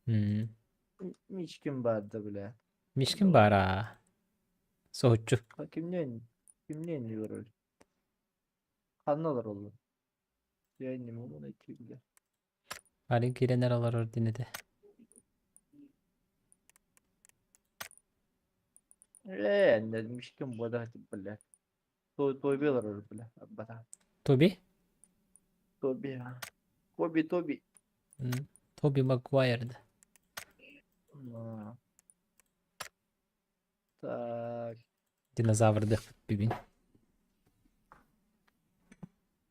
Мичкин баар да бля. Мишкин баар аа. Соһуччу. Кимнээн кимнээн олорор? Ханна олороллор? Я не могу найти, бля. Парень киирэн эрэ олорор диэн этэ. Ээ, Мишкин буода бля. Тоби олорор бля. Бата. Тоби? Тоби. Коби Тоби. Тоби Магуайр да. Так. Динозаврдыахпыт бүгүн.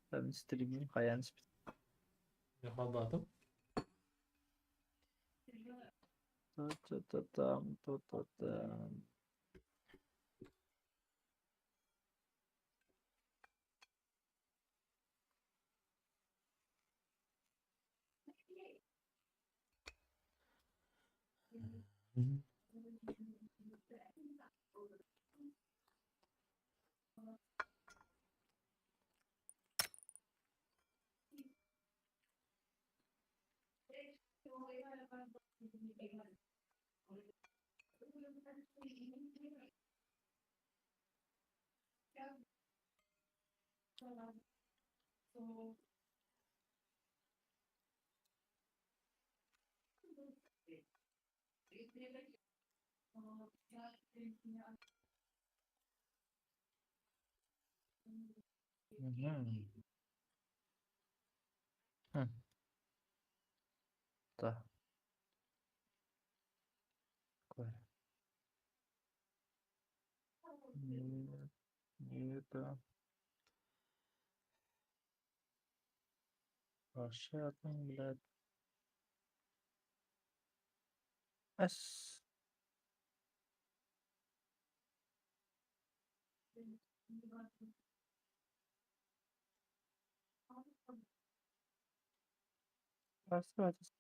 Там стримим хайаан испит. Холбоотум. Та-та-та-там, та-та-там. Мгм. Хм. Да. Такое. Нет, не это. Вообще, блядь. С.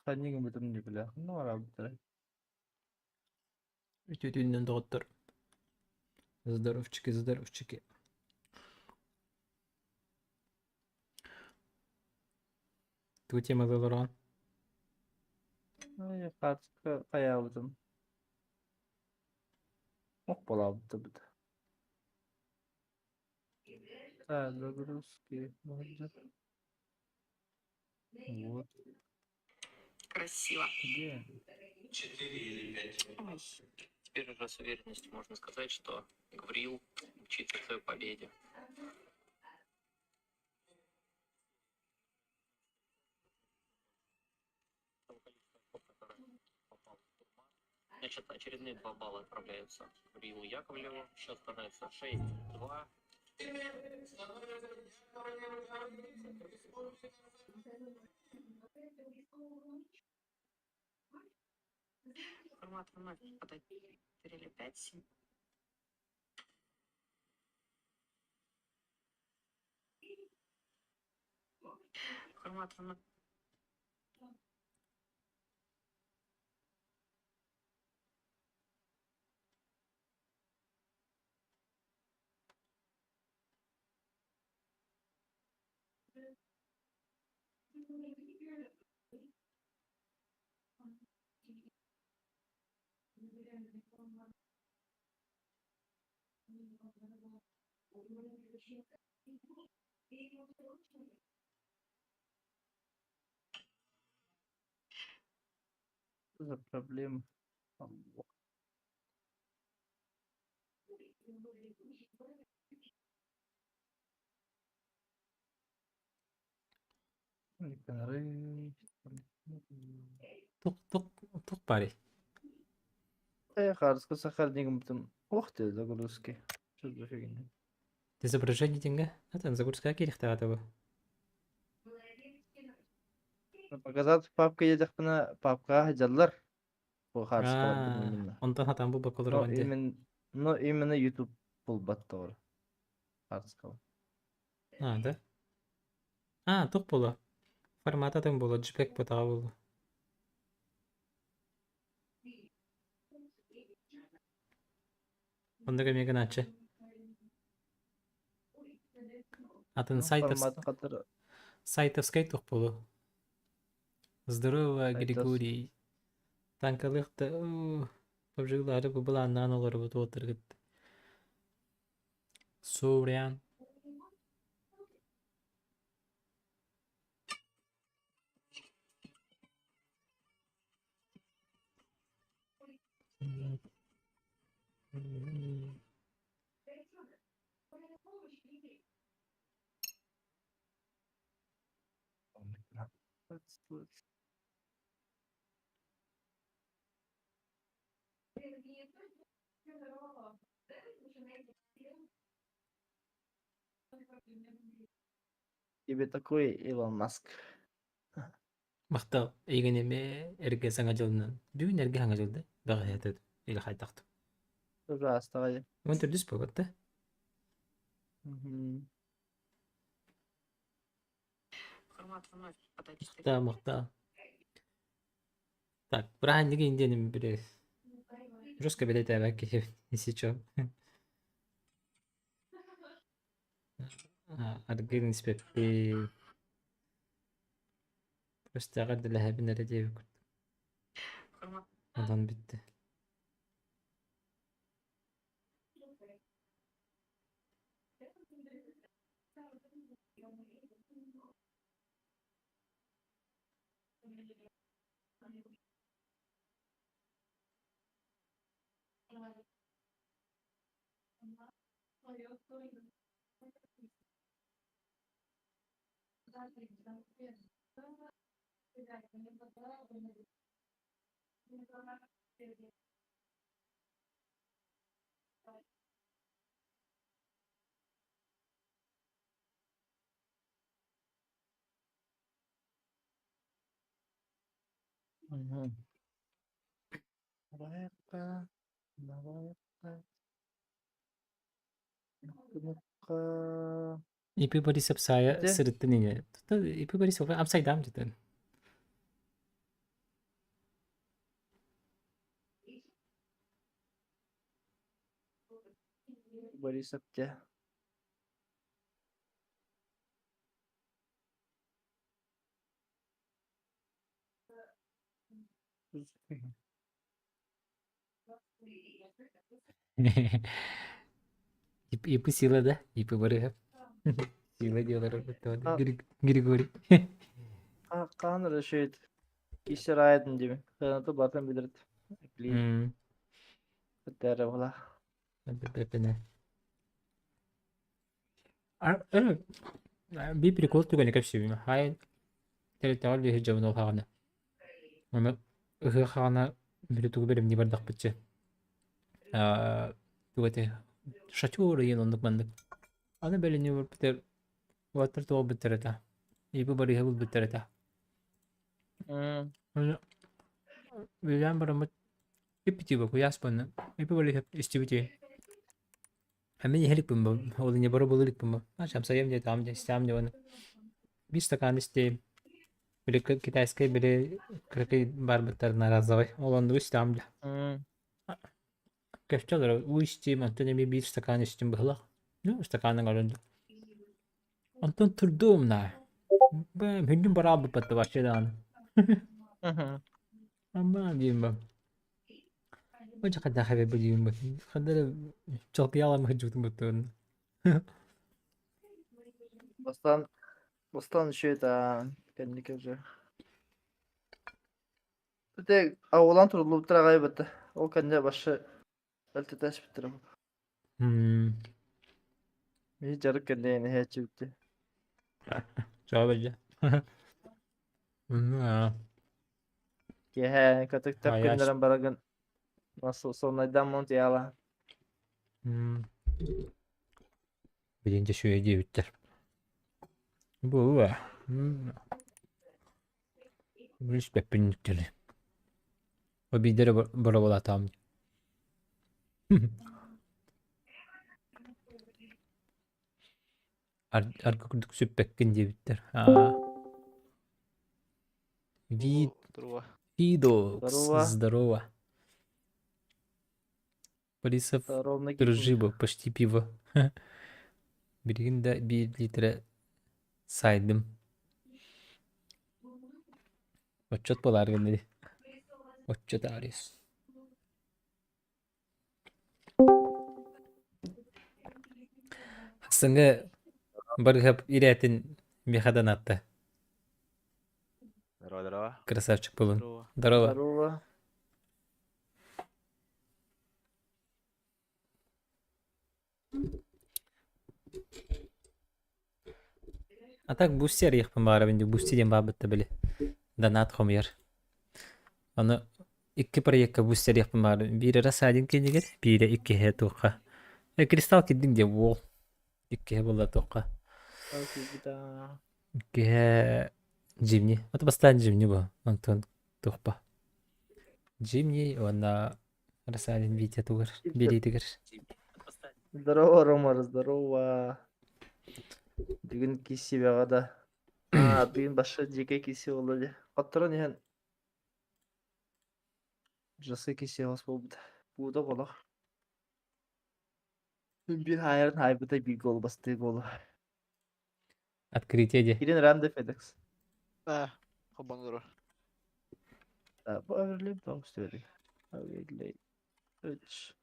Ханнигин бутум не бля. Ну, арабыттара. Үтүөтүнэн доҕоттор. Здоровчики, здоровчики. Тугу темада олороҕун? Ай, хаартыска хайаабытым. Ох буолаабыт Так, загрузки. Вот. Красиво. Где? 4 или 5. Ой. Теперь уже с уверенностью можно сказать, что Гавриил мчится к своей победе. Того количества очков, которое попал в Турман. Значит, очередные 2 балла отправляются Гавриилу Яковлеву. Счет становится 6-2. Формат вновь подать 4 или 5, 7. Формат вновь. Что за проблемы? Алло. Тук тук тук барый. Э, хаартыска сохранигым бутум. Ух ты, загрузки. Что за фигня? Изображение деньга. Это загрузка кириэхтээх этэ бу. Показать папка диэтэхпинэ, папкаҕа сылдьаллар. Бу хаартыскаларбын Аа, именно. онтон хатан бу Но боколорон дии. именно, но именно YouTube булбат тоҕо хаартыскалар. А, да? А, тух буолуо. Формата атын буолуо, JPEG бытаҕа буолуо. Оннук эмиэ гынааччы. Атын Ну, сайтов... форматын хатыр сайтовскай тух буолуо. Здорово, сайтов Григорий. Танкалыах да обжиглаары бу былааннаан олоробут уолаттаргыт. Сорян. Тебе такой Илон Маск. Махтал эйигин эмиэ эргэ саҥа дьылынан. Бүгүн эргэ саҥа дьыл да? Бэҕэһээ или хайдахтым. Ужасно. Уон төрдүс буолбат да? Мгм. Формат вновь подать Махтал, махтал. Так, бырааһынньыгы индиэним били жестко бэлиэтээбэт киһи если чё. Аргыын испэппин. Просто эҕэрдэлэһэбин эрэ диэбит курдук. Онон бүттэ. Мгм. Давай-ка, давай-ка, ну-ка. ИП Борисов сайа Де? сырыттын ини. ИП Борисов апсайдам дитин. Борисов де. ИП сила да? ИП Борисов. Сила делар Григорий. Хаан решит. Кишер айдын диби. Ханаты батын билирд. Блин. Битәрі була. Би прикол түгэни кэпсиибин. Хай тэрилтэҕэ үлэһит дьонун ол хаҕана. Ону ыһыах хаҕана били тугу бэлэмнии бардахпытчы. Тугу этэй шатер ыйын оннук маннык. Аны бэлэмнии барбытыгар уолаттар туолбуттар этэ. Ипи барыһа булбуттар этэ. Ону үлэлээн бараммыт иппитигэ куйаас буолла. Ипи барыһа истибитигэр Мин иһэ иликпин бу, ол инньэ боруобалыы иликпин бу. Амсайыам диэтэҕим дии, истэҕим дии уонна биир стакан истиэм. Били китайскай били кыракый барбыттарына разовай. Ол оннугу истэҕим дии. Көстө олорор уу истиим, онтон эмиэ биир стакан истим быһыылаах. Ну, стаканын көрөн да. Онтон турдум наа. Бэм, хүндүм бараабыппат да вообще даҕаны. Амма диим ба. Онча хайдах эбэ билиим ханна эрэ чалкыйаалаан сылдьыбытым быттыгын. Бастаан бастаан еще это кэнники уже. Ити аҕалан туруллубуттар аҕай бытта. Ол кэннэ башы өлтөтөспүттэр. Миһи дьарык кэннэ иһээччибитти. Чоо бэлдьэ. Киэһэ кытыктап күннэрин барагын соннайдан мунтуйаала. Билин дьэ үчүгэй диэбиттэр. Буолуо. Билиспэппин иккили. О биирдэрэ боруобалаатаҕым. Аргы курдук сүппэккин диэбиттэр. Аа. Вид Здорово. Видокс, Здорово. здорово. Борисов, Ровно дружиба, почти пиво. Билигин да биир литрэ сайдым. Отчет буолаар гынна дии. Оччо таарыйыс. Саҥа барыһап ирээтин миэхэ да анатта. Здорово, здорово. Красавчик буолун. Здорово. Здорово. Здорово. А так Бусти арыйыахпын баҕарабын дии. Бусти диэн баабыт да били. Донат хомуйар. Аны икки проекка Бусти арыйыахпын баҕарабын. Биирэ Рассадин киинигэр, биирэ иккиһэ туохха. Кристалл кирдиҥ диэн уол. Иккиһэ буолла туохха. Иккиһэ Джимни. Вот бастаан Джимни бу. Онтон туохпа. Джимни уонна Рассадин Витя тугар, биэриитигэр. Здорово, Ромар, здорово. Бүгүн киссибэҕэ да. Аа, бүгүн башы дьиэкэ кисси буолла дии. Хотторон иһэн жасы кисси хос буолбута. Буута болох. Биир хаайарын хаайбыта биир гол бастыы голу. Открытие дии. Кирин Ранде Федекс. Да, хобон олорор. Бу ömürlüğüm tam üstü Üç.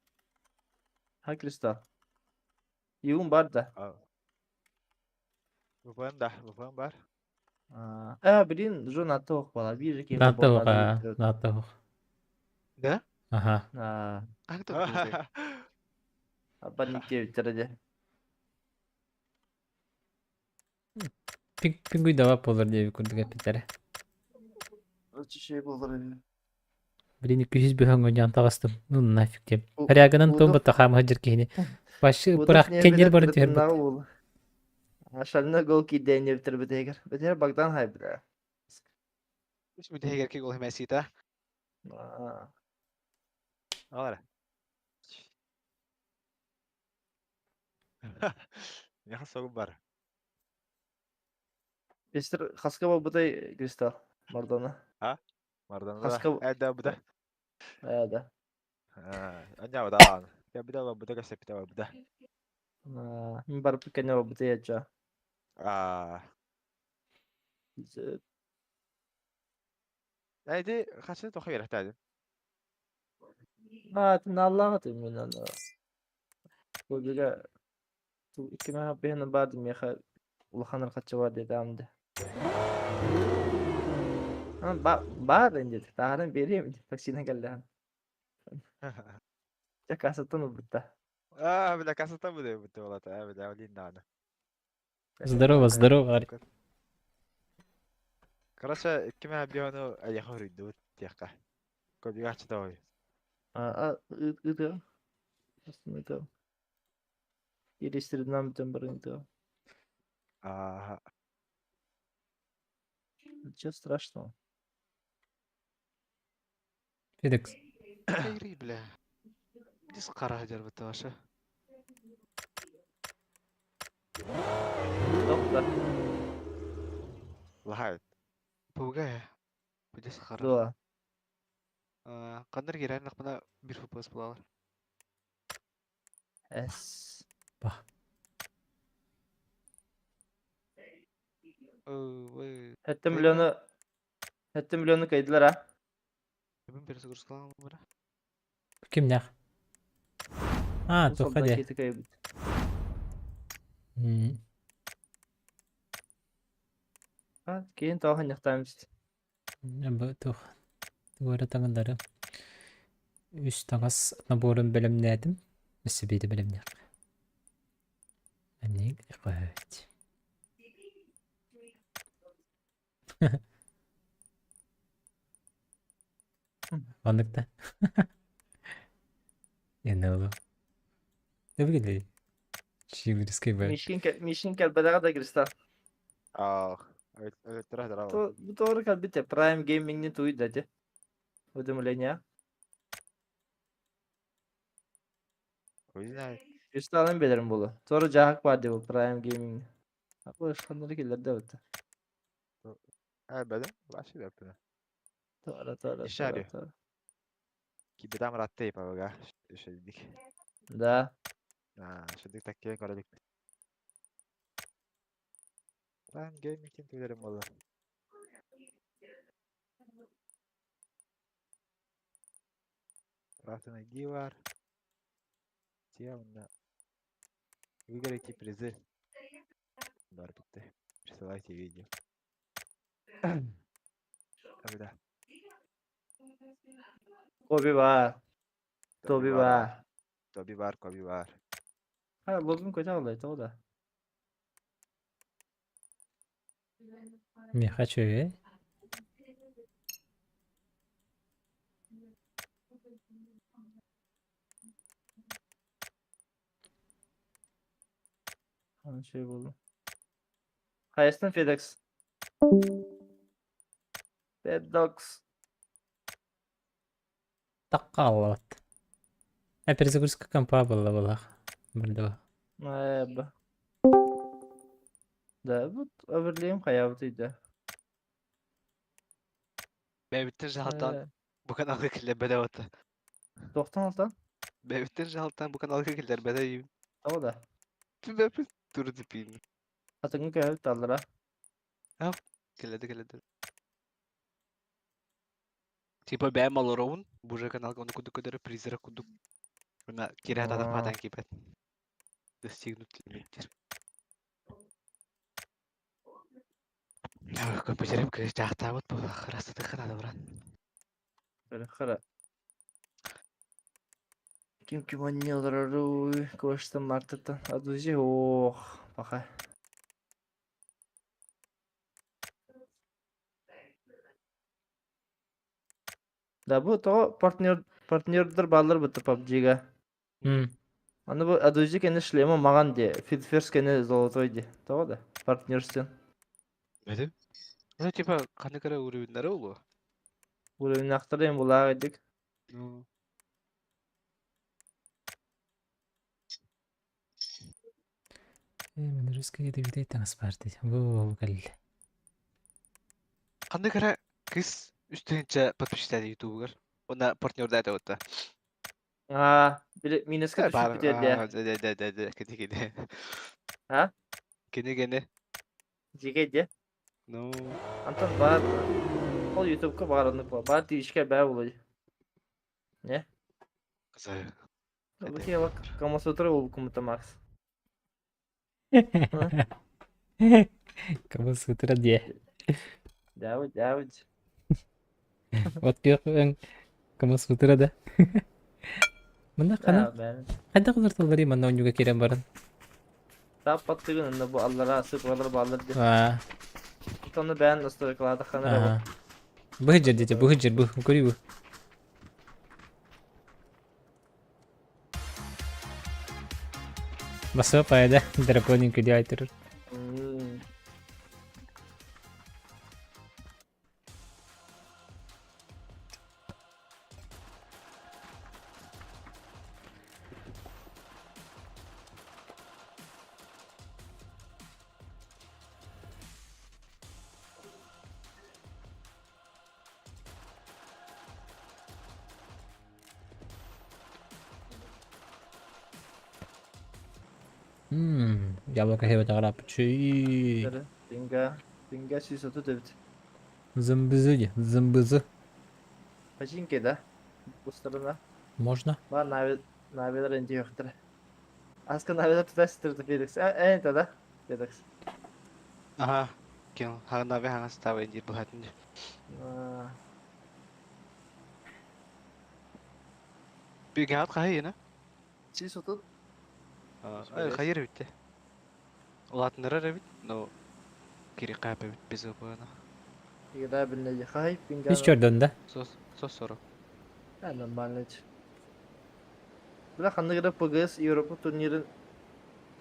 Ha Kristal. Юун бар да. ВПН да, ВПН бар. Аа, блин, жон аттоох буолар. Биир киһи Нааттоох, нааттоох. Да? Аха. Аа, Как так было? Абонентте дэ. Пингуй дава буолар диэбит курдук эппиттэрэ. Оччо буолар эбит. Блин, 200 бөһөҥ оонньоон таҕыстым. Ну нафиг диэм. Хорягынан туом батта хаамыһа дьир киһини. Вообще бырах кеннер барын түһэрбит. Шальной гол киирдээн диэбиттэр битигэр. Битигэр Богдан хайбыта. Үс бүтэһигэр ки гол хэмэсита. Ара. Миэхэ согу бар. Пестер хаска буолбутай Кристалл Мардона. А? Мардона. Хаска Э да буда. Э да. Аня да. Я буда буда кэсэпитэ буда. Мин барбыт кэннэ буолбутай ача. Аа. Эди хачы тохо берехтаадым. Аа, тыналлаҕа мин аны. Бу икки бэһин баады миэхэ улахан архаччы бар диэтаам да. Баар инде таһарын биэриэм таксинан кэллэһэн. Дьэ кассаттан ылбытта. Аа, бля, кассата буде бутэ болата. Аа, бля, олин нааны. Здорово, здорово. Короче, ким биону аяха хуруйдубут тиэхка. Кобигачы давай. Аа, ытыа. Астын Ирестердинан бүтэн баран ытыа. Аа. Ничего страшного. Федекс. Кайри, бля. Дис қара дербіті ваша. Тоқта. Лахайт. Пуга. Дис қара. Дуа. Қандар керән лақпына бір фпс булалар. С. Ба. Ой. Хэттэ миллиону Хэттэ миллиону кайдылар а. Бүгін бір загрузкалаған бара. Кимнях? А, туха де. Кеті кайбыт. А, кейін таухан яқтаймыз. Бу тух. Тугара таҥындары. Үс таҥас наборун бэлэмнээтим. Өссө биири бэлэмниэх. Анник хөт. Маннык да. Энэло. Не выглядит. Чиглерский б. Мишин кэлбэдэҕэ да Кристал. Аа. Өлөттөрө здорово. Бу тоҕо кэлбит Prime Gaming-ни туйда дии. Уведомление. Хуй знает. Кристалын билэрим буолуо. Тоҕо дьаһак баар дии бу Prime Gaming. Бу ышханнары киллэрдэ эбит. Э, бэдэ, вообще бэппинэ. Тоҕо тоҕо Ишари. тоҕо. Кибитам раттей павага. Шедик. Да. Аа, шедик таккиэн көрөлүк. Prime Gaming ким билэрим буолла. Отправьте на Гивар. Темно. Выиграйте призы. Барбиты. Присылайте видео. Когда? Коби бар. Тоби бар. Тоби бар, Коби бар. Ha, лобим көтө алай тоҕо да. Миэхэ үчүгэй. Үчүгэй буолла. Хайастан FedEx? FedEx. Тахха аллабат. Э, перезагрузка компа буолла буоллах. Бырдыба. Эб. Да, вот оверлейм хайабыт ыйда. Бэйбиттэн жаһалтаан Э, бу каналга киллэрбэтэ буолта. Тохтон алтан? Бэйбиттэн жаһалтаан бу каналга киллэрбэтэ диибин. Тоҕо да? Бэйбит туру типиин. Атыҥҥа көһөбүт таллара. Кэллэдэ кэллэдэ. Типа бэйэм олоробун, бу же каналга ону курдук көрдөрөр призрак курдук. Уонна киирэ хатаатах Аа. паатан киирбэт. Достигнут лимиттер. Компьютерым кыыс дьаахтаабыт буоллах, ырастатыахха наада брат. Хара. Ким ким анньыаларуй, куоштан мартыттан адузи ох, паха. Да бу тоҕо партнер партнердар бааллар бытта PUBG-га. Аны бу адузи кэннэ шлема маҕан диэ, фидферс кэннэ золотой диэ. Тоҕо да? Партнерстен. Бэтим? Ну типа ханнык эрэ уровеннары буолуо. Уровеннаахтары эм булаах идик. Ну Э, мен русский ядовитый таҥас баар дии. Бу кэллэ. Ханнык эрэ кыыс үс тыһыынча подписчиктаах ютубугар. Уонна партнердаата уотта. Аа, били минуска Э, баар түспүт дэ. дэ дэ дэ дэ кини кини. А? Кини кини. Дьигэ дэ. Ну Антон баар ол ютубка баар оннук баар. Баар тиишкэ бээ булуй. Не? Кызай. Бу тема Камасутра улкумута Макс. Камасутра диэ. Дявыт, дявыт. Вот күөх өҥ Камасутра да. Манна хана хайдах олортоллорий манна оонньууга киирэн баран? Таппаттыгын онно бу аллара сыпалар бааллар диэн. Аа. Онно бэйэн настройкалаатаххына эрэ Аа. Быһыдьыр диэтэ, быһыдьыр, бу, көрүү бу. Басыа пайда, драконин күлү айтырыр. Мм, яблоко хебетаҕараппычый. Динга, динга 130 эбит. Зымбызы дии, зымбызы. Починки да? Бустарына. Можно? Бар нави навилар инди юктыр. Аска навилар туда ситирди Феликс. Э, это да? Феликс. Аха. Кин ханави хаңас таба инди бухатын. Бигат хайына. 130. Хайыр битте. Улаатыннарар эбит, но кири каап эбит без ОПНа. Игра билнеди хай Үс пинганы. чордон да? Сос сос сорок. Ha, нормально. Бля ханнык эрэ ПГС Европа турнирын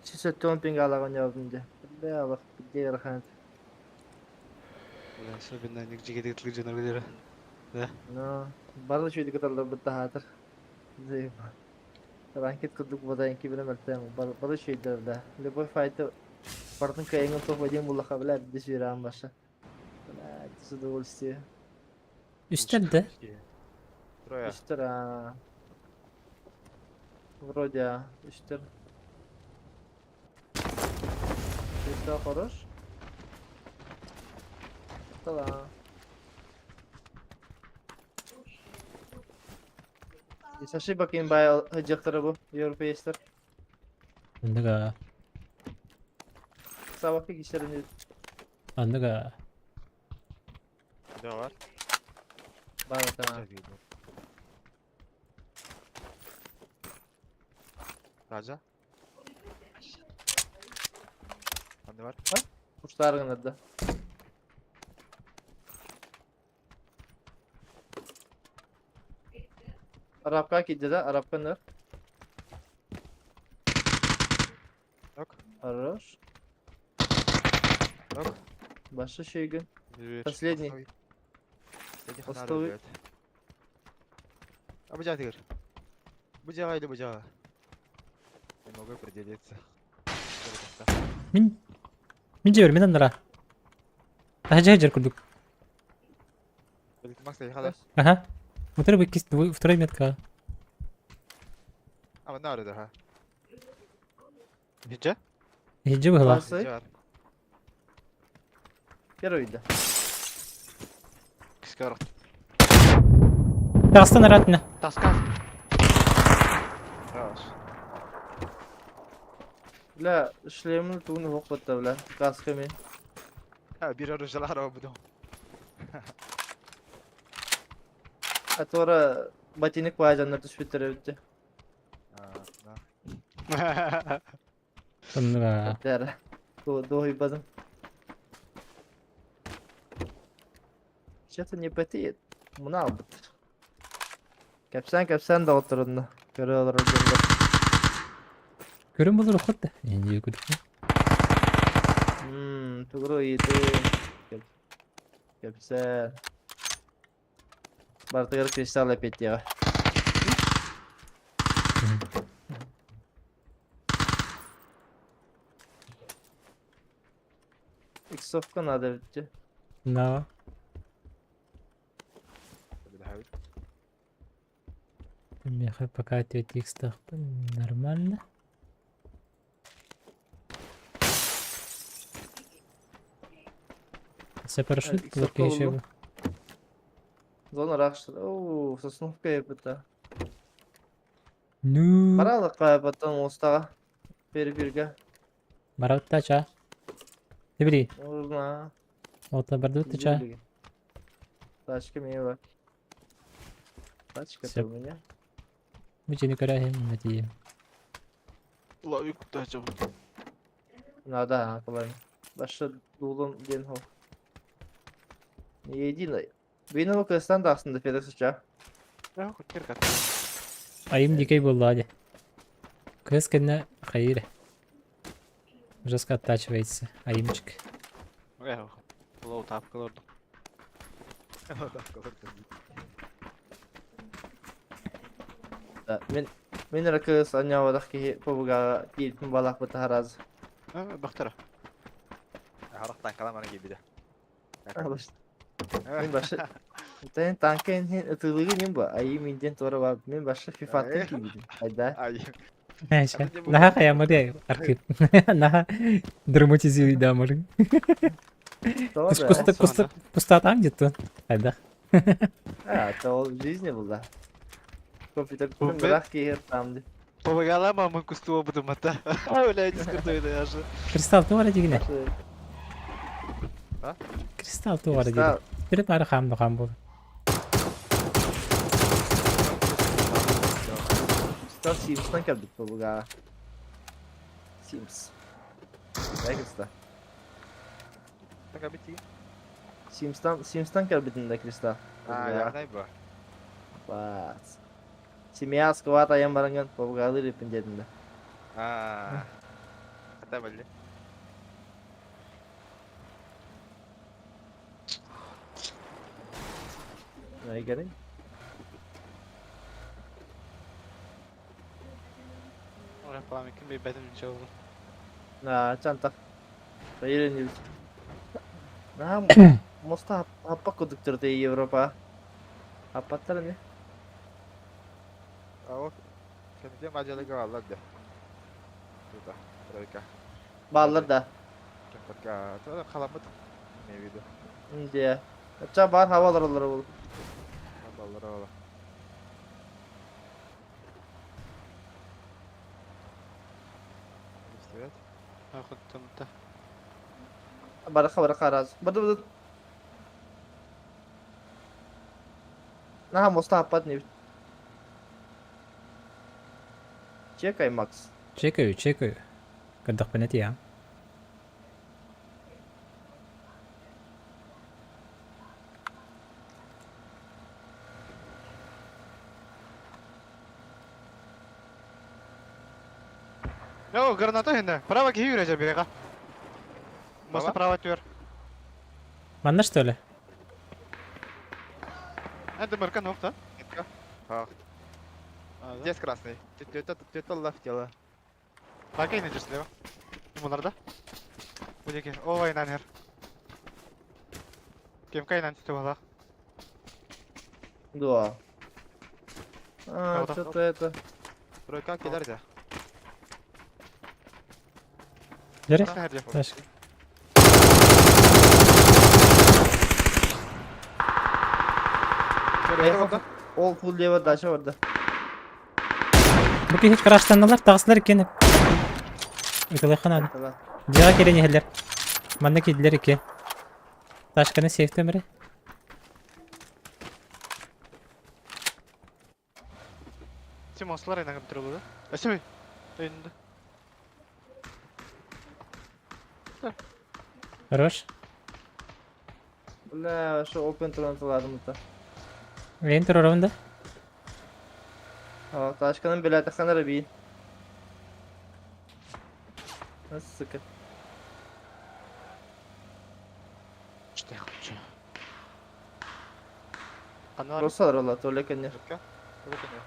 170 пингалаҕын ньообун дии. Бля алах билгэ ыарахан этэ. Бля, особенно нигде дьоно билэрэ. Да. Ну, бары үчүгэйдик ыталларбыт таһаатар. Ранкет курдук буода билэ мөлтөөн бары үчүгэйдэр да. Любой файты бартын кыайыҥын топ-1 буллаха бля бис үөрэҕин баша. Бля, с удовольствие. Үстэр да? Трое. Үстэр аа. Вроде аа, үстэр. Үстэр хорош. Тала. Саши бакин бай сылдьыахтара бу европеецтар. Оннуга. Сабакка киирсэрин Оннуга. Да бар. баар этэ. Раджа. Ханна бар? Кустаар гынарда. Арабка киирдэ да, арабка ныр. Ок. Хорош. Ок. Башы шейгин. Последний. Постовый. А бу тигр. Бу жаҕа или бу жаҕа? Не могу определиться. Мин мин дьиэбэр мин аннара. Таһырдьа сылдьар курдук. Макс хадар. Аха. Утары бу иккис второй метка. А манна арыда ха. Иһирдьэ? Иһирдьэ быһылаах. Классы. Первый да. Кискэ барах. Таҕыстан араатына. Таска. Хорош. Бля, шлемин тугун уһук батта, бля. Каска мен. Биир оружиялар буду. А туора ботинок баайданнар түспүттэр эбит дии. Оннуга. Дәрі. Дуһуйбадым. Что-то не потеет. Мына албыт. Кэпсээн кэпсээн да отырынна. Көрө олорор дьоннор. Көрөн болор охот да. Энди курдук. Ммм, тугуру ыйытыы. Кэпсээн. Бартыгар кристалл эпиэттиэҕэ. Иксовка надо эбит На. Миэхэ пока 4 икстаахпын нормально. Це парашют иксовка еще буллум. Зона рахшыр. Оу, сосновка епіті. Ну. Баралыққа потом остаға. Бері-берге. Баратта ча. Ты бери. Можно. Вот бардутта ча. Тачка мне бар. Тачка-то Всё. у меня. Мүчені көрәһим мәтием. Лови куда жабы. Надо, кылай. Башы дулым ден хол. Единый. Бейні кыстан да астында Федор ча. Айым дикей булла ди. Кыз кэннэ хайыр. Жестко оттачивается. Айымчик. Лоу тапкалар. Да, мен мен ракы санявадах ки побуга кийтин балак бутараз. Бахтара. Харахтан каламаны кийбитэ. Мен башы Тен танкен хин ытылыгы ним ба. Айы минден тора ба. Мен башы фифаттын кийбитим. Айда. Ай. Наха хаямыр архив. Наха драматизируй да мырын. Куста куста куста там где-то. Айда. А, то в жизни был, да. Компьютер бірақ кейер там. Помогала мама кустуа буду мата. Бля, дискуртуй даже. Кристалл туара дигине. Кристалл туара дигине. Түріп ары хамды хам бол. Кристалл Симстан келдик буга. Симс. Дай кристалл. Так бити. Симстан Симстан келбитин да кристалл. А, ягнай бу. Бац. Семья скват аян баранган побугалы репин дедим да. А. Хата билли. Ай гәрин. Ora пламя ким бетим чолу. На, чантах. Байырын На, моста хаппа кудуктыр де Европа. Хаппаттар не? А вот. Кенде мажалыга алла да. Тута. Тройка. Баллар да. Кемпатка. Тута халамыт. Не виду. Инде. Ача бар хавалар олар бол. Баллар ала. Көстүбэт. Ахыттымта. Бараха бараха раз. Бады бады. Наха моста аппат не. Чекай, Макс. Чекаю, чекаю. Көрдөхпүнэ тиийэҕин. О, граната хинне. Право киһи үрәҗә бирега. Моста право түр. Манна что ли? Это марка нокта. А. Здесь красный. Тетя лав тело. Бака инне слева. Мунарда. Будеки. О, война нер. Кем кайнан түтү бала. Да. А, что-то это. Тройка килер дә. Дөрес? Таш. Ол фул лево дача барда. Бу киһи краштаналар таҕыстылар иккиэн. Ытылыахха наада. Дьиэҕэ киирэн иһэллэр. Манна киирдилэр икки. Ташканы сейфтем эрэ. Тимослар инагын турулуда. Өсөй. Өйүндө. Хорош. Бля, что open туран да. Эйин турарабын да? А, ташканын билете ханара би. Сука. Что я хочу? Росалар ола, только не. Только не.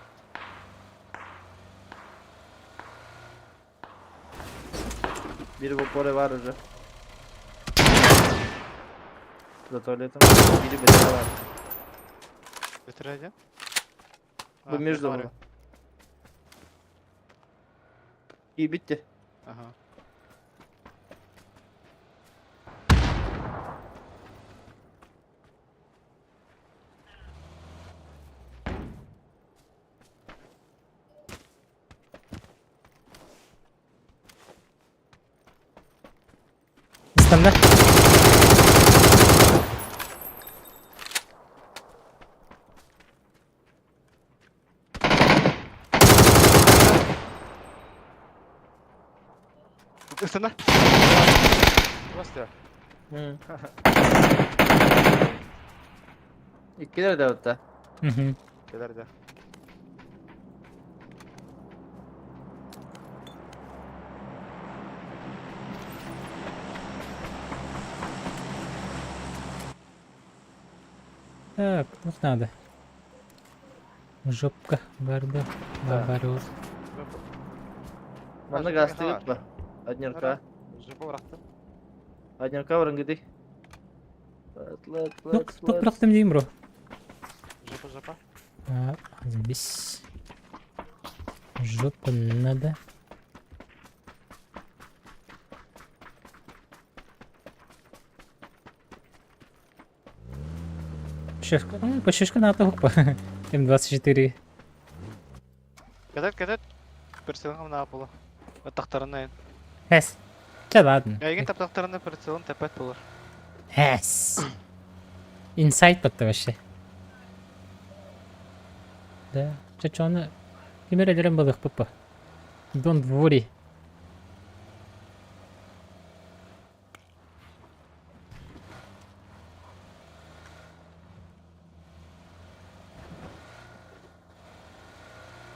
Biri bu pore var уже. За туалетом. Biri bedava var. Бөтүрәҗә. Bu между было. И битте. Ага. Ыстанна. Ыстанна. Просто. Иккилэр да бутта. Мгм. Килер дә. Так, вот надо. Жопка, барда, барбарос. Манна гастыгыт ба. Однерка. Жопа бырахтым. Однерка барынгыды. Лет, лет, Ну, лет, тук бырахтым дейм бро. Жопа, жопа. А, Забись. Жопа надо. Шишка, ну, шишка на атахукпа. М24. Кәтәт, кәтәт. Прицелын на була. Тактарына. Хэс. Да ладно. Әйген таптактарына прицелын тәпәт булыр. Хэс. Инсайт батты вообще. Да. Чачоны. Кемер балык папа. Don't worry.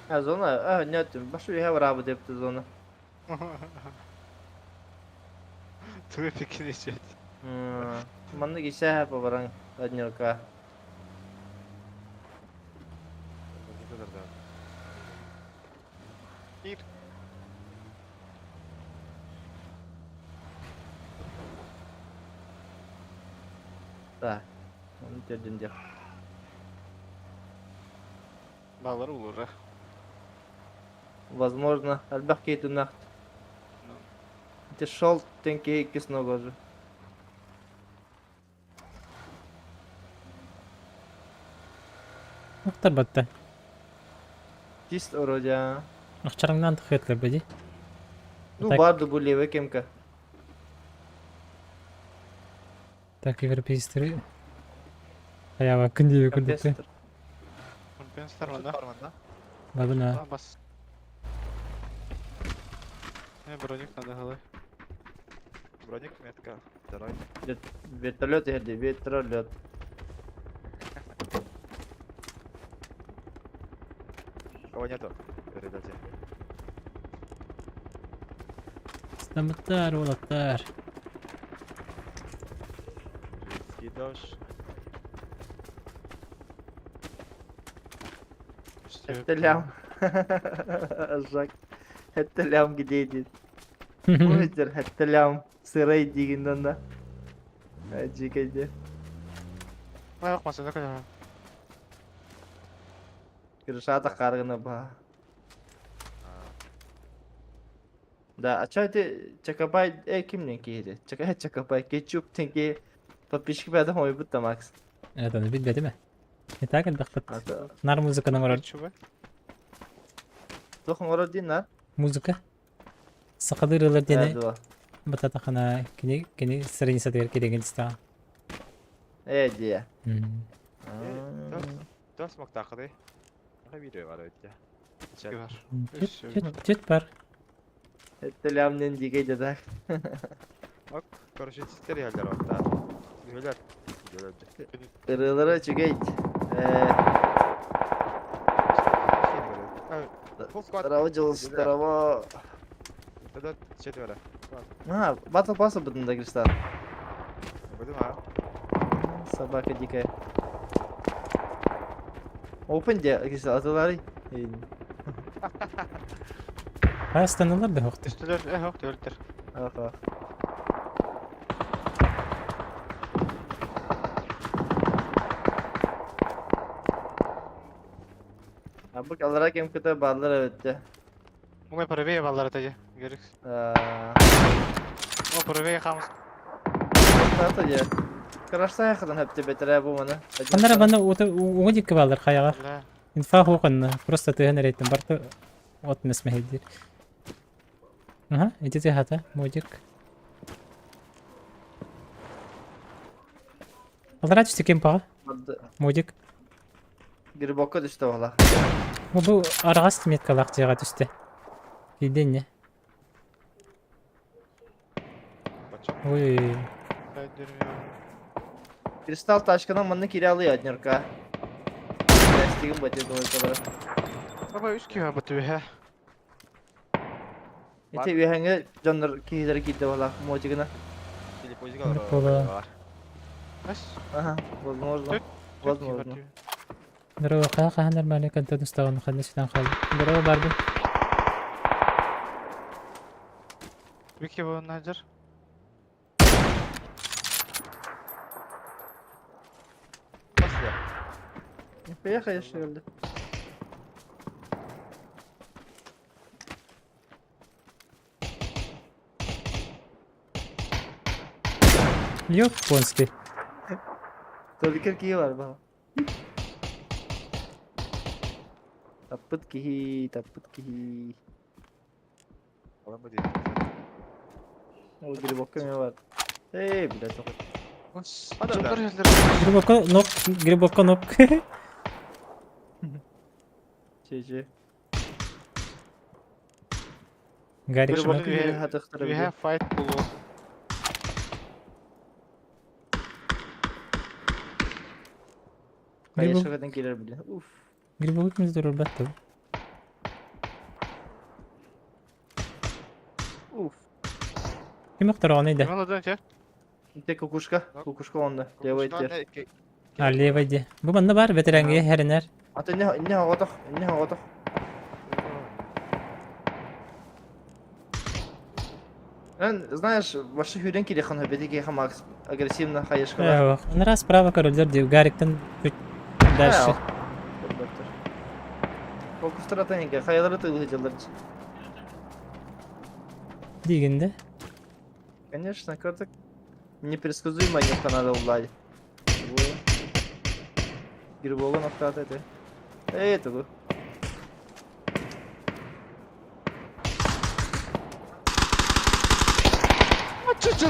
Ha зона, а, нет, башу я рабы депті зона. Түгө пекин ичет. Манна кисе хапа баран однерка. Ир. Да. Оны терден дек. Балар улура. Возможно, альбах кейту нахт. Ты шел тенки кисного же. Охтар батта. Чист вроде. Охчарыңнан тахытлар беди. Ну, Так. бар да бу левая кемка. Так, европейстары. Хайаба күн диэби курдук. Компенсатор. Компенсатор манна. Бар манна. Бабына. А, бас. Броник надо голы. Броник метка. Второй. Вертолет иһэрди, вертолет. Кого нету? Передайте. Стамыттар, уолаттар. Скидош. Это лям. Жак. Это лям где идет? Озер, это лям. Сырай дигин да. Дикайде. Аяқ масада кәлі. Кырышата каргына ба. Да, а чё ты Чакабай, кимнен киһи? Чакай Чакабай, кетчуп тенки подписчик бәдә хой бутта Макс. Это билбэтим ээ. Не так элбэхпит. Ата. Нар музыканы оҥорор. Чубы. Тохон орор дин на? Музыка. Сахалыы ырыалар диэни Дуа. бататахана кини кини страницатыгар кириҥин истэҕин. Дия. Туох смоктаахыный? Видео бар эбит Бар. Чөт чөт бар. Это лямнен дигей да. Короче, систер иһэллэр оттаа. Үһүлэр. Үһүлэр. Ырыалара үчүгэй. Full squad. Здорово, Джилс, здорово. Тогда четверо. А, батл пасса будем да Кристалл. Будем, а? Собака дикая. Open де, Кристалл, атылары. Астаналар да хохтыр. Түстүлөр, ох, түөлтөр. Аха. Абык алара кем кыта баалар эбитте. Муңай правее баллар атайы. Керек. О, О, правее хамыс. Тата же. Карашта яхадан хөптө бетере бу маны. Ханнара баны уҥа дикки баалар хайаҕа. Бля. Инфа хуоханна. Просто тыһын эрэйтин барта от месмэһэйдиир. Аха, ити тыһата, модик. Аллара түстэ кем паҕа? Модик. Грибокка түстэ бала. Бу араҕас меткалаах дьиэҕэ түстэ. Киирдэ инньэ. Ой-ой-ой. Кристалл тачканан манны кире однерка. Пластигын бате двойкалары. Баба үс киһи бу түһэ. Ити үһәңе дьоннор киһилери киирдэ бала модигына. Телепузик Пола. Ас. Ага, возможно. Возможно. Здорово, ха нормально, контент устаган ханна ситан хал. Здорово, Барби. Вики бу наджар. После. Поехали, что ли? Японский. Только какие бар бала. Таппыт киһи, таппыт киһи. Алан бу дии. Ол грибокка ме бар. Эй, блядь, тоқой. Да. Грибокка нок, грибокка нок. Че-че. Гарик Грибокка шмак. киһи хатықтырып We have fight булу. Кайышығыдан келер, блин. Уф. Грибок ким здорово баттı. Уф. Ким охтороҕун да? Ким че? Те кукушка, кукушка онда. Левый тер. А, левый де. Бу манна бар ветеранге херенер. Ата не не оғотох, не оғотох. Знаешь, вообще хүрен кире хан хөбети ки Макс агрессивно хайышкала. Эх, он справа корольдер ди Гариктен чуть дальше. Фокустар атан хаялары тылы жылдар. Дигенде. Конечно, как непредсказуемо не надо уладить. Грибога ноктат это. Эй, это вы. Бучер!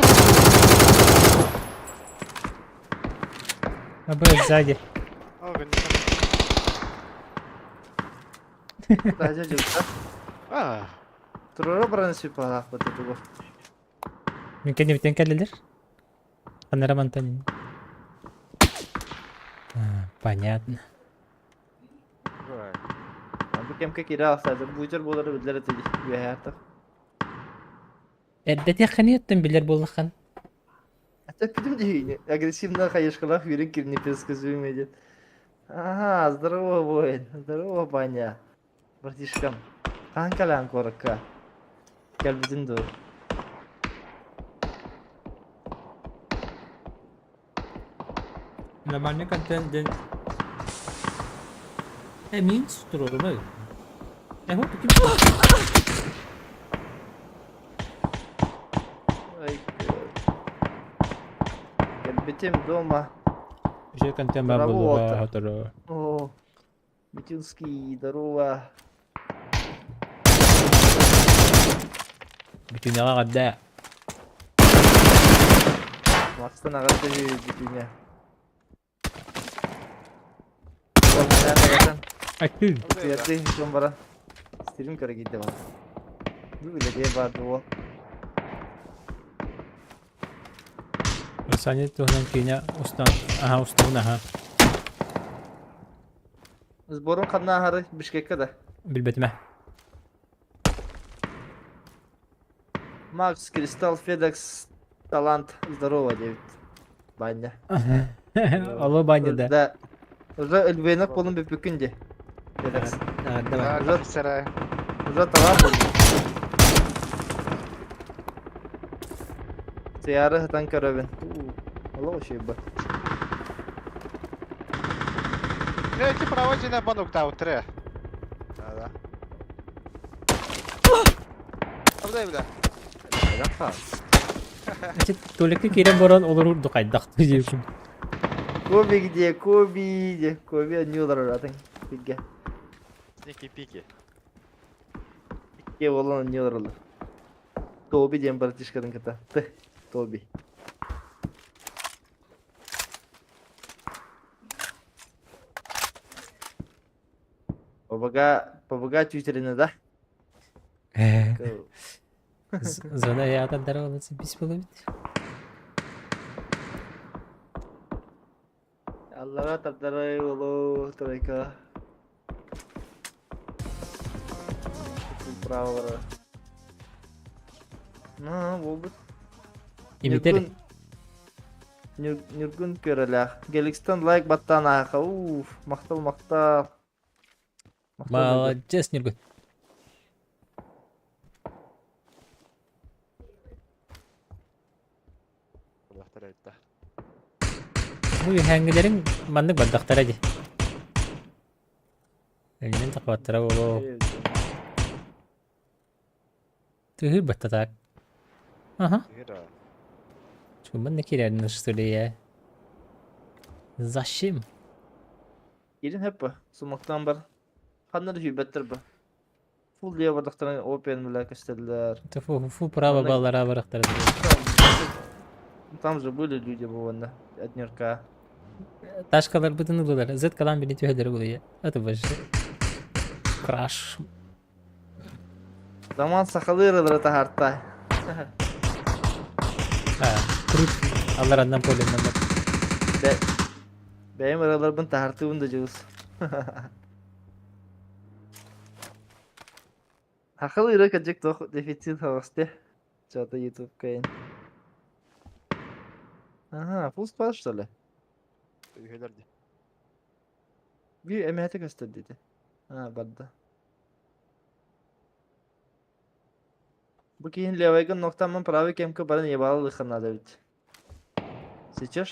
АБ сзади. Таһдьа дьылта. А, Туруора баран сүппалаахпыт тугу. Мин кэннибиттэн кэллилэр. Ханара мантан. А, понятно. Бу кэмкэ киирэ алсаатыр бучер буолары биллэр этэ үөһээ артах. Эрдэтиэххини оттон билэр буоллаххын. Бүтүм дии агрессивно хаешкалаах үөрэн кир непредсказуемый диэн. Ага, здорово, воин. Здорово, Ваня. Братишкам. Хаһан кэлээн куоракка? Кэлбитин дуу? Нормальный контент диэн Э, мин туруорумай. Э, вот ким Ай, Кэлбитим дома. Үчүгэй контент баар буолуоҕа Работа. сотору. О, Митинский, здорово. Бүтүнэҕэ эҕэрдэ. Мастан эҕэрдэ бүтүнэ. Актив. Тиэрдэ дьон баран стрим көрө киирдэ бар. Бу үлэтиэ баар дуо? Саня туһунан киинэ устан, аха устабын аха. Сборун ханна аһары Бишкекка да? Билбэтимэ. Макс, Кристалл, Федекс, Талант, здорово, диэбит. Баня. Алло, Баня, да. Да. Уже өлбүөнэк буолун бүппүккүн дии. Федекс. Давай. Уже, Офицера. уже талант буолбут. Сыйаары сытан көрөбүн. Олох үчүгэй Эти проводина банук да утре. Да, да. Абдай бля. Значит, туалекка киирэн баран олорор духайдах диэбиппин. Коби где? Коби где? Коби анньыылар атын. Сиргэ. Сники-пики. Икки буолан анньыылар Тоби диэн братишкатын кытта. Т. Тоби. Пабага, пабага түйтеріне да? Зона ятан даровалась бис было ведь. Аллаға тардары олу тройка. Праволары. Ну, болбут. Имитер. Ньургун көрөлөөх. Геликстан лайк баттаан ааха. Уф, махтал, махтал. Молодец, Ньургун. Бу үһээҥҥилэриҥ маннык бардахтара дии. Эҥин тахабаттара буолуо. Тыһы баттатаак. Аха. Чуман кирэн что ли я? Зачем? Кирин хөп сумактан бар. Ханна да сүүрбэттэр ба. Фул диэ бардахтарына опен бля көстөллөр. Фу, фу, право баллара барахтара. Там же были люди бывало, от Нюрка. Ташкалар бытын ыллылар. Z калан бини түһэлэр булуйа. Это вообще. Краш. Заман сахалыы ырылары таһаарта. А, крут. Аллараннан полемнан. Бэйэм ыраларбын таһаартыыбын да дьулус. Хахал ыра кырдьык туох дефицит хаҕысты. Что-то YouTube кайын. Ага, full squad что ли? Үһүлэр дии. Биир эмэһэтэ көстөр диэтэ. Аа, барда. Бу киһин левайга нохтаммын правый кемкэ баран ебалы лыхха наада эбит. Сейчас?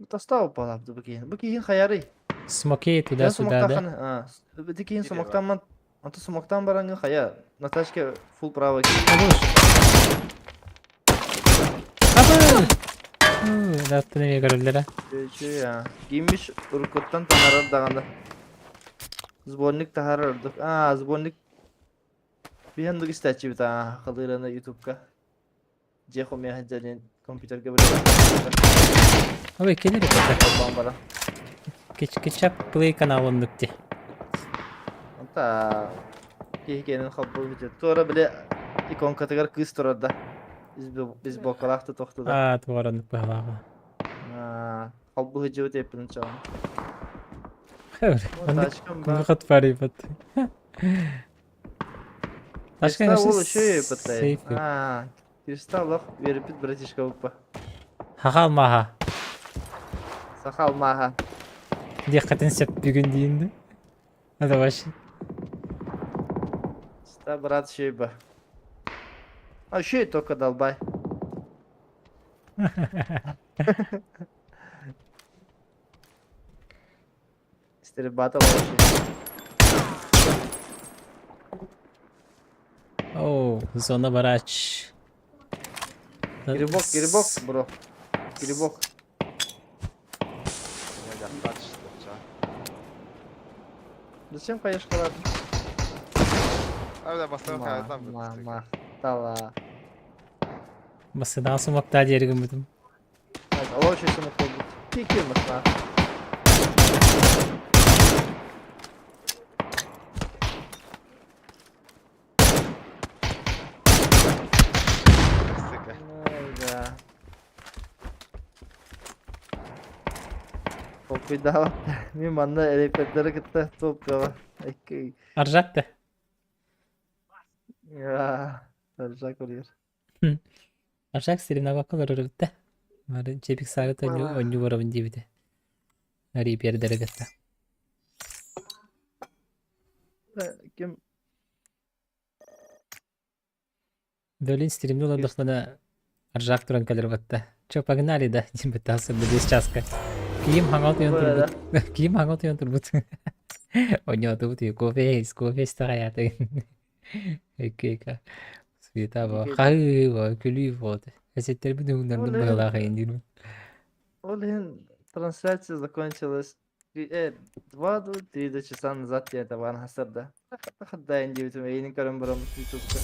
Тастау палапты бу киһин. Бу киһин хайарый? Смокей туда-сюда, да? Бу киһин сумактан Антон сумактан бараҥҥын хайа на тачке фул право. Абы! Даттын эмиэ көрөллөрө. Чү а. Киммиш уруккуттан танарар даҕаны. Сборник таһаарар ордук. Аа, сборник биһэн дук истээччибит аа, халыыраны ютубка. Дьиэ хомуйа сылдьар диэн компьютерга билэр. Ой, кини ребята. Холбоон баран. Кетчап Play канал оннук ти. Онта киһи кэнин холбуу бүтүр. Туора били иконкатыгар кыыс турар да. Бейсболкалаах да тохту да. Аа, туора оннук быһалааҕа. Аа, холбуу сылдьыбыт эппин чоҕун. Оннук кугахат парыйбат. Кристалл ол еще и Аа, Кристалл ох үөрүппүт братишка уппа. Саха алмааһа. Саха алмааһа. Диэххитин сөп бүгүн диин Это вообще. Ста брат шейба. А еще и только долбай. Стрельба-то вообще. Оу, зона барач. Грибок, грибок, бро. Грибок. Зачем хаешкалар? Ма, ма, тала. Басыдан сумакта диэригин бутум. Алло, еще сумак болбут. Кики масна. Да. Толкуйдаабат. Мин манна репердери кытта топкаҕа Аржак да. Аржак өлөр. Аржак Сиринабакка олорор эбит да. Бары чэпик саарыт онньу барабын диэбитэ. Репердери кытта. Ким Бөлүн стримни олордохпуна Аржак туран кэлэр батта. Чё, погнали да? Диэн быттаасы бу часка. Киим хаҥа утуйан турбут. Киим хаҥа утуйан турбут. Онньоотубут кофе кофе истэҕайааты. Эккека. Света бо хаһыы бо күлүү вот. Эсеттербит уһуннардым быһылаах диирбин. Ол иһин трансляция закончилась 2-3 часа назад я это ван хасарда. Хаддаин диэбитим эйигин көрөн баран ютубка.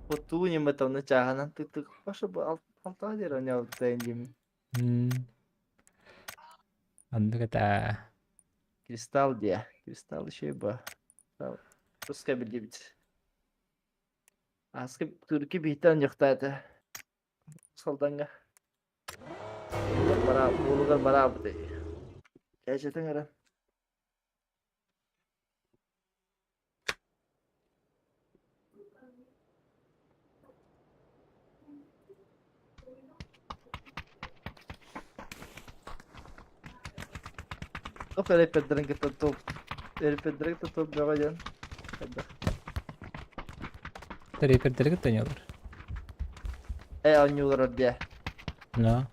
Отуу ньыматовна чааһынан тык-тык Паша бу алтаҕа диэри оонньообуттайын диэмин. Оннук этэ. Кристалл диэ. Кристалл еще ба. Русская билдибит. Аска түрки биһиттэн дьахтаата. Салданга. Бара буолугар бараабыт. Кээчэтин эрэ. Туох эрэпэрдэрин кытта топ эрэпэрдэри кытта топ бөҕө диэн хайдах Рэпердэри кытта оонньуулар. Э оонньуулар диэ. Но.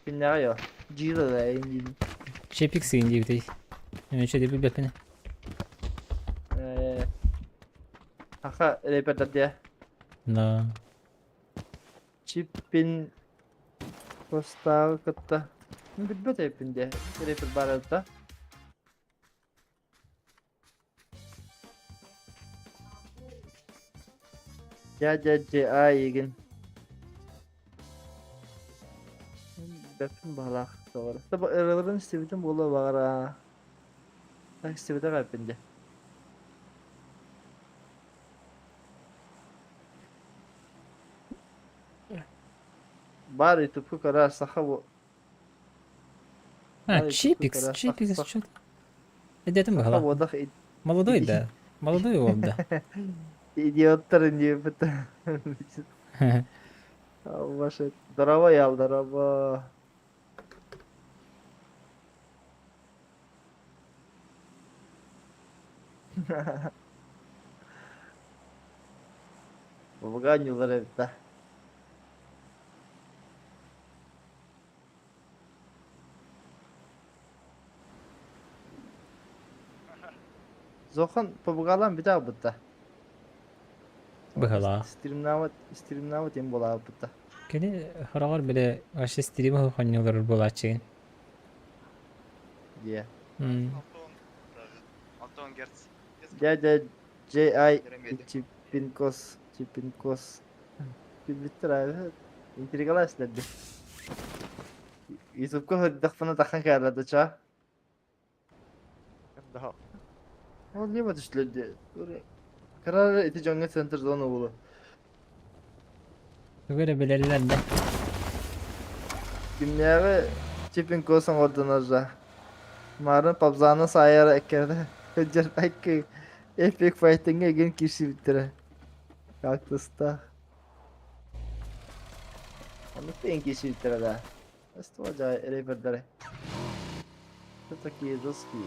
Киннэҕэ йо. Дьиила да эйин Чепик сыын диэбитэй. Мен чэ билбэппин. Э Аха рэпердэр диэ. Но. Чиппин Костааҕы кытта билбэт эбиппин диэ. Рэпер баар эбит да. Дядя Дьэ эйигин Бэппин баҕалаах доҕор. Ырыаларын истибитим буолуо баҕара. Истибэтэх эбиппин дьэ. Баар ютубка көрө саха бу А, Чипикс, Чипикс, что-то. Эдетим быһала. Молодой да. Молодой уол да. Идиоттар диэбит. Ваша здорово, я здорово. Бабаганньылар эбит да. Зохан побугалаан бүтэ аҕалбыта. Быһалаах. Стримнаабат, стримнаабат им буолаабыта. Кини хороҕор били вообще стрима хонньолорор буолааччыгын. Дьиэ. 60 Гц. Дядя J.I. Чипинкос, Чипинкос. Күлбүттэр аайы. Интригалаах дии. Ютубка көрдөхпүнэ тахан кээллэ ча. Ол не түстүлэр дии. Кыра ити дьоҥҥо центр зона буолуо. Тугу эрэ билэллэр да. Кимнээҕи Чипинкос оҥордунар да. Марын Пабзаны саайара эккэрэ сылдьар айкы эпик файтиҥҥа игин киирсибиттэрэ. Кактустаах. Оннук да киирсибиттэрэ да. Что за рэпердары? Кто такие жесткие?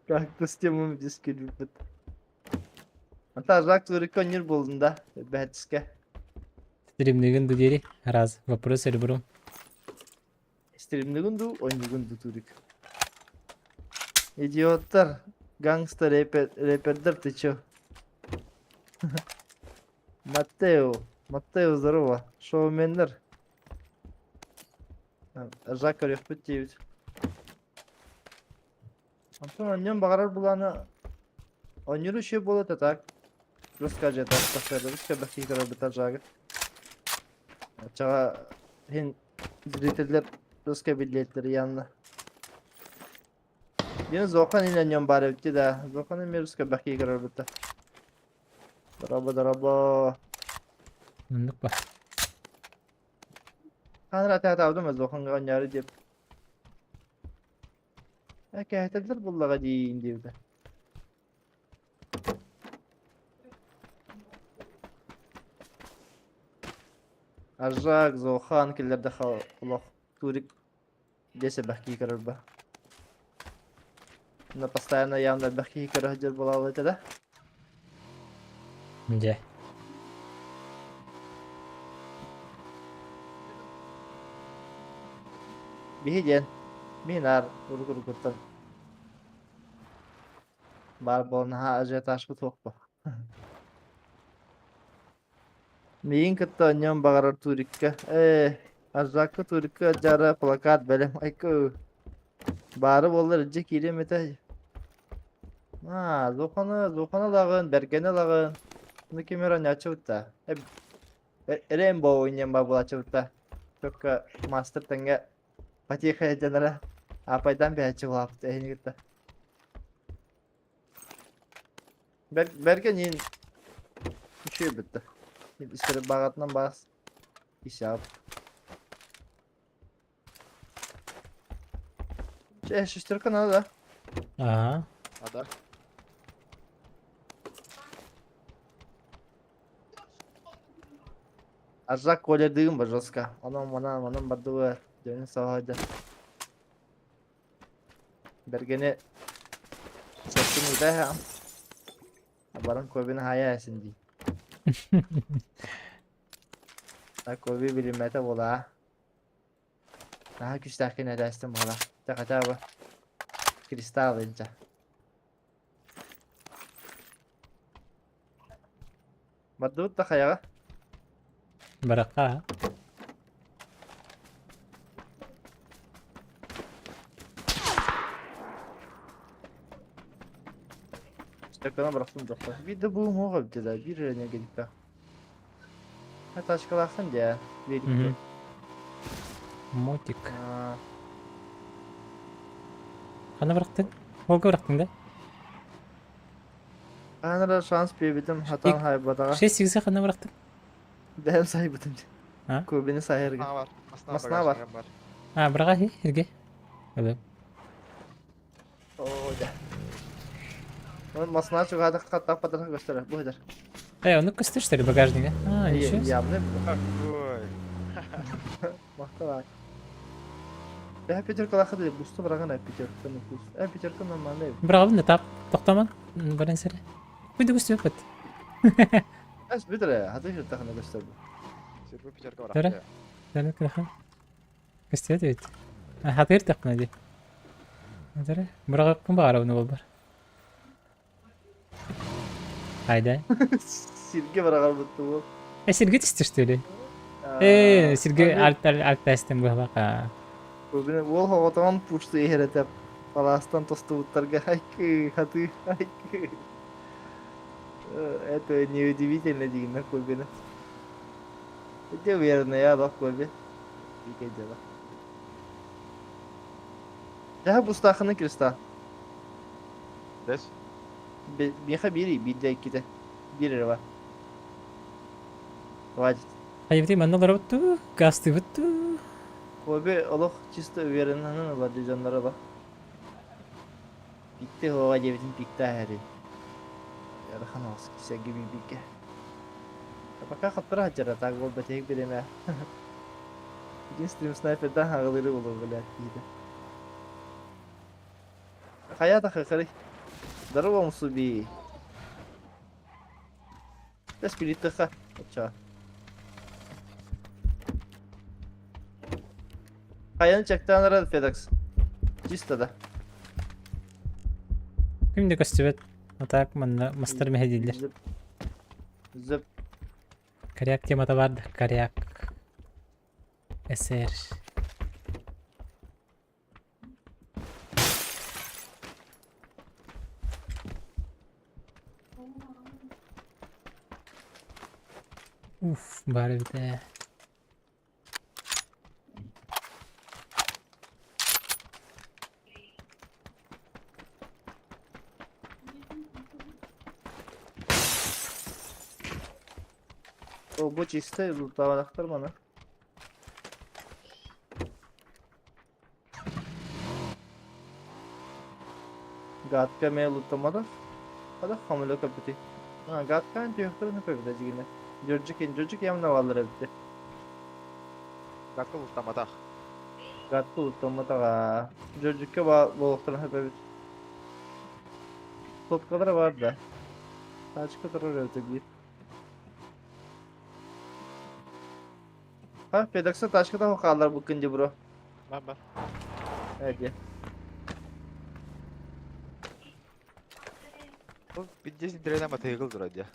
Кактус темам диски любит. Ата Жак Турикон нир болдун да, бәтіске. Стримнигин ду диэри раз вопрос ребром. Стримнигин ду, ойнугун ду Турик. Идиоттар, гангстер рэпер, рэпердер ты чё? Маттео, Маттео, здорово. Шоуменнер. Жак көрүөхпүт диэбит. Онтон онньон баҕарар булааны оонньуур үчүгэй буолуо этэ так. Русская так тахсар русская бэхтии көрөрбүт Жагы. Оччоҕо иһин зрителлэр русская биллиэттэр явно. Диэн Зохан иһин онньон баар эбит да. Зохан эмиэ русская бэхтии көрөрбүт. Дорообо, дорообо. Оннук ба. Хааныр атаатаабытым Зоханга оонньоору диэп. Э, кэһэтэллэр буллаҕа дии диэбитэ. Аржак, Зохан киллэрдэ олох турик дьэ элбэх киһи көрөр ба. На постоянно явно элбэх киһи көрө сылдьар буолаабыт этэ да. Дьэ. Биһи диэн, мин аар урук-урукуттан баар буолан наһаа ажиотажпыт суох буо. Миигин кытта оонньуон баҕарар турикка, ээ, Аржакка турикка дьара плакат бэлэм айка баары буоллар илдьэ киириэм этэ. Аа, Зоханы, Зоханы ылаҕын, Бэргэни ылаҕын. Ну ким эрэ оонньооччубут да. Рэмбо ойнуон баар буолааччыбыт да. Только мастер тэҥҥэ потихо дьанара апайдан бэһэччи буолааппыт эһини кытта. Бэргэн иин үчүгэй бүттэ. Истэрэ баҕатынан баас исаап. Чэ, шестерка надо, да? Ага. Надо. Аржак Коля дыым ба жестко. Онон манан манан бардыбы. Дьонун саҕа Бэргэни сорсун ыытаа баран Кобины хаайа эсин дии. А Коби билиммэтэ буолаа. Наһаа күүстээххин этээстим буола. Чэ хотя бы кристалл инча. Бардыбыт да хайаҕа. Барахха. Стакана бырахтым дохто. Биир да бу муох эбит да, биир эрэ ньэгириктээх. Тачкалааххын дии, великки. Мотик. Ханна бырахтыҥ? Холго бырахтыҥ да? Хаһан эрэ шанс биэрбитим, хатан хайбатаҕа. 6 иксэ ханна бырахтыҥ? Бэйэм сайбытым. А? Кубины сайырга. Масна бар. Масна бар. бар. А, быраҕа ирге. Өлөм. Оо, дьэ. Масна чугаадах хаттаах патарах көстөрө. Бу өтөр. Э, ону көстөр что ли багажнига? А, ничего. Явно. Какой? Махтал. Бэһэ пятеркалаах да бусты быраҕан пятерка ну пусть. Э, пятерка нормальный. Быраҕабын да тап тохтомон баран сэрэ. Куйда көстүбэт. Эс бүтэрэ, хаты хүртэхинэ көстөр бу. Сирбу пятерка бар. Төре. Төре кыхан. Көстүбэт эбит. Хатыр тэхпинэ ди. Төре. Быраҕаппын баҕарабын буолбар. Хайда? Сиргэ быраҕарбыт тугу? Э, сиргэ түстэ что ли? Э, сиргэ альт альт быһалаха. Уол хоҕотоҕун пушты иһэр этэ. Палаастан тостубуттарга айкы, хаты, айкы. Это неудивительно дигинна Кобина. Это верно, я да Коби. Дикое дело. Дьэ бустаахыны креста. Бэс. Миэхэ биир биирдэ иккитэ. Биир эрэ бар. Хватит. Хайыбытый манна олоробут дуу, гастыыбыт дуу? Коби олох чисто увереннанан ылар дьоннор олох. Пикте хуоҕа диэбитин пиктаа эри. Ыарахан оҕус кисэргэ биирбиккэ. Пока хаттара сылдьара так буолбатык биримэ. Един стрим снайпердан хаҕылыыры булуо блядь киһитэ. Хайа да хахарый. Здорово, Мусуби. Тэс билиттыха. Оччо. Хайаны чектаан эрэр Федекс. Чисто да. Ким да көстүбэт. А так манна мастар мэһэйдииллэр. Зып. Зып. Коряк темата бар да, коряк. СР. Уф, баар эбит ээ. О, бу чисто лутаабатахтар маны. Гадка эмиэ луттамматах. Хадах хомула көппүтүй. А, гадкаан түһүөхтэрин көппүтэ дьигинэ. Дьордьук дьордьук явно бааллар эбит. Гадка луттамматах. Гадка луттамматаҕа. Дьордьукка буолуохтарын сөп эбит. Соткалара бар да. Тачка турар эбит биир. Ха, Федекса тачката хааллар буккун ди бро. Бар бар. Эди. Ол пиздец интернет матыгыл турар дии.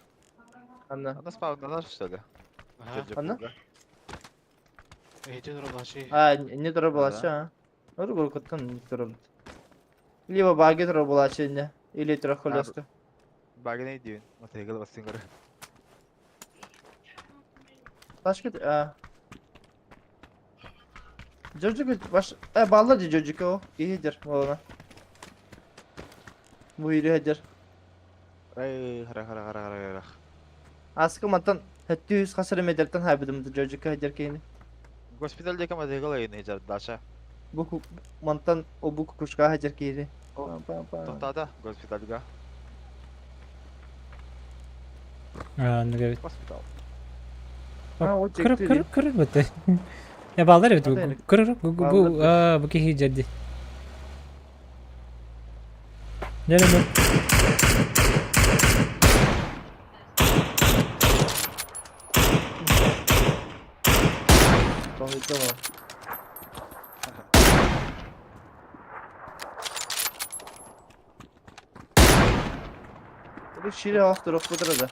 Анна. Ана спавналар что ли? Ага. Анна? Эйден ролачи. А, не турар булачы, а. Ору куттан не турар. Либо баги турар булачы не. Или трехколеска. Багын диин. Матыгыл бассын көрө. Тачка, а. Жоржук баш... Э, балла ди Жоржук о. Иһидер, олана. Бу иһидер. Ай, хара хара хара хара хара. Аскы мантан 700 хасыр метртен хайбыдым Жоржукка хадер кейни. Госпиталь дека матыгыл айын жар даша. Бу мантан о бу кукушка хадер кейни. Тоқтады госпитальга. Аа, оннук эбит. Госпитал. А, ол Кыр чектүү кыр дии. кыр быты. Я баллар эбит Ата кыр бу Баллар аа бу киһи дьэрди. Дьэ бу Тоһуйдум. Бу шире ох турук бутырады.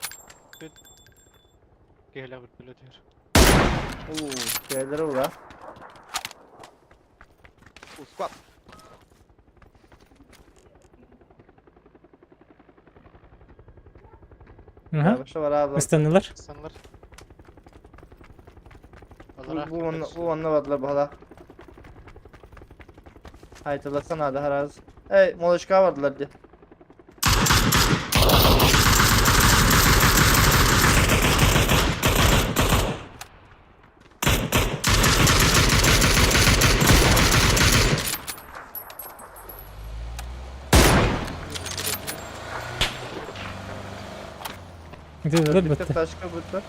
Киһилэх бүттүлэ түһэр. Уу, кэлэр ула. Склад. Аха. Баша барабы. Ыстаннылар. Санлар. Бу онна бу онна бардылар баһала. Айтыласан ада хараз. Эй, молочка бардылар ди. Ытыллар Bitti бытты. ташка бутта.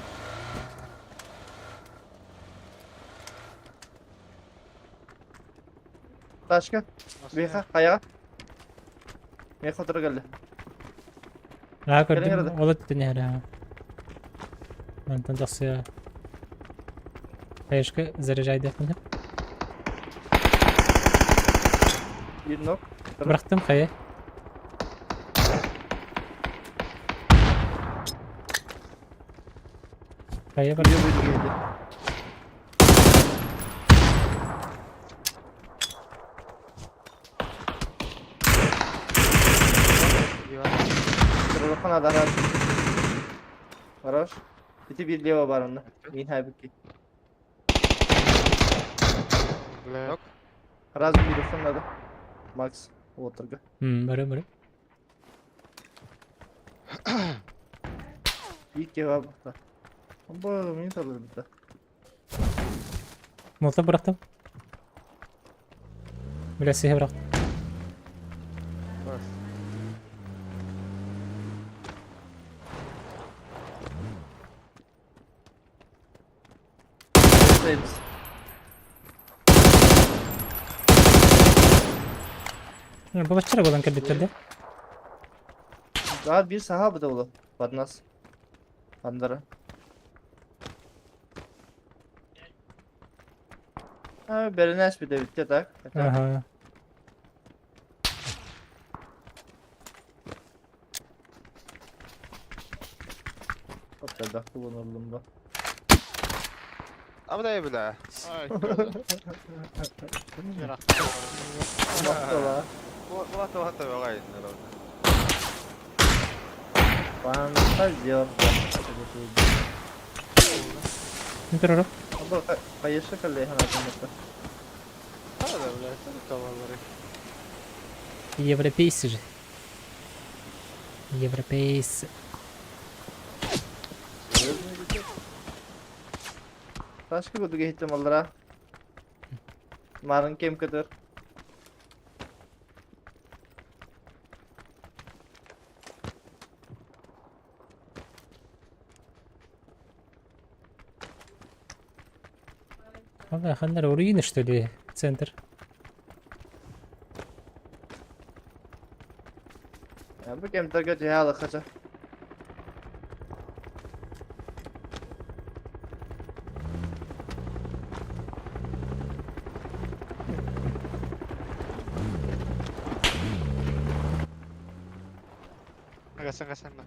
Ташка, беха, хаяга. Меха отура келди. Аа Кэлэн көрдүм. эрэ. Ол өттүн эһэрэ. Мантан тахсыа. Хаешка заряжайдыахпын. Bir нок. Бырахтым хайа. Хайа бар. Левый двери. Турулахан адарар. Хорош. Ити bir лево бар онно. Мин хайбыкки. Бля. Раз микрофон надо. Макс, отырга. Бары бары. İlk cevabı da. Ama min alır bir de. Молотов бырахтым. Бля, сыһа бырахтым. Бас. Sayımız. Балаччара буолан кэлбиттэр да? Daha bir saha bu da oğlum. Badnas. Bandara. Ha, Berines bir de bitti tak. Ага. Hatta da kullanıldım da. Ama da бля. Ай, коза. Mahtala. Улата улата бага инде. Фантазер. Туруру. Або кайышы калле ханатымда. Да, да, блядь, это товары. Европейцы же. Европейцы. Ташкы кудуга хиттем аллара. Марын кем кытыр. Ага, ханнар руины, что ли, центр? Я бу кем тарга жаалы хача. Гасан, гасан, да.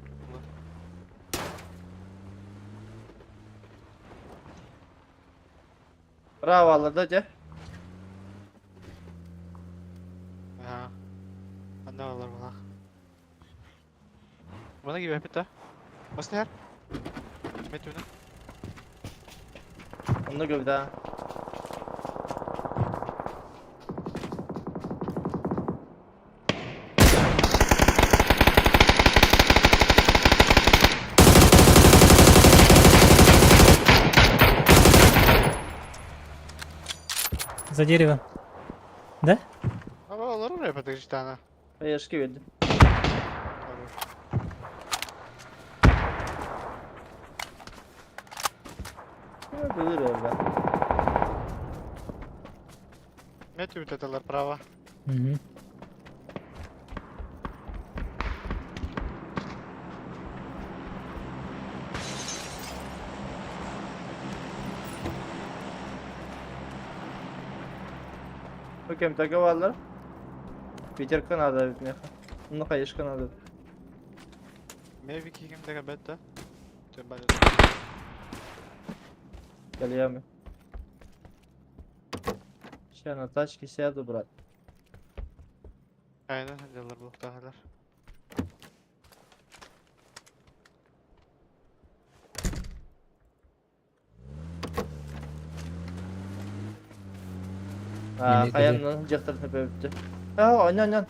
Браво алларда же. Ага. Анда алар булах. Мына кибе пита. Бас нер? Метүнө. Онны гөвдә. За дерево. Да? Аба алар урай патыгыштана. Кайышкы берди. Bilir öyle. Метү битетелер право. Угу. Bu кем тарга баллар. Питер Канада бит меха. Онны кайышкы надо. Меви кигим деге бетте. Төбәле. Geliyor Ща на тачке сяду, брат. Aynen делар булактагылар. А, Неме хаянын жактарын төпөбүттү. А, ойнон, ойнон.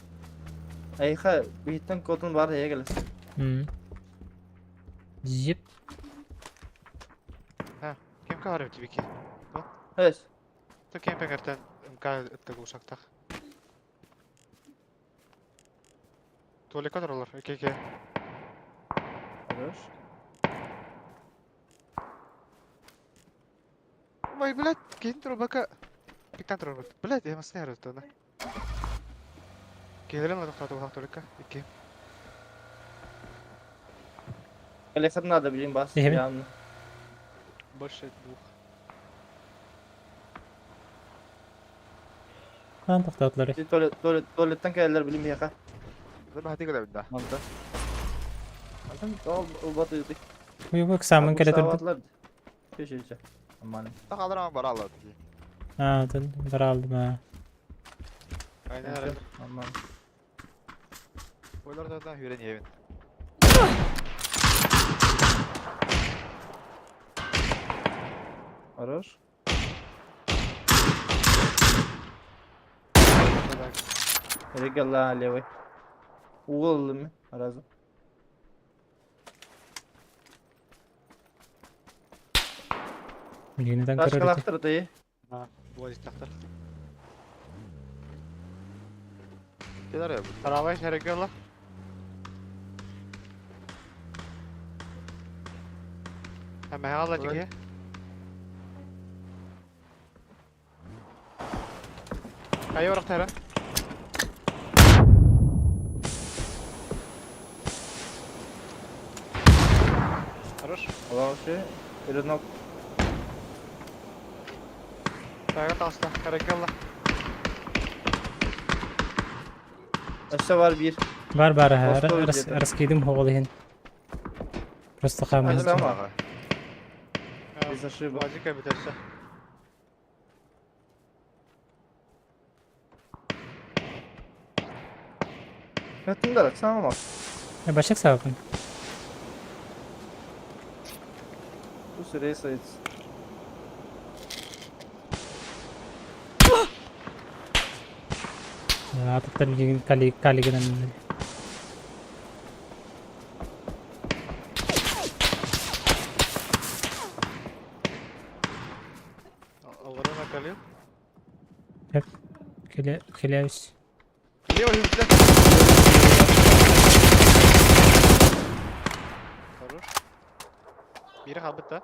Айха, биттен кодун бар эгел. Зип. Кем калар бит бики? Эс. Ту кем пегертен МК ыттык ушактак. Туалетка туралар, эки. Хорош. Ой, блядь, кин турбака. Пиктан турбат. Блядь, я масны ярытты. Келерин ладык тату булак туалетка. Эки. Колесо надо, блин, бас. Ехеми. Явно. Больше двух. Ан тоқтатылар. Туалет, туалет, туалеттен келелер билин бияка. Бу хати көлө бит. Манта. Антон, ол ол баты. Уй, бу экзамен кэлэ турду. Чэ, чэ, чэ. Нормально. Тахалар бараллар. А, тут баралдым а. Aynen herhalde. Нормально. Boylar zaten hüren yevin. Хорош. Регала левый. Угол ми разом. Билигинтэн көрөр ити. Ташкалахтыр ты. Буоль тахтар. Kenar ya bu. Правай шарыгала. Hemen hala Ой. чеки. Кайы барактара. Хорош. Вообще. Перенок. Тага таста. Карагала. Өссө бар bir. Бар бар ha. Ростов где-то. Раскидым хоғол иһин. Просто хааман. Ай, Сама. Без ошибок. Базика битәрсә. Хатындар, сама. Башак сабапын. Пусть рейсается. Атыттар билигин кали калигынан. Аларына калил. Келе келебиз. Левый битә. Хорош. Бире калбыт да.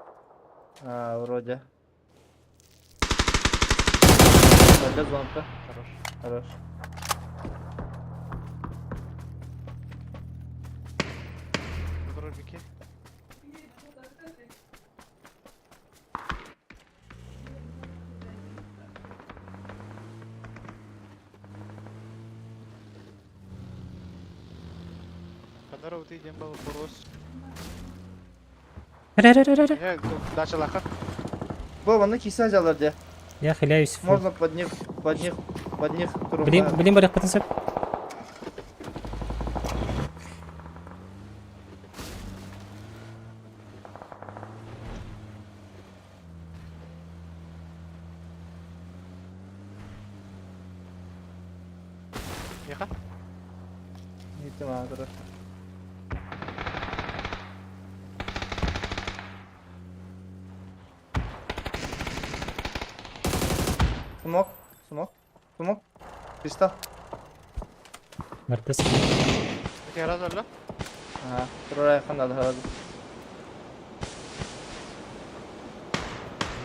А, вроде. Вроде звонка. Хорош. Хорош. Добро бики. Канара ути дембал порос. Ре ре ре ре. Не, дача лаха. Вова, на киса взяла где? Я хиляюсь. Можно под них, под них, под них Блин, блин, барах потенциал. Яха. Гитим хорошо. Смок, смок, смок. Кристалл. Мартас. Окей, раз алла. Ага, второй ханда да.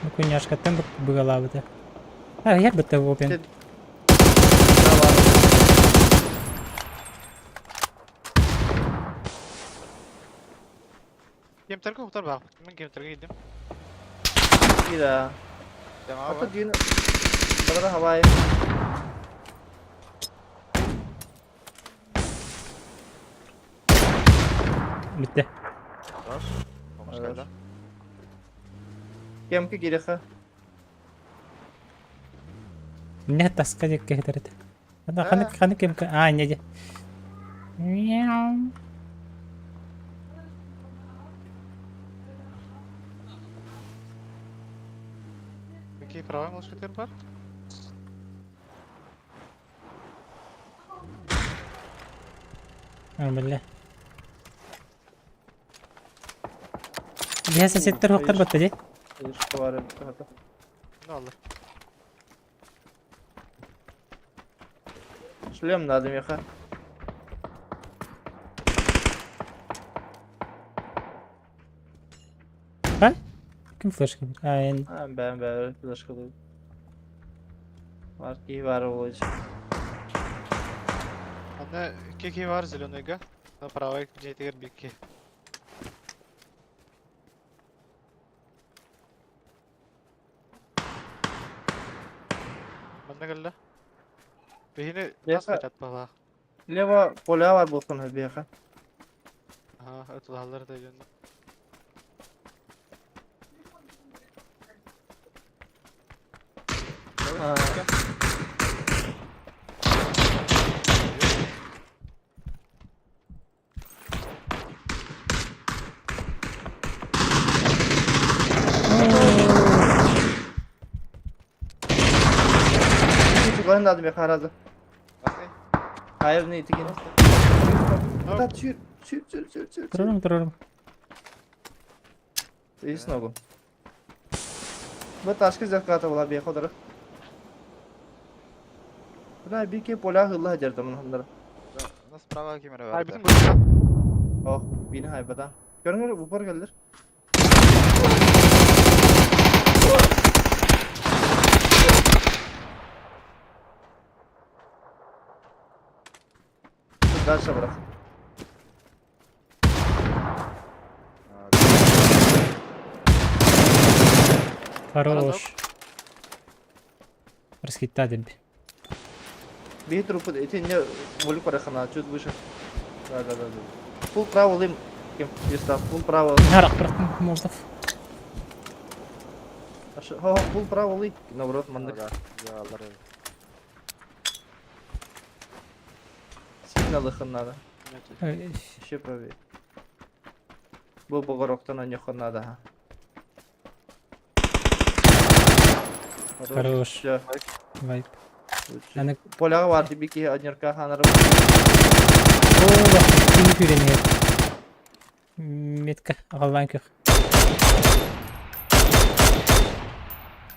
Ну куняшкаттан быгалабыта. А, я бы того опен. Кем терке уктар бак. Мен кем терке идем. Кира. Tamam Ата abi. дүйін. Бара хавай. Битте. Хорош. Olmuş Хорош. geldi. Кемке киреха. Не таска дек кehтерет. Ана ханы ханы кем а не де. Мяу. Бики правай мушкетер бар. А, бля. Бияса сеттер хоктар батта де. Бар хата. Не алла. Шлем надо меха. Ким флешка бир? А, эн. А, бәм бәм флешка ду. Бар ки бар болыч. Аны кеки бар зеленыйга. На правай жетигер бики. Манна келді. Бихини нас Яха. качат бала. Лево поля бар болсын беха. Ага, өтүлалар да жөнү. Чугаһын надо миэхэ аразы. Хайыр не итигин. Да сүр, сүр, сүр, сүр, сүр. Турарым, турарым. Ты ногу. Бу ташка заката була бия ходора. Бuna bir ke поля hıllı hacerdi bunu onlara. У нас справа камера Ай, бар. бүтүн көрдүм. Oh, bini haybadan. Görün упор gelir. Дальше брат. Хорош. Расхитать би. Bir трупы эти не волю парахана чуть выше. Да, да, да, да. Пул право лым. Кем? Юстав, пул право. Харак бырахтым Молотов. Хо, пул право лый. Наоборот, мандык. Да, да, Сильно лыхын надо. Еще правее. Бу бугороктан анюхан надо. ха. Хорош. Все. Вайп. Лучше. Аны Поляға бар тебе ки однерка ханары. О, кини күренер. Метка агаллаан көх.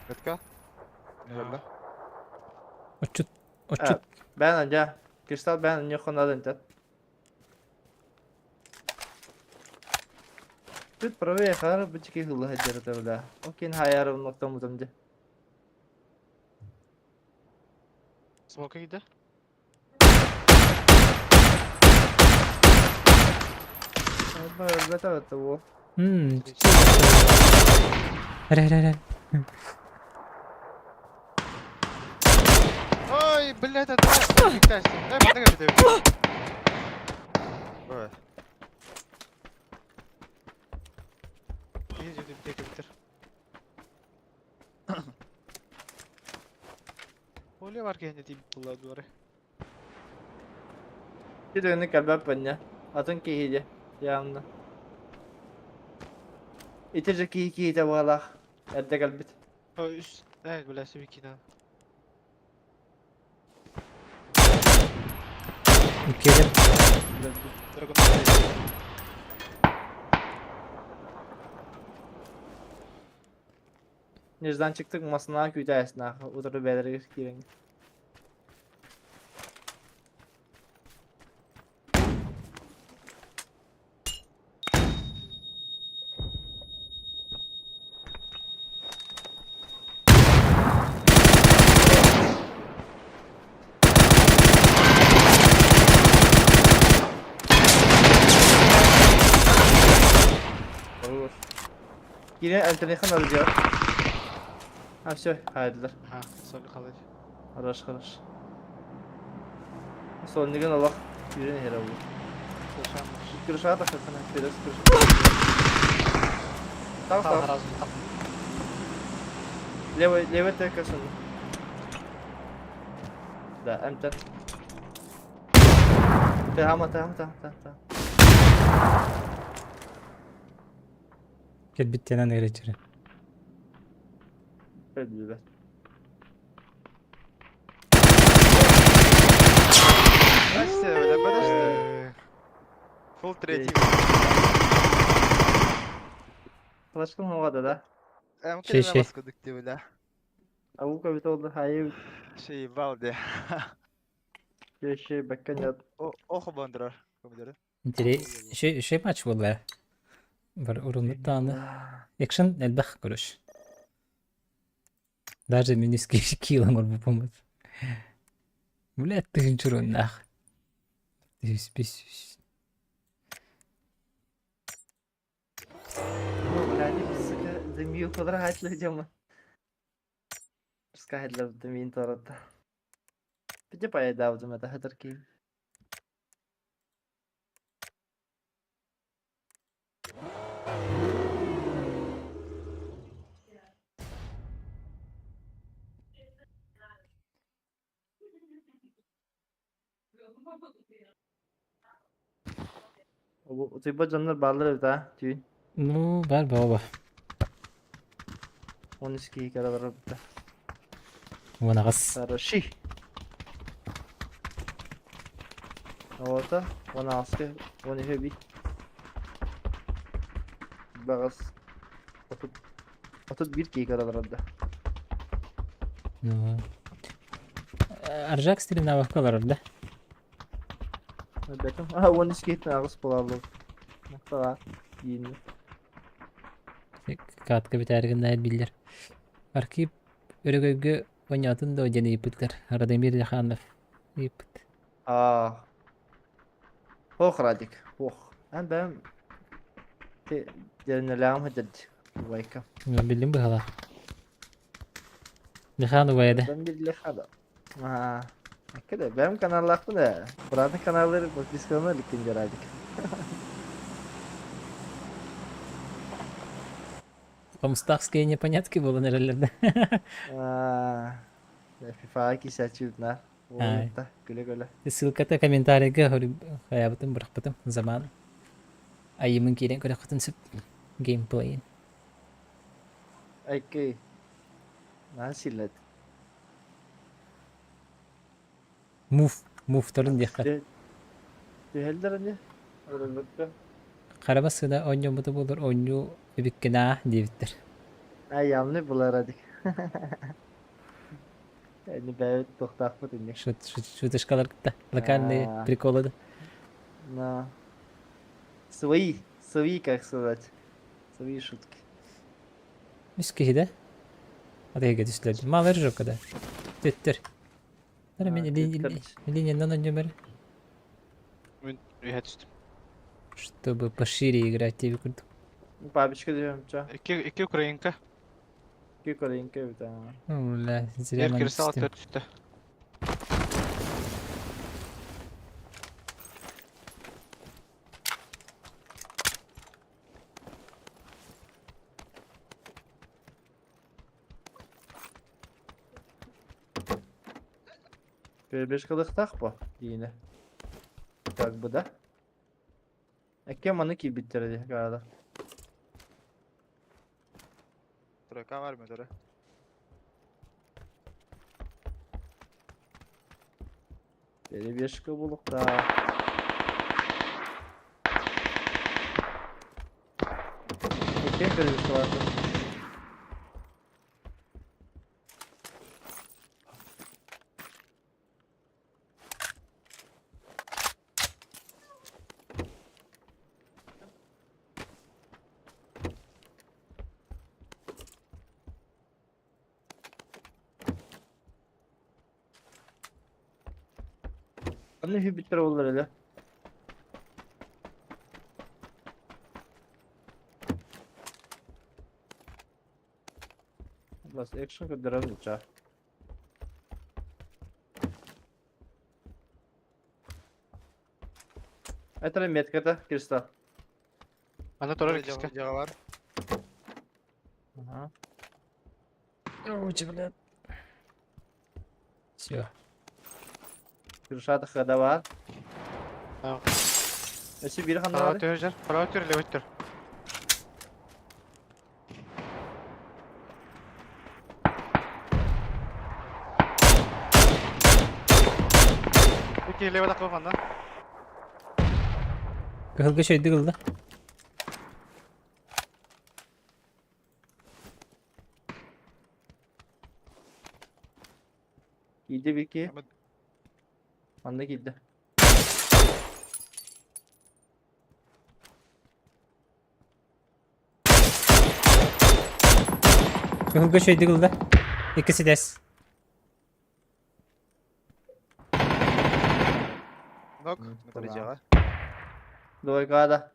Метка? Наверное. Отчут. Отчут. Бән анжа. Кристалл бән анюхан надо интет. Тут правее хары бычки хылы хаджары бля. Окин хаяры ноктам утамды. Смока киде. Бата бата во. Мм. Ре ре ре. Ой, блядь, это Дай, дай, дай. Ой. Иди, иди, иди, иди. Оля бар кенде тип була дуары. Bir dönü kalbap banya. Atın ki hide. Yanında. İtirce ki ki hide bağlak. Erde kalbit. Ой, үс. Эй, бля, себекина. Келер. Драгон. Неждан çıktık masına kütahyasına. Oturup belirli girin. Olur. Yine enternational alacağım. Ha все, haydiler. Ха, соны қалай. Хорош, хорош. Соннигин алах yürüne her oldu. Kırışağa da kırsana. Biraz kırışağa. Tamam tamam. Левый, левый только сон. Да, МТ. Tamam tamam tamam tamam tamam. Кел биттенен эречере. Öldü Здрасте, бля, подожди. Фул третий. Флашкам havada да. М Шей, шей. маску дыкты, бля. Avuka bit oldu. Hayır. Шей, балде. Şey şey bakkan yat. Охо бондрор. Помидоры. Интерес. Шей шей матч була. Бар урунут тааны. Экшен элбэх көрүш. Даже минус килом бу помот. Бля, тыгынчуруннах. Бис. Бля, сука, дымию квадратlı camı. Скайдлер дымин тарата. Где поедав это хатарки? Утуйбат дьоннор бааллар эбит аа, түүн. Ну, бар баба. 13 киһи кэлэ барбыта. 18. Хороши. Оҕото 18-ка 13 эбит. Баҕас 31 киһи кэлэ барда. Ну, Аржак стримнавахка олорор да? Бэтим. А, 13 киһиттэн аҕыс буолаллар. Махтала. Диинни. Катка бүтээригин да биллэр. Архип өрөгөйгө оонньоотун дуо диэн ыйыппыттар. Радомир Лиханов ыйыппыт. Аа. Ох, Радик, ох. Эн бэйэм дьэринэлээҕим сылдьар убайка. Биллим быһалаах. Лихан убайа да. Радомир Лиханов. Аа. Эккэ бэйэм каналлаахпын ээ. Быраатын каналлары подпискалана иликкин дии Радик. Хомустаахские непонятки буолан эрэллэр да. Аа. FIFA кисээччибит наар. Уолунта күлэ-күлэ. Ссылката комментарийга хайаабытым бырахпытым заман. Айымын киирэн көрөххүтүн сөп геймплейин. Айкый. Наһаа силлэт. Мув, мувтарын диэххэ. Түһэллэр ини. Өрөлбөккө. Хара бассына оонньоммута буолар оонньуу эбиккин аа диэбиттэр. Аямны булар адик. Эни бэйэбит туохтаахпыт инник. Шуточкалар кытта локальные приколы да. На. Свои, свои, как сказать. Свои шутки. Үс киһи да? Атыга түстүлэр. Малар жопка да. Төттөр. Тара мен линиядан оонньомор. Мен үһэ түстүм. Чтобы пошире играть тебе курдук. Пабичка диэм ча. Икки, икки украинка. Икки украинка эбит аа. Бля, зря Эр маннык кирсал түстүм. төрт түстэ. Перебежкалыахтаах бо диинэ. Как бы да. Эккэ маны киирбиттэрэ дии гарада. Тройка var mı töre? Перебежка булуктаах. Иккиэн перебежкалаатым. Ханна үһү буоллар эле. Бас экшн көрдөрөн буча. Это метката, Кристал. Ана турар иккискэ. Дьаҕа бар. Ага. Ой, блядь. Все. Киршата хада бар. Аа. Өссө биир ханна Право бары? түһэр, право түр, левый түр. Ики левый такой ханна. Кыһылга шөйдүк ылла. Киирдэ биир киһи. Ама- Манна киирдэ. Кыһылга шөйдүк ылла. Икки сидэс. Нок, М, металлическая. Двойка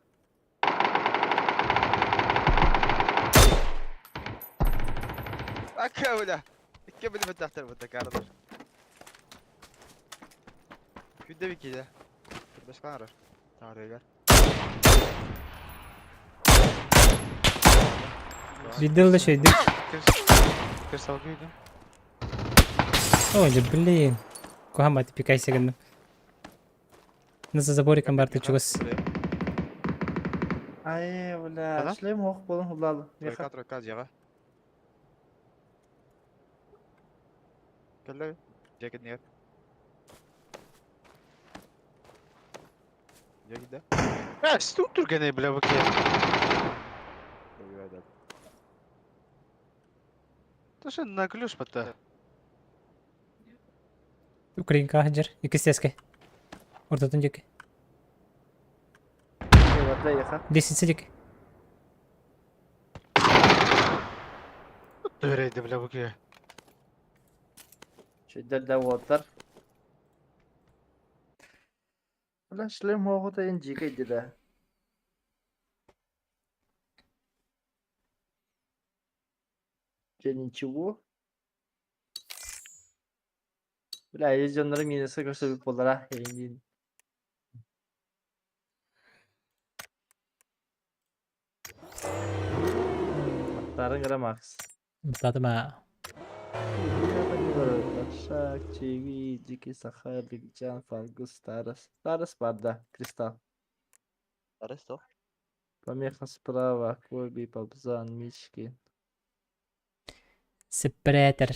Ака, бля. Икки били баттахтар баттакардар. Күндэ бикиде. Башка Таарыгар. Биирдэ ылла шөйдүк. Кирсал күйдүм. Ой, да блин. Кухамат пикайся гынным. На забориком барты чугас. Ай, бля, шлем ох болон хулал. Тройка, тройка, дьиэҕэ. Кэллэ, дьиэ кэннигэр. Дьиэ киирдэ. Э, стук түргэнэй, бля, бу киһи. То на ключ пота. Украинка сылдьар. Иккис сиэскэ. Ортотун диэки. Лестница диэки. Төрөйдө, бля, бу киһи. Чөйдер да уоттар. Бля, шлем оҕото эн дьиикэй да. Че ничего. Бля, дьоннору минуска көрсөбүт буоллара эйиҥниин. Аттарын гра Макс. Бастаатым аа. Шаг, Чиви, Дикий Саха, Бигджан, Фаргус, Тарас. Тарас бар да, Кристалл. Тарас тоқ? Помеха справа, Коби, Пабзан, Мишкин. Сеппэрээтэр.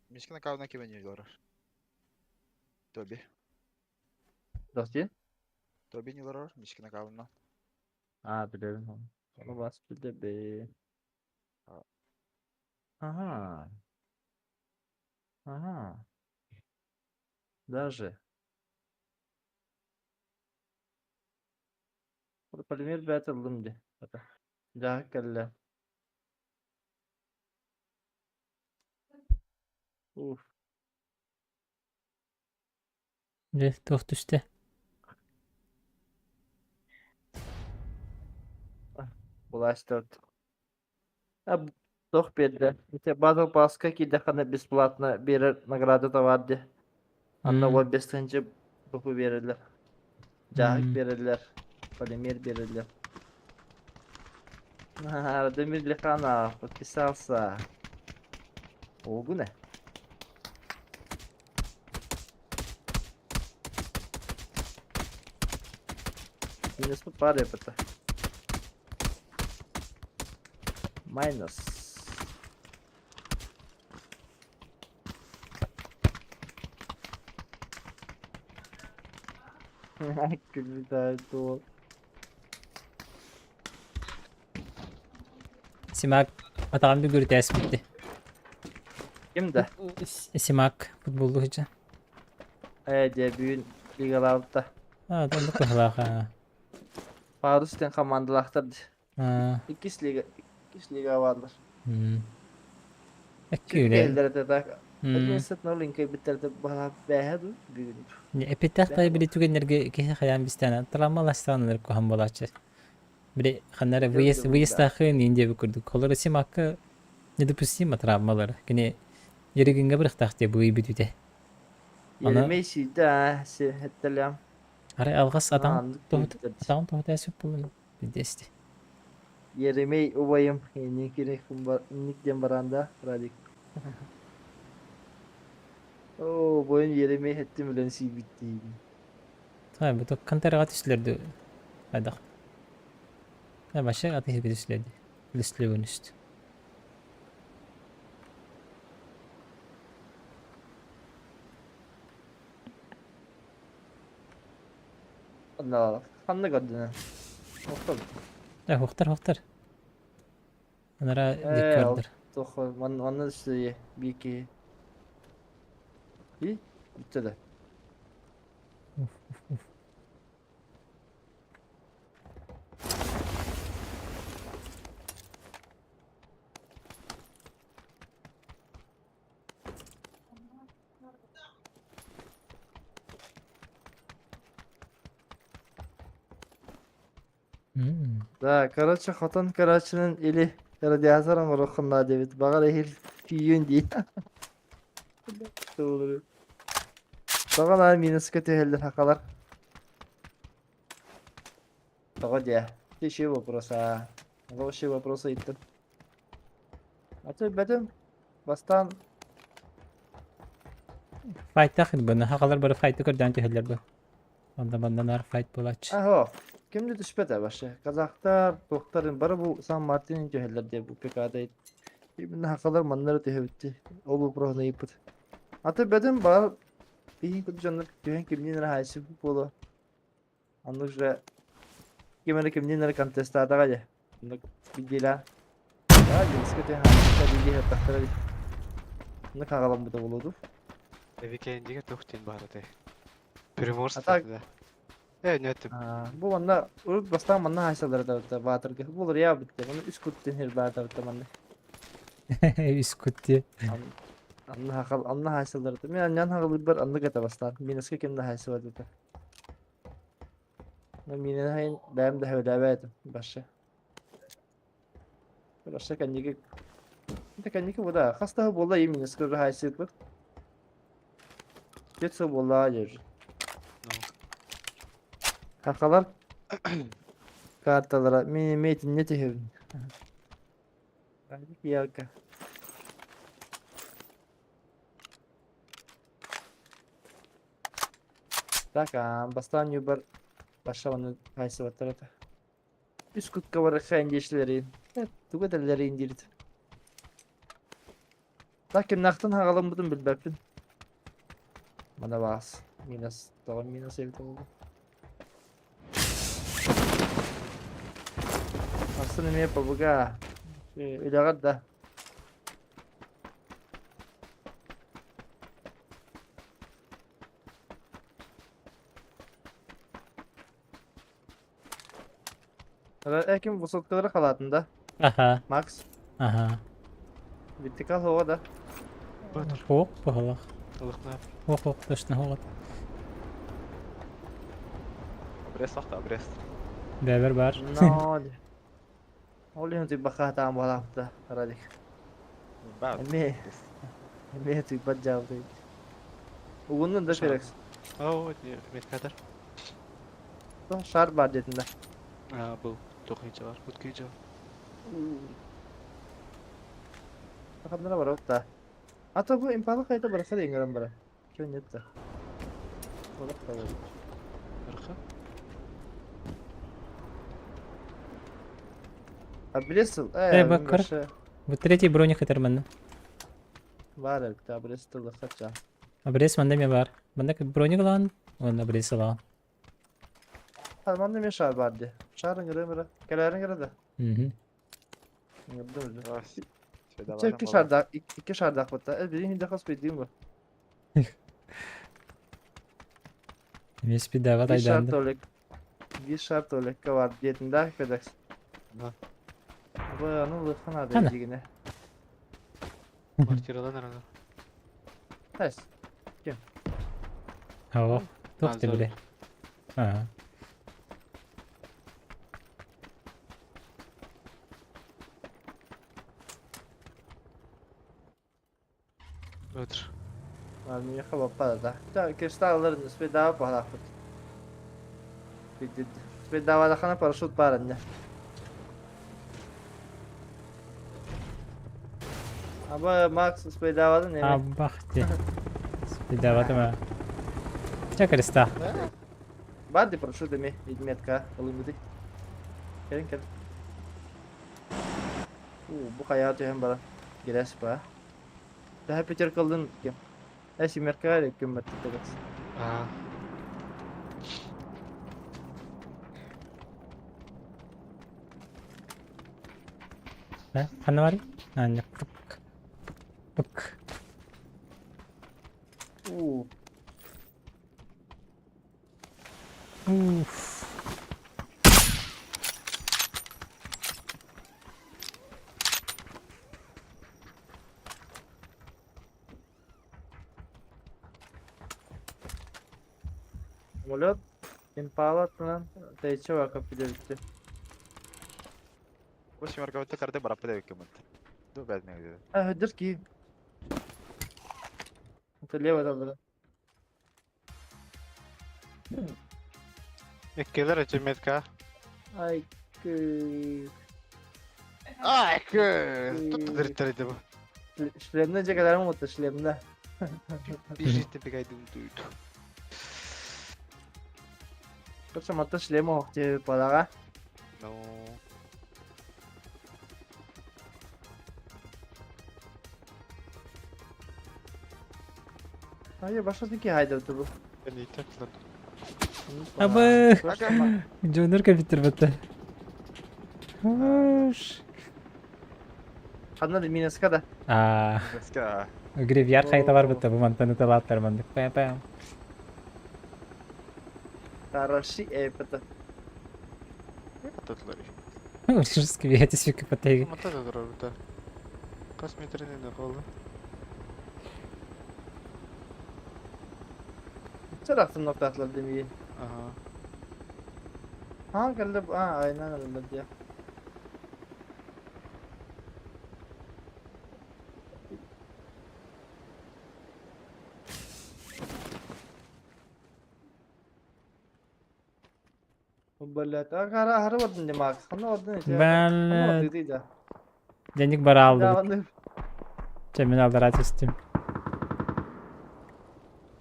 Мишкин аккаунтuna ким не Тоби. Дохти? Тоби не олорор, Мишкин аккаунтuna. А, билэбин оны. Ону бас билэбин. Ага. Ага. Даже. Полимер бэт ыллым дии. Дьаһык кэллэ. Уф. Дьэ, туох түстэ? Былаастаат. Туох биэрдэ? Ити Battle Pass-ка киирдэххинэ бесплатно биэрэр награда табаар дии. Анна 15 тыһыынча бупу биэрэллэр. Дьааһык биэрэллэр. Полимер биэрэллэр. Радомир Лиханов подписался. Огуна. Минус падает это. Майнус. Как то. Симак атаҕын бүгүрүтээс бүттэ. Ким да? Симак футболлуу сылдьан. Ээ дьэ бүгүн лигалаабыта. Аа, оннук быһыылаах аа. Парус диэн командалаахтар дии. Аа. Иккис лига, иккис лига бааллар. Экки үлэ. Кэллэр этэ так. 11-0 инкэйбиттэр этэ баһа бээһэ дуу бүгүн. Эпиттэх тай били түгэннэргэ киһи хайаан бистээн травмаластаан куһан буолааччы. Били ханна эрэ выезд выездтаахын иин диэбит курдук. Холоро Симакка недопустимо травмалар. Кини Ерегингэ бырахтаах диye быый бүтүтэ. Аны Еремей сүйдэ аа этtelям. Арай алҕас атаҕын атаҕын тоһута сөп буолан билдиэсти. Еремей убайым инник диэн бараан да Радик. Оо, бойун Еремей хэттим үлэн сийбиттиин. Ай, бу контораҕа түстүлэр дуу? Хайдах? Вообще аты сиргэ түстүлэр дии. Лүстүлүгүн үст. Ханна көрдүнэ? Охтор. Э, хохтар, хохтар. Анара дикки бардар. Тох, манна түстү биир киһи. И, бүттэ да. Уф, уф, уф. Да, короче, хотон көрөөччүнэн или радиатор оҥоруоххун диэбит. Баҕар эһиил тиийиэн дии. Тоҕо наар минуска түһэллэр хахалар? Тоҕо диэ? Еще вопрос, а. Вообще вопрос ыйыттым. А то бэтим бастаан Файтах быны хахалар бары файты көрдөөн түһэллэр бу. Онно манна наар файт буолааччы. Аһо, ким да түспэтэ вообще. Казахтар, туохтар бары бу Сан-Мартин түһэллэр диye бу ПК-да. Именно хакалар маннары түһэбитти. Ол вопроһун ыйыппыт. Аты бөдөн бар биһин кут дьоннор түһэн кимнин эрэ хаайсыбыт буолуо. Оннук же ким эрэ кимнин эрэ контестаатаҕа дьэ. Оннук билдиилээх. Аа, дьиҥскэ түһэн хаалбыта билдии саттахтара дии. Оннук хаҕаламмыта буолуо дуу. Эбикээндигэ туох диэн баар этэй? Приморск А так да. Э, не это. Бу манна урут бастаан манна хаайсаллара да баатырга. Бу уларыйа битте. Маны үс кут тенһир баатабыта манна. Үс кут диye. Анна хахал, анна хаайсаллара. Мен аннан хагалыырбар аннык это бастаан. Минуска ким да хаайсыбат этэ. Минен хайын бэйэм да хөдөөбөтүм башы. Башы кэнники Это кэнники бу да. Хас да буолла и минуска уже хаайсыыппыт. Төрт сыл буолла дьэ. Хахалар карталара мин эмиэ итиннэ түһэбин. Ярко. Так, бастаан ньуубар Паша оны хайсыбаттар этэ. Үс кутка барыха индиэчилэрин. Тугу этэллэрин диирит. Так кимнахтан хаҕаламмытын билбэппин. Мана баас. Минус, тоҕо минус эбит буолла. Арсын эмиэ пабыга. Үлэҕэр да. Ким высоткалары халаатын да? Аха. Макс? Аха. Вертикал хоҕо да? Хоқ баһалах. Хоқ хоқ точно хоқ. Обрез лахта, обрез. Бэбер бар. Ноль. Ол иһин тыйбакка сатаан буолаахпыта, Радик. Баар. Эмиэ, эмиэ тыйбат дьаабытай. Угуннун да Ферекс. Оо, медкатор. Шар бар диэтин да. А, был. Туох бар, бут күйдьэ бар. Ханнара барабыт да. А то бу импала хайта бараса да иҥэрэн бара. Чё нет да. Олох да буолбут. Барха. А билесил, Э, э, баккар. вообще Бу третий броник этэр манна. бар эбит, обрез тылы хача. Обрез манна эмиэ баар. Манна броник ылаҕын уонна обрез ылаҕын. Манна эмиэ шар бар дии. Шар ыҥырыам эрэ. Кэлээриҥ эрэ да. Мгм. Ыҥырдым уже. Чэ, икки шардаах, икки шардаахпыт да. Э, билигин хас бейдиим бу. Эмиэ спидава Биир шар тайдаанды. толик. Биир шар туалекка бар диэтин да FedEx. Бу аны ылыахха наада Хана. дигинэ. Квартиралан арана. Тас. Оо, туох А, ты биле. Аа. Өтür. Миэхэ баппа да. Кристалларын спидава пахлаахпыт. Спидавалахана парашют баар иннэ. Аба Макс спидавадын эми. Абах ти. Спидаватыма. Чэ креста. Бар ди парашют эми метка ылымыды. Кэлин кэл. У, бу хайаа түһэн баран. Гирэс ба. Тэһэ пятерка ыллын ким? Э, семерка эрэ көммөттүк. Аа. Э, ханна барый? Аанньа. Пук. Пук. У, Уф. Самолет Импала тынан тэйче вакап билебитти. Бу семерка карды бараппыт эбиккин Ду бәдмеге. А, өддөр ки. Это лево далдыра. Эккелер эче метка. Ай, кы. Ай, кы. Тут дырыттар bu. Шлемне же кадарым отты, шлемне. Bir житте бегайдым дуйду. Короче, манта шлем оһох диэбит балаҕа. Ну. Hayır başka ki haydi bu. Абы! Дьоннор кэлбиттэр батта. Хош. Ханна да минуска да. Аа, Минуска. гревьяр хайта бар бытта бу мантан ыталааттар мандык. Пэм пэм. Хороши эпэта. Сквете сюка патеги. Хас метринен қалды. Чарахтын ноктатлар демейін. Ага. Ha geldi. Ha aynen öyle diye. Блять, а хара хара бардын демак. Хана бардын иче. Бәл Хана денег бара алдыбыт. бардын. Чэ мин алдара түстүм.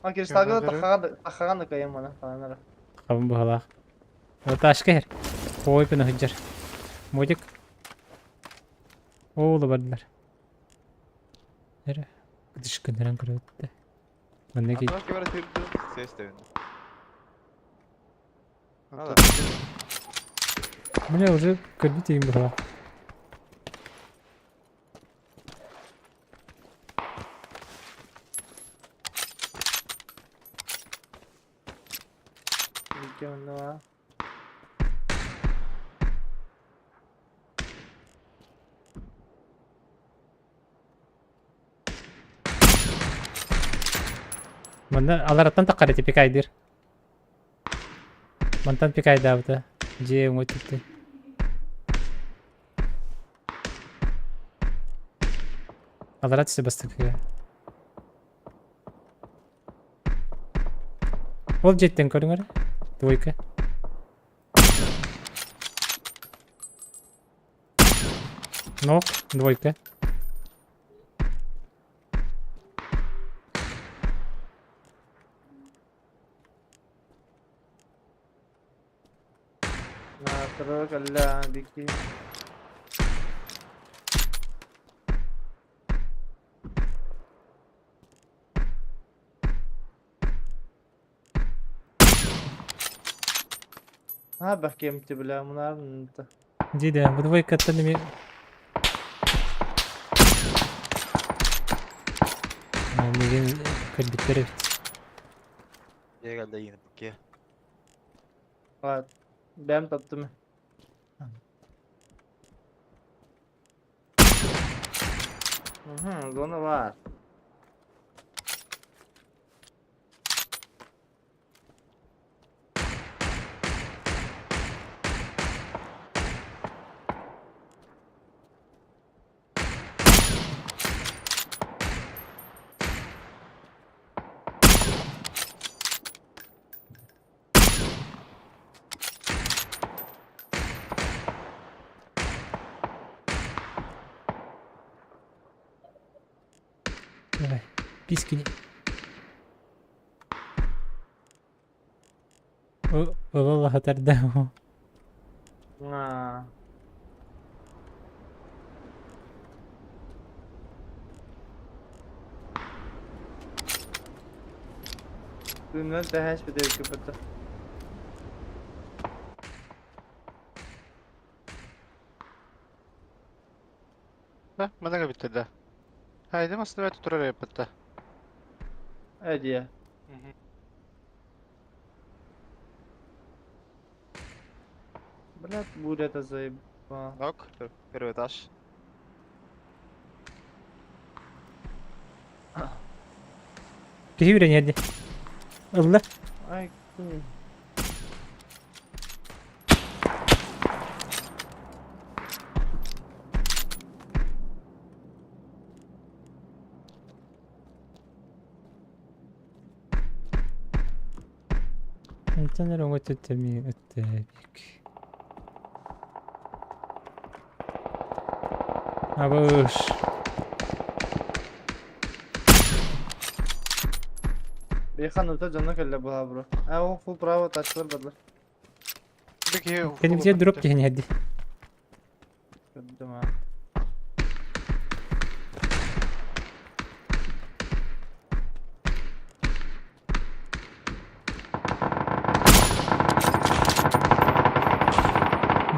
А кристалга тахага тахага кайым мана ханара. Хабын быһалаах. Ташка хер. Ой пына хыджар. Модик. Оолу бардылар. Эре. Кыдыш кыннаран көрөттө. Манна ки Антон кибер тырды. Ses de Бля, уже көрбүт им быһалаах. Икки Манна алараттан таккара пикайдыр. Мантан пикайдаабыта. Же оҥой түттэ. Аларат түстэ бастакыга. Ол жеттен көрүңөр. Двойка. Нок, двойка. Калла бики. Ha бахкем бля мунар нта. Диде, бу двойкаттан эми Мигин көрбүттэр эбит. Geldi yine ki. Ладно. Бэм таптым. Угу, зона бар. Давай, пискини. Ылала хатарда. А. Түннен тэхэш битер көпөтө. Да, манага битте да. Haydi masını ver tuturar yapıtta. Эдия. Блядь, буря это заеба. Нок, первый этаж. Киһи үрэн эрди. Ылла. Ай, кун. Энтэн оҥо түттеми өттөбик. Абыш. Бейхан ута жана келле була бро. А о фул право тачылар бадлар. Кэнибитигэр дроп түһэн иһэрди. Көрдүм аа.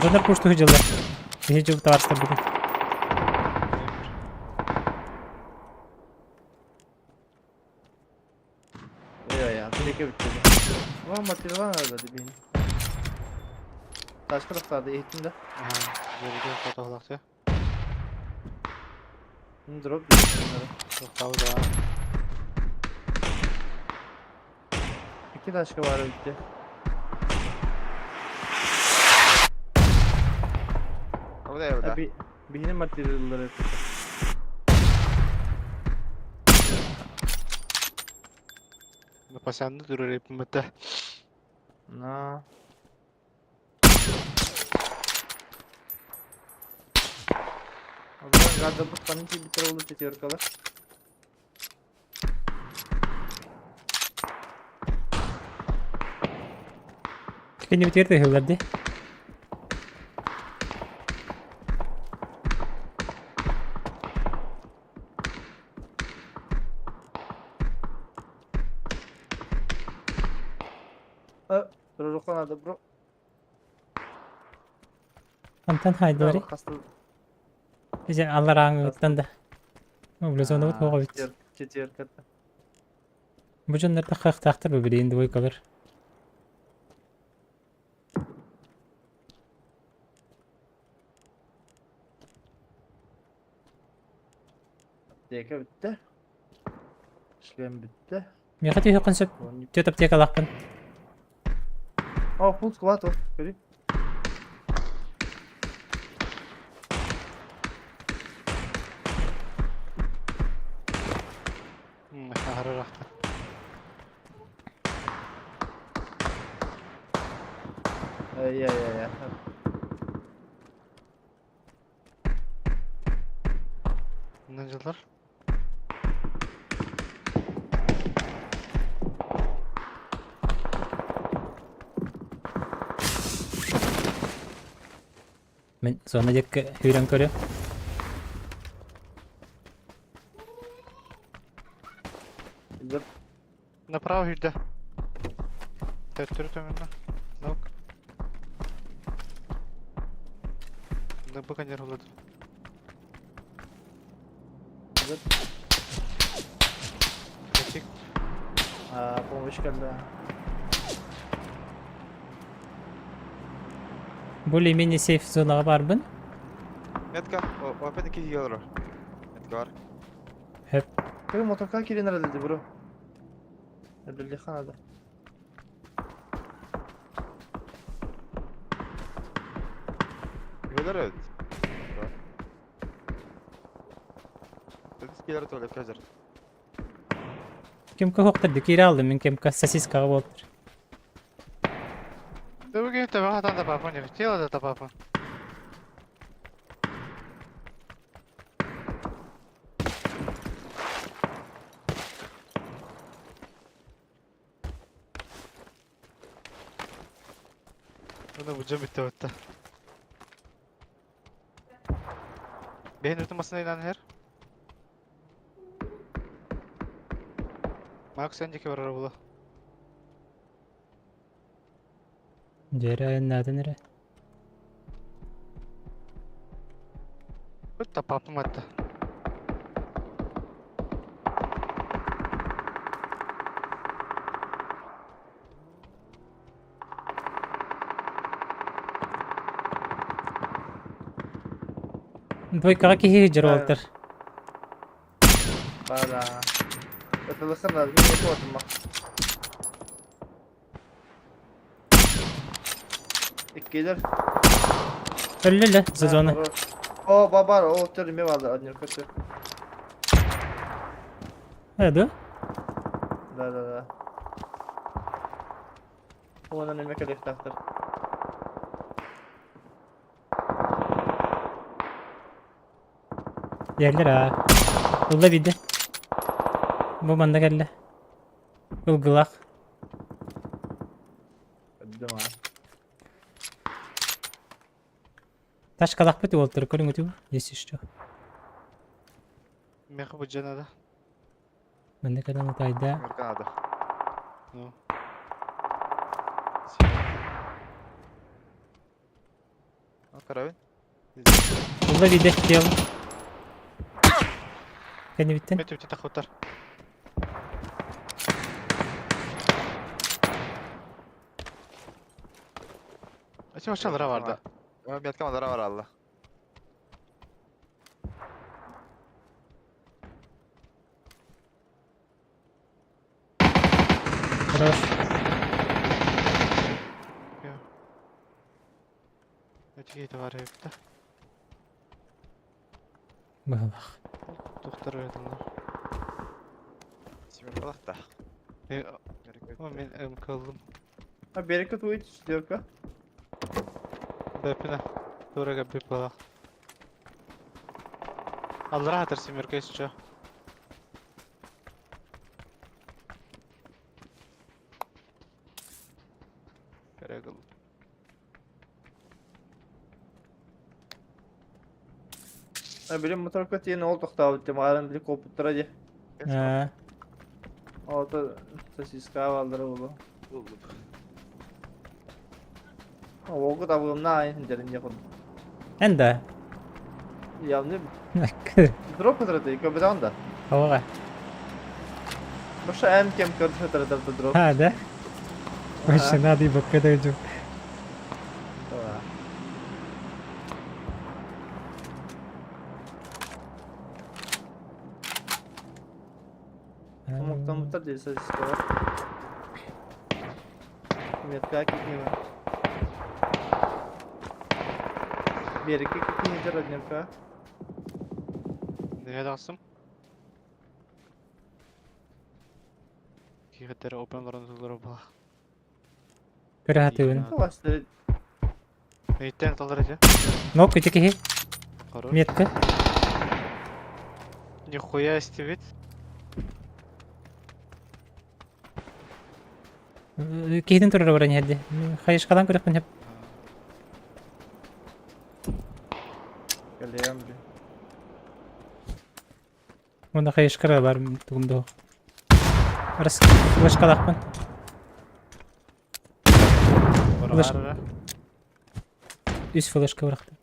Дьоннор куустуһу дьыллар. Биһи дьыл табаарыстарбытын. Ой, аптека bitti. Ulan materyalan arada dibini. Karşı taraflarda eğitimde. Drop diyor bunlara. 2 dakika var bitti. Ол Ha, bir, bihini materyaları. На. Онтон газабыт ханан тиийбиттэрэ буолуо четверкалар. Кэннибитигэр тыһыллар дии. Пророкка надо бро. Онтон хайдары. Дьэ алларааҥҥыттан да. Облизоноват суох эбит. Четверката. Бу дьоннор таххахтаахтар бу билигин двойкалар. Аптека бүттэ. Шлем бүттэ. Миэхэ түһүөххүн сөп. Түөрт аптекалаахпын. О, full squad ол. Көрүй. Ай, ай, ай, ай. Мин зона диэки сүүрэн көрүөм. Направо хүрдэ. Төттөрү төҥүннэ. Нок. Бу канер улады. Pratik. Аа, помощь кэллэ. Более-менее сейф зонаҕа баарбын. Метка. О, опять-таки елро. Метка бар. Көр моторка киирэн эрэллэр бро. Эбиллиэххэ наада. Өлөр эбит. Келер туалет қазір. Кемка хоқтыр кире алдым мен кемка сосискаға болып тұр. Бүгін төбе хатан да папа не хотела да папа. Bunu bu cam bitti hatta. Behin tutmasına inan her. Mark sence var arabada. Дьэрэ наатын эрэ. Бут тапапым атта. Двойкаҕа киһи дьэр уолаттар. Бара. Ытылыхха наада. Мин эти отумма. Иккилер. Өллө зона. О, бабар, о, төр ме барды, однер көтөр. Э, да? Да, да, да. Онан эме кэлиэхтаахтар. Дьэллэр аа. Ылла биирдэ. Бу манна кэллэ. Ылгылаах. Көрдүм аа. Ташкалахпыт уолтар көрүҥ үтү, если что. Меха бу надо. Манна кэлэн утайда. Мирка надо. Ну. Ну, карабин. Улла виде дел. Кэннибиттэн. Мен түптэ тахутар. Ача башалара бар да. Метка мадара бар алла. Хорош. Өтүгей бар эбит. Быһылах. Доктор öğretimler. Семеркалах та. О, мен МК-лым. А берекет будет четверка. Бэпіне. Дорога біп бала. Аллара хатыр семерка еще. Карагыл. А билим моторка тиен ол тохтаабыт тем арын били копуттара ди. Аа, Ото сосиска балдары болу. Ого табылымна айын дерин якын. Энда. Явны дроп көтөрөтө көбөтөн да. Ага. Баша эм кем көрдөтөр да дроп. А, да? Вообще надо и бакка Муктамыттар дии сосиска. Метка кикнеме. Береке кикнеме роднерка. Не дасым? Кигеттер open лорын бала. Көрө хатыбын. Класстер Мейттен талдар эже. Нок ити киһи. Хорош. Метка. Нихуя истебит. Киһитин турар баран иһэрди. Хайышкалан көрөхпүн хеп. Кэлиэм би. Онда хайышкара бар тугумдо. Рас флешкалахпын. Флеш. Барара. Үс флешка барахты.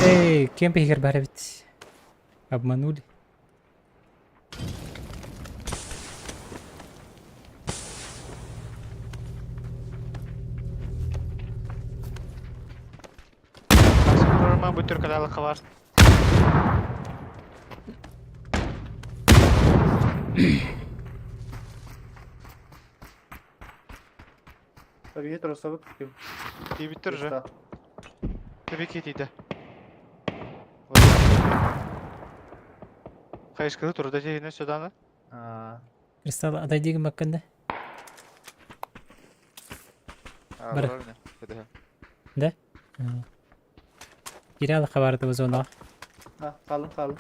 Эй, кем пихер бар бит. Обманули. Ма бу түркәләле бар. Tabii турсабыт ким. Дебиттер же. Тебеке дейді. Хайышкалы турда жейіне сюданы. Аа. Кристалл адай бакканда. А, Бар. бар не? Это. Да? Киралла хабарды бу зона. А, қалың қалың.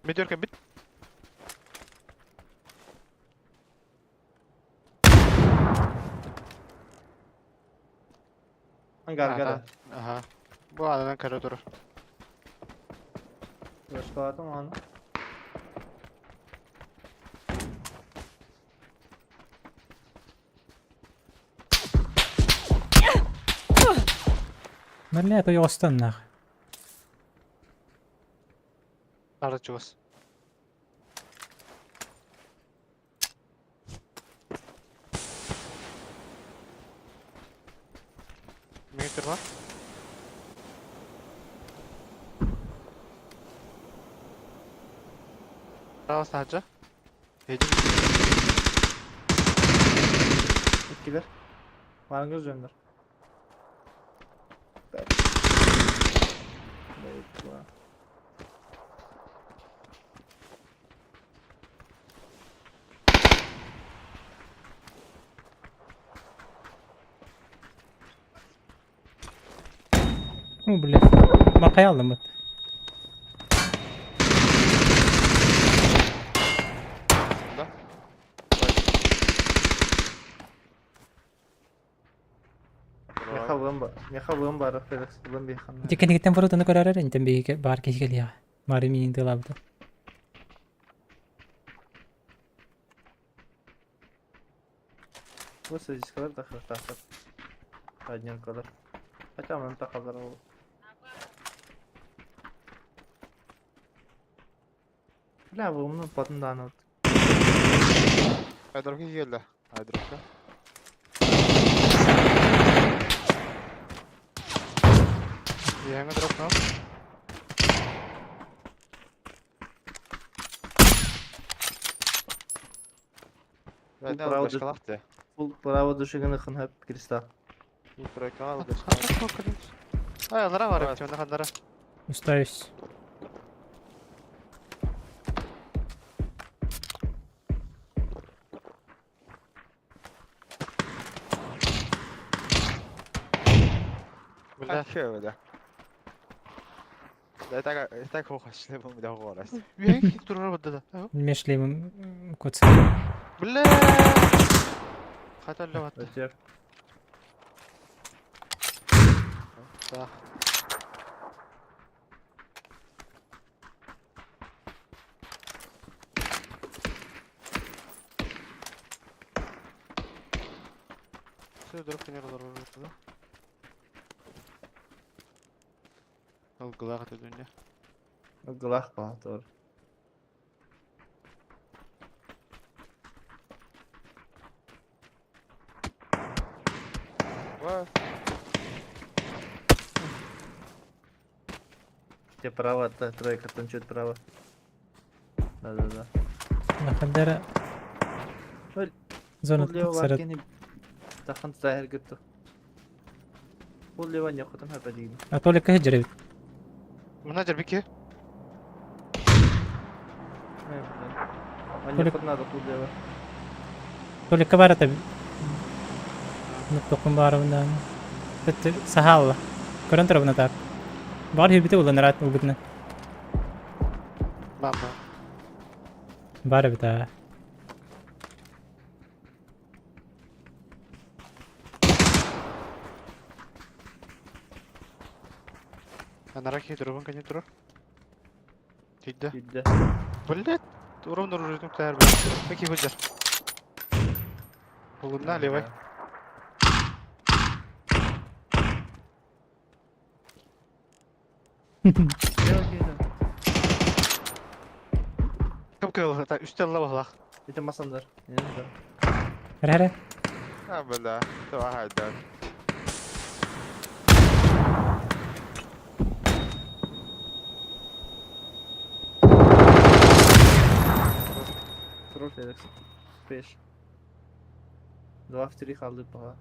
Медерка бит. Ангар Ага. Бу ададан көрө турur. Флешкалатым аны. Мерле то йостан нах. Ары чугас. Метр бар. Право саджа. Едим. Иккилер. Марангөз жөндөр. Ну, бля. Макаялым. Да? Меха вым бар, Феликс, вым биханна. Ити кэнниттэн воротаны көрөр интен биһиги баар киһи кэлиэҕэ. Маары миин тыалаабыта. Бу сосискалар да хыртаахтар. Одненкалар. Хотя манан тахалар ол. Бля, вымну потом данут. Айдропка келді. Айдропка. Яңа дроп нал. Бұл Не правда. башкалақты. Бұл право душыгын хын кристалл. Бұл тройка алды. Ай, алара бар эбит, онда хандара. Устаюсь. Бля. Бля. Да, так хохаш, не буду говорить. Үйен турар бадда да. Мешлеймим коц. Бля. Хаталла батты. Өтер. Да. Все, дроп не разорвал, да? Ол гылаға төдүнде. Глах баатор. Те право, та тройка, там чуть право. Да-да-да. Нахандара. Ой, Зона Бұл лево сарат. варкени тахан зahir гытты. Бұл лево не хотам хапа дейін. А Толик кыһы бит. Мына жер бики. Не Толик- хот надо бұл лево. Толикка бар ата. Нуттукун барыбынан. Тетти сахалла. Көрөн турабына так. Бар хирбите уланарат улбутна. Бам бам. Бар бит а. Анара ки дробын кәне турар. Тидде. Үйді. Блять. Урон оружие тәр бер. Бики бұл жер. Булгунна левай. Лево кейді. Кім кыл, та үстел ла балах. Это масандар. Не знаю. Хәрә. А, бля. Давай, хайда. Тролль Феликс. Пеш. Два в три халды пага.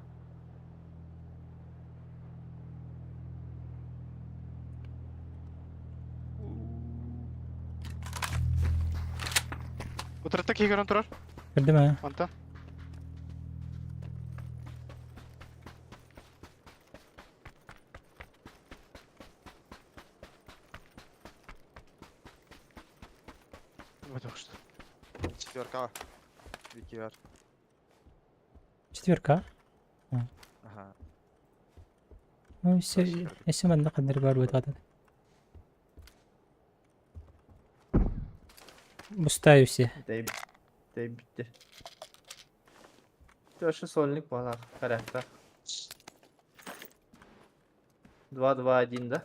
Утыртта ки көрөн турар. Көрдүм а. Анта. Потому что. Четверка. Вики бар. Четверка. Ага. Ну, все, если манна кадыр бар бит ата. Устаю все. Дай, дай бітті. Вообще сольник бала. Порядка. 2, 2, 1, да?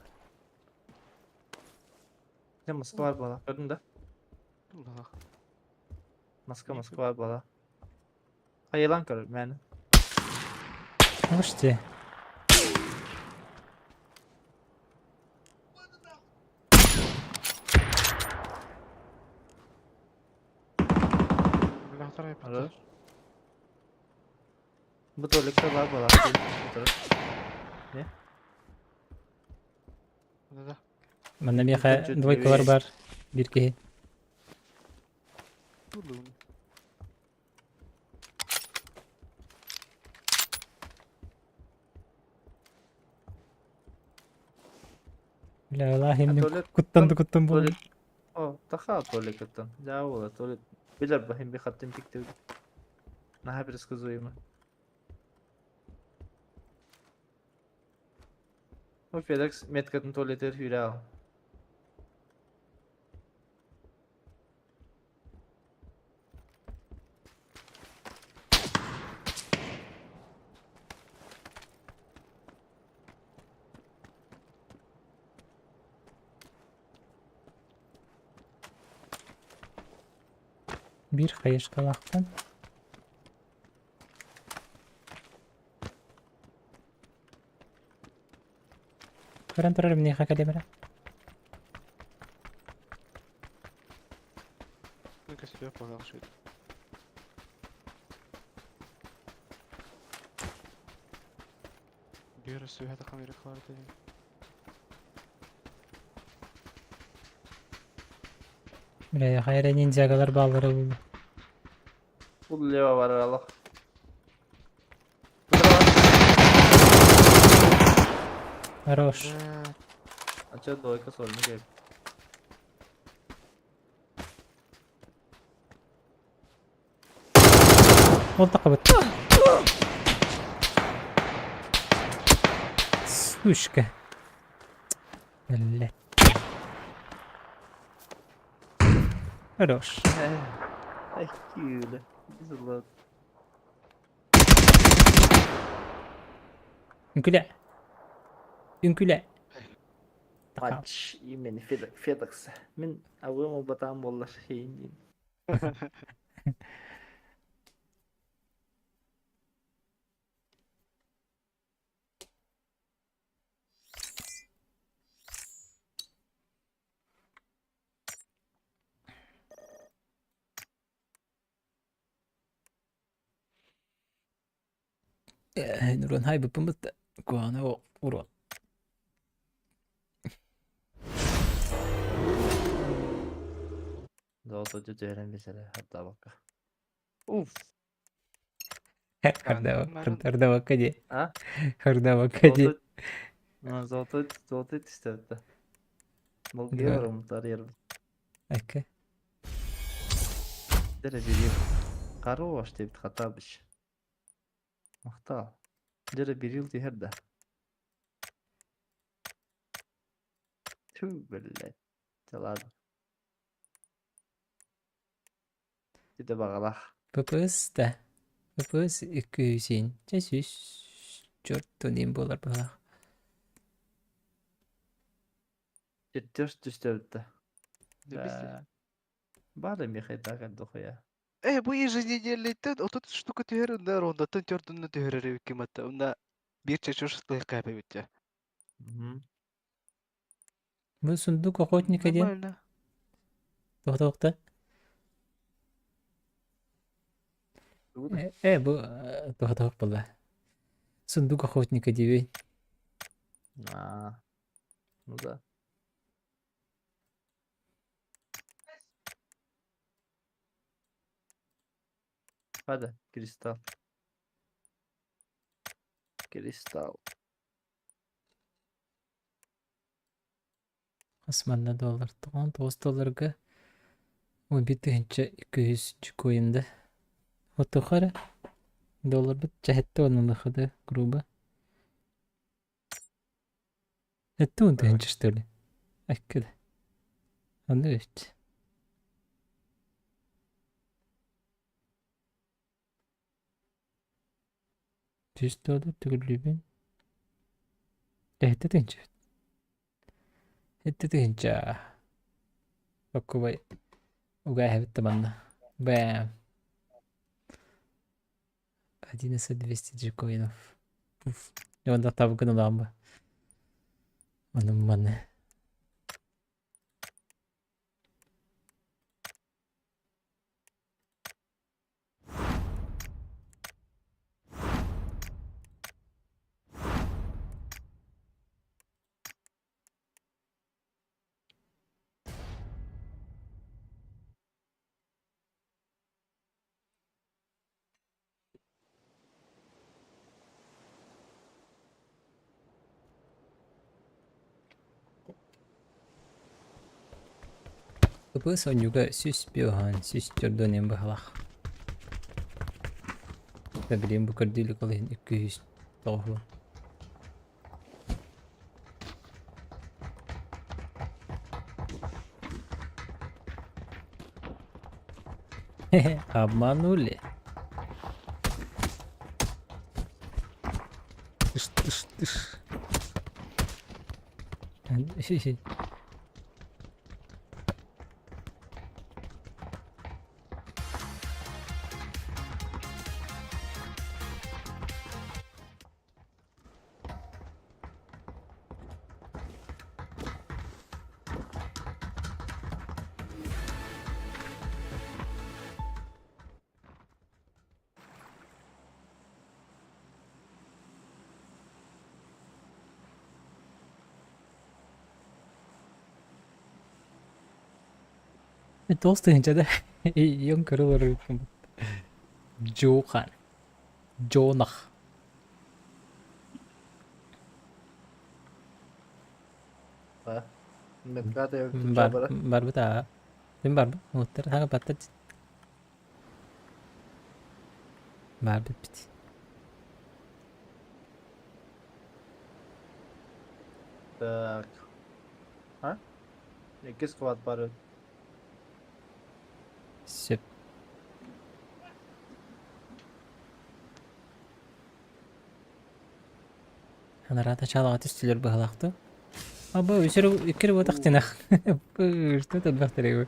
Де Москва бала. Көрдің да? Балах. Москва, Москва бала. Хайылан көр, мәні. Можете. Бля, вторая Хорош. Бу толикта бар бала. Да, да. Манна меха Чуть-чуть двойкалар левее. бар. Бир киһи. Бля, Аллах, эмне Толик- куттан да куттан бу. Толик. О, таха толик оттан. Да, ола, толик. Билер бахим би хаттын пикти. Наха предсказуемо. Бу Фелекс меткатын туалетыгар сүүрэ аҕал. Биир хайысхалаахтан Көрөн турар миэхэ кэлимэрэ. Көстүөх буоллах үчүгэй. Биир өссө камера хватит. Бля, хайа ниндзягалар бааллара буолуо. Бу лево барар алах. Хорош. Ача двойка сольник эбит. Ол тахабыт. Сучка. Блядь. Хорош. Эх, киирдэ. Злат. Үҥкүлэ. Үҥкүлэ. Матч именно Федекс. Мин абыам убатаан буоллар хейин. Нуран хайбыппын бытта куһаҕана уруон. Золото түһэрэн бисэрэ хардабакка. Уф. Хардабакка дии. А? Хардабакка дии. Золото золото түстэ. Болгуйа барыммыт арыйарбыт. Окей. Дere бирил. Хорош диэбит Хатабыч. Махтал. Дere бирил түһэр да. Түү, блядь. Ладно. Ити баҕалаах. ППС да. ППС икки Чэ сүүс чөрт буолар быһалаах. Четтерс түстэ Да. Баар миэхэ так дохуя. Э, бу еженедельныйтан отут штука түһэр, онда рондаттан төрдүннэ түһэрэр эбиккин батта. Онда биир чачуш лыйкаап эбит. Бу сундук охотника диэн. Нормально. Тоһотоохта. Э, бу тоһотоох буолла. Сундук охотника диэбэй. А, ну да. Hadi kristal. Kristal. Османна доллар. 99 долларга 11 200 коинда. Отухара долларбыт чэһэтте оннулахада грубо. 70 000 что ли? Эккеде. Аны үт. 100 доллар төгүллүүбүн. 7 000. 7 000. Оккубай угаһабит манна. Бэм. 11 200 джекоинов. Пуф. Онда табыгын ыламба. Ону маны. Кыбыс онньуга сүүс биоһаан сүүс төрдүөн быһалаах. Да билигин бу көрдүүлүк ол иһин 290. Обманули. Тыш, тыш, тыш. Тоҕус тыһыынча да ийэм көрө олорор эбиппин. Джохан. Джонах. Бар, барбыт аа. Ким барбыт? Уоттар хаҥа баттар Барбыт бит. Так. А? Иккис склад бар. Сөп. Анараата чаалаҕа түстүлэр быһалаахты. Абы үсөр иккер буотахтинах. Что элбэхтэрэ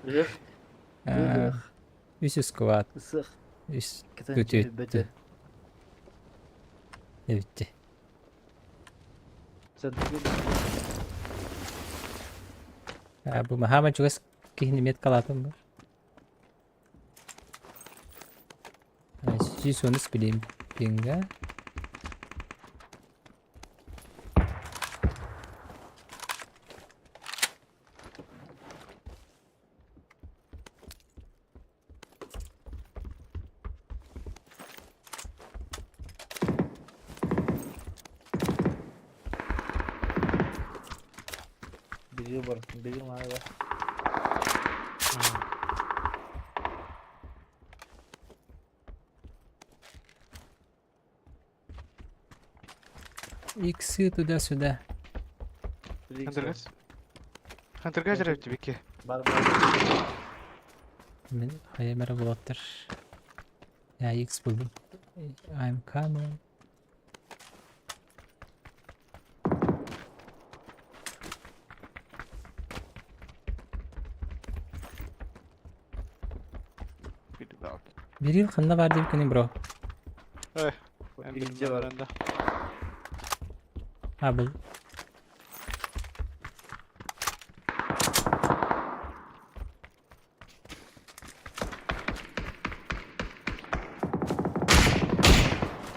Үс сквад. Ысых. Үс күтүттү. Эбитти. Бу маһаама чугас киһини меткалаатым бу. 113 билим пинга. Бери бар, бери мага. Иксы туда-сюда. Хантыргас. Хантырга жәрәп бики. Бар бар. Мен хайа мера булаттыр. Я X булдум. I'm coming. Бирил ханна бар дип күнү бро. Биринчи бар. А бул.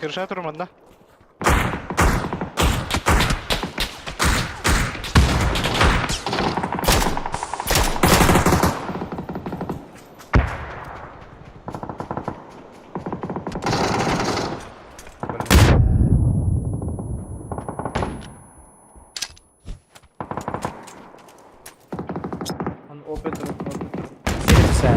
Кырша турманда. Он опыт, опыт. Sen.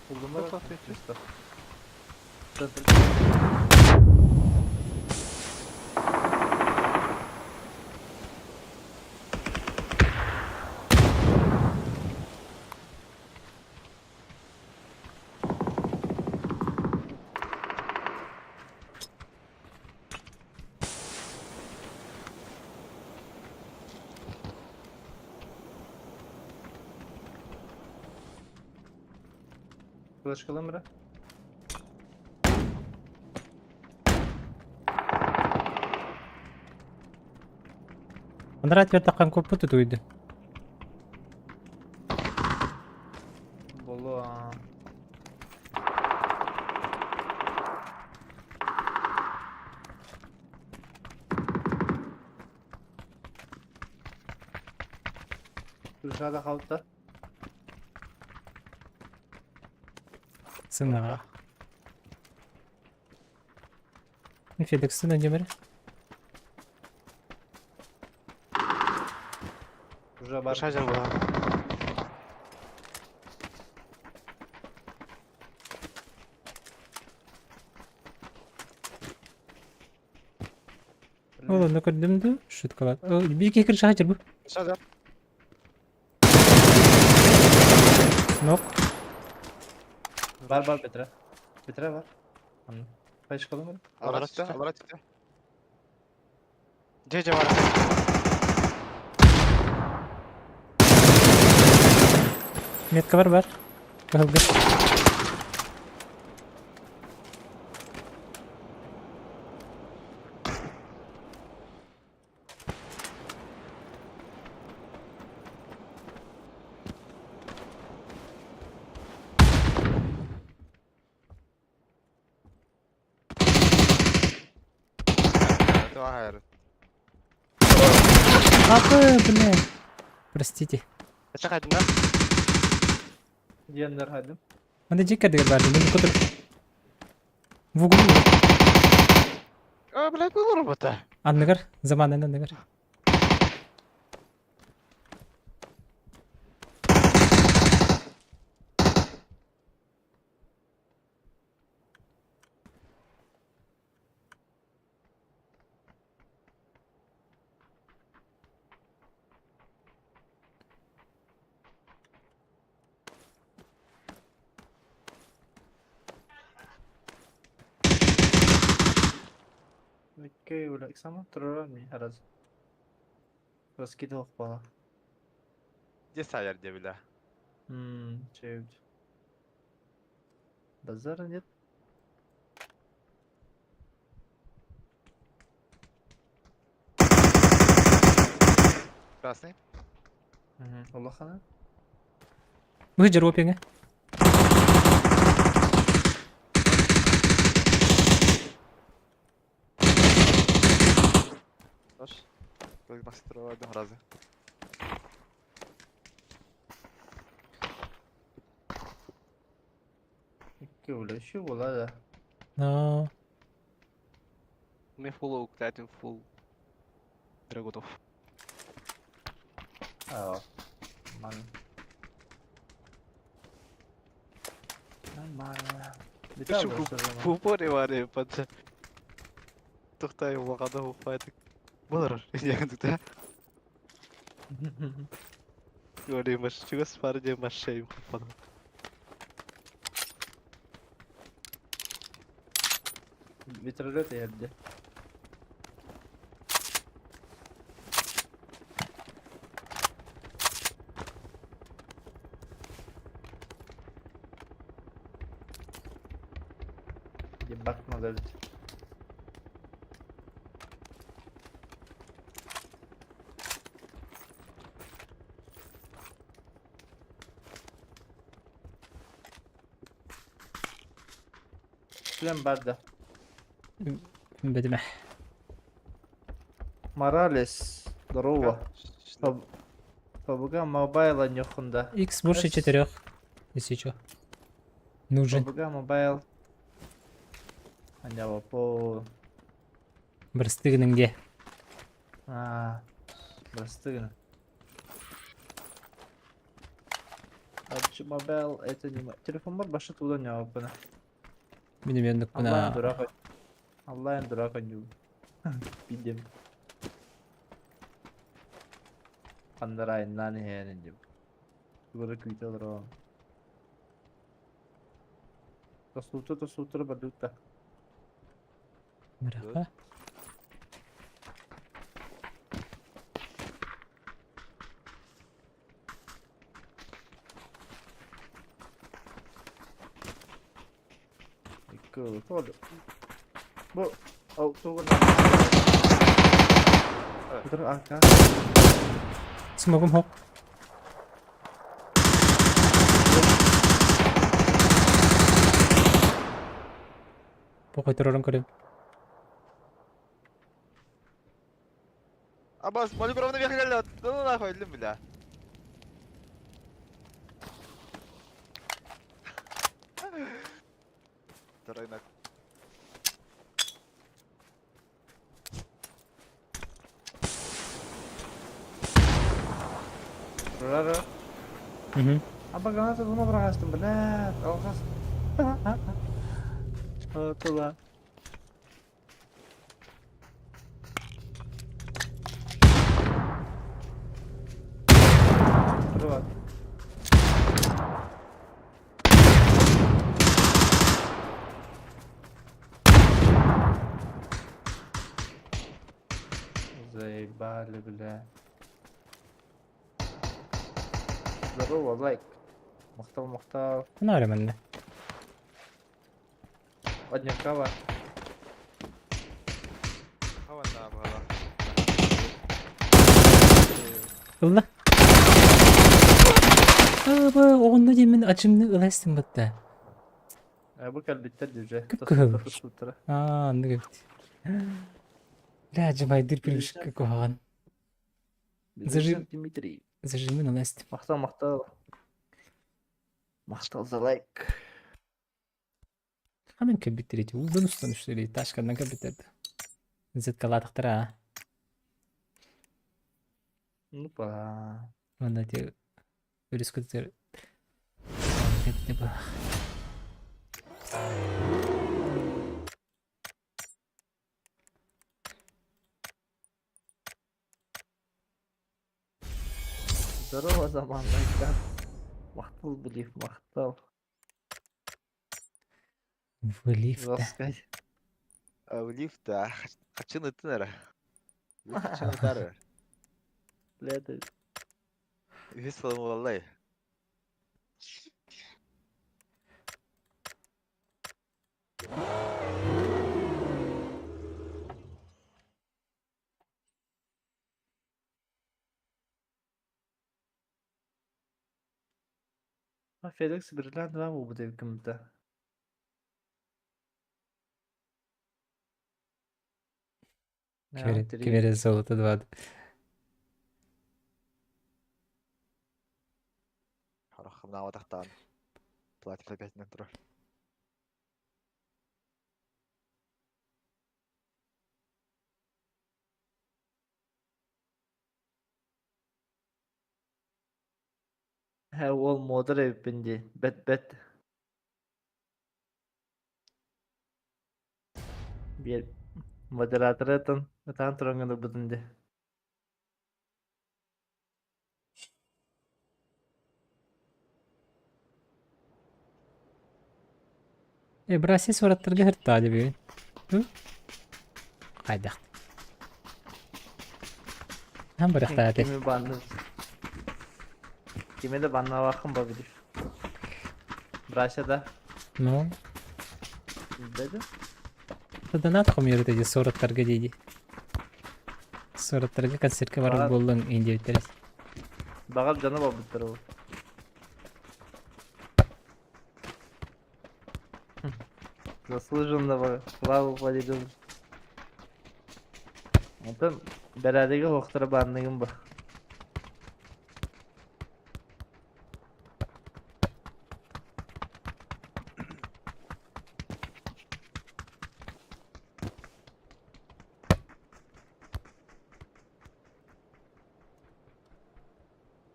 Булдум бар. Чисто. Центр. Флешкалам бра. Андрат вертакан көп тутуйду. Болу. Dışarıda kaldı da. Сынаға. Феликстің нөмірі. Уже бар. Кырша жар була. Ол онно көрдүм дуу, шуткалаат. Биир киһи крышаҕа дьарбы. Сада. Нок. Бар бар Петра. Петра бар. Анна. Пешкалым бар. Алара түстэ, алара түстэ. Дьэ дьэ бар. Метка бар бар. Кыһылга. Апы, бля. Простите. Это хайдына? Диэннэр хайдым. Манда дьиэ кэрдигэр баар, мин кутур. В углу. А, блядь, был робота. Анныгар, заманын анныгар. Окей, бля, сама турар ми раз. Раскидывал пала. Где сайер, где, бля? Че Базара нет. Красный. Улахана. Быһы дьоруопиҥа. Тоже. Только мастер раза. Икки үлэши була да. Но Мен фул уктайтым фул драгунов. Аа. Ман. Нормально. Шуку В упоре варе под Тухтай улахана уфайтык. Болар диэн Говори, маш чугас пар диэн машшайым хаппана. Вертолет ерде. Ебать модель. Шлем барда. бэдимэ. Моралес. Здорово. Пабуга мобайла нюхунда. X больше 4. Если чё. Нужен. Пабуга мобайл. Анява по. Бырастыгыныңге. А, Простыгна. PUBG Mobile это не мой. Телефон бар башы туда не опына. Мин эмиэ Онлайн оннукпуна. дурак. Онлайн дурак аню. Бидем. Андарайнан иһээн дип. Тугары күүтэ олорон. Тосууту тосуутура бардыта. Мыраха. Икки тоже. Бу ол тугун. Тугар ака. Смогум хоп. Похуй турарын көрөм. Абас, Малюкровна наверх галят. Да ну нахуй, өлдүм, бля. Второй на. Турара. Мгм. Аба граната дуна бырагастым, блядь, алгас. Тула. Заебали, бля. Здорово, лайк. Махтал, махтал. Хана эрэ манна. Однякова. Ылла. Аба, оҕонно диэммин ачымны ыла истим батта. Бу кэлбиттэр дьүдьэ. Кып-кыһыл. Тостуттара. Аа, оннук эбит. Бля, дьыбайдыр пирушка куһаҕан. Зажим. Дмитрий. Зажимын ыла истим. Махтал, махтал. Махтал за лайк. Ханан кэлбиттэр ити? Уулдан устан үстэр ташканнан кэлбиттэр да. Зеткалаатахтара аа. Ну па. Уонна ити өрүскүтүгэр кэттэ баах. Здорово, Заман лайктар. Махтал, блин, махтал. В лифте. Жестко. В лифт, а хачын ыттын эрэ. Хачын ытар. Бля, это... Үһүс сылым буоллай. А Феликс Бриллиант вам убыт ким-то. Кимере золото 2. Харахымнаабатахтаан. Платит опять на турар. Һэ уол муодар эбиппин дии, бэт-бэт Биэр модераторы ытан, ытаан тураҥҥын ылбытын дии. Э, браси сураттарга сыртаа дебин. Хайдах. Хам барахтааты. Кими банны Кими да баннаабаккын ба билир. Брася да. Ну, Билбэтим. донат хомуйар эти сураттарга дии. Сураттарга концертка барар Баҕар буоллуҥ индиэбиттэр. баҕар дьоно буолбуттар ол. Заслуженного славу подарил. Онтон бэрээдэги оһохторо баанныгын ба.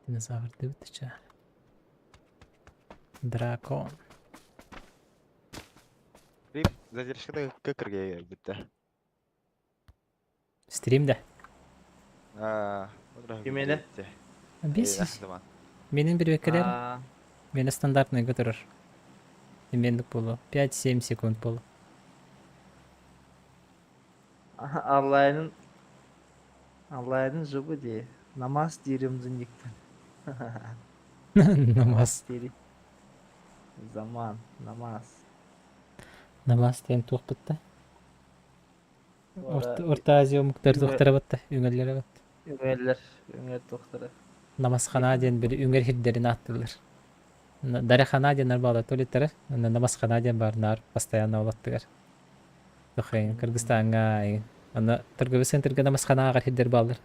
Динозавр дыбытыча. Дракон. Стрим задержкада көкірге бітті. Стрим да. Аа, Кимиэнэ? Бес. Менин бирбеккелер. Мене стандартный көтөрөр. Мендик болу. 5-7 секунд болу. Аллайнын Аллайнын жыбы дии. Намаз диирим зинниктен. Намаз. Дири. Заман, намаз. Намаз диэн туох бытта? Орто Азия омуктар туохтара батта, үҥэллэрэ батта. Үҥэллэр, үҥэр туохтара. Намасхана диэн били үҥэр сирдэрин ааттыыллар. Дарихана диэн баала туалеттара, намасхана диэн баар наар постоянно олоттугар. Тухайын Кыргызстаҥҥа аны торговый центрга намасхана ааҕар сирдэр бааллар.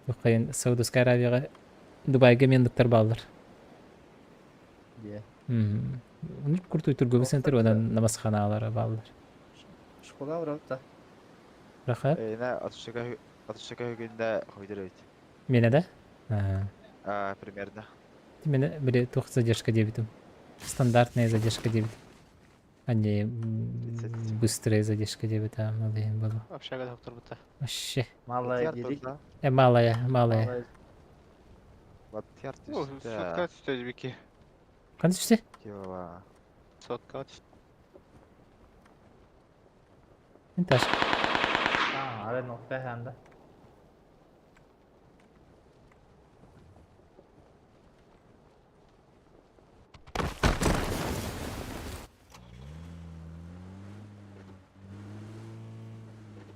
Тухайын Саудовскай Аравияҕа Дубайга мендуктар бааллар. Дьэ. Куртуй торговый центр уонна намасханаалара бааллар. Школа уралта. Рахат. Эйна 32 күндә хойдыр бит. Мене да? А, примерно. Мене били туох задержка диэбитим. Стандартная задержка диэбитим. А не быстрая задержка диэбит аа малыйын было. Общага доктор бута. Вообще. Малая дири. Малая, малая. Ну, сотка түстө бики. Қандай түсте? Сотка түстө. Мен таш. А, арай нокка ханда.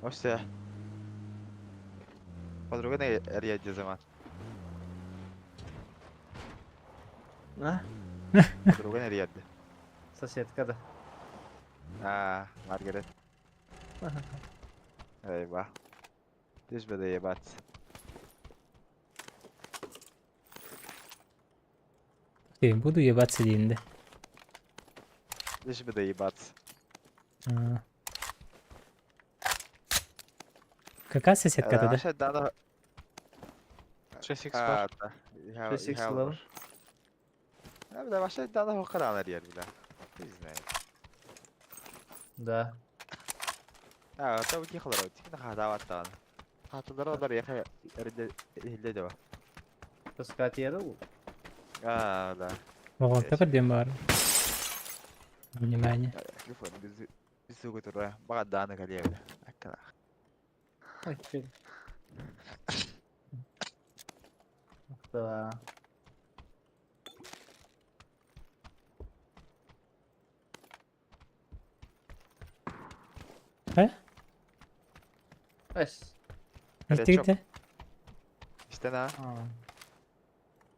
Вообще. Подруга эрийэ zaman. А? Подруга эрийэрди. Соседка да. А, Маргарет. Eyvah. Лишь бы доебаться. Ты, буду ебаться диэн да. Лишь бы доебаться. А. Какая соседка тогда? Вообще, да, да. 6x бар. А, да. 6x level. Да, вообще, да, да, хакадан эрийэр бля. Ты знаешь. Да. А, то тихо, тихо, хадаваттан. Хатылар олар яха эрде илде деба. Пускать еду. А, да. Оҕолто көрдүөн баар. Внимание. Телефон биз биз тура. Бага даны калия бля. Аккала. Окей. Да. Э? Эс. Өлтүгүтэ? İşte на.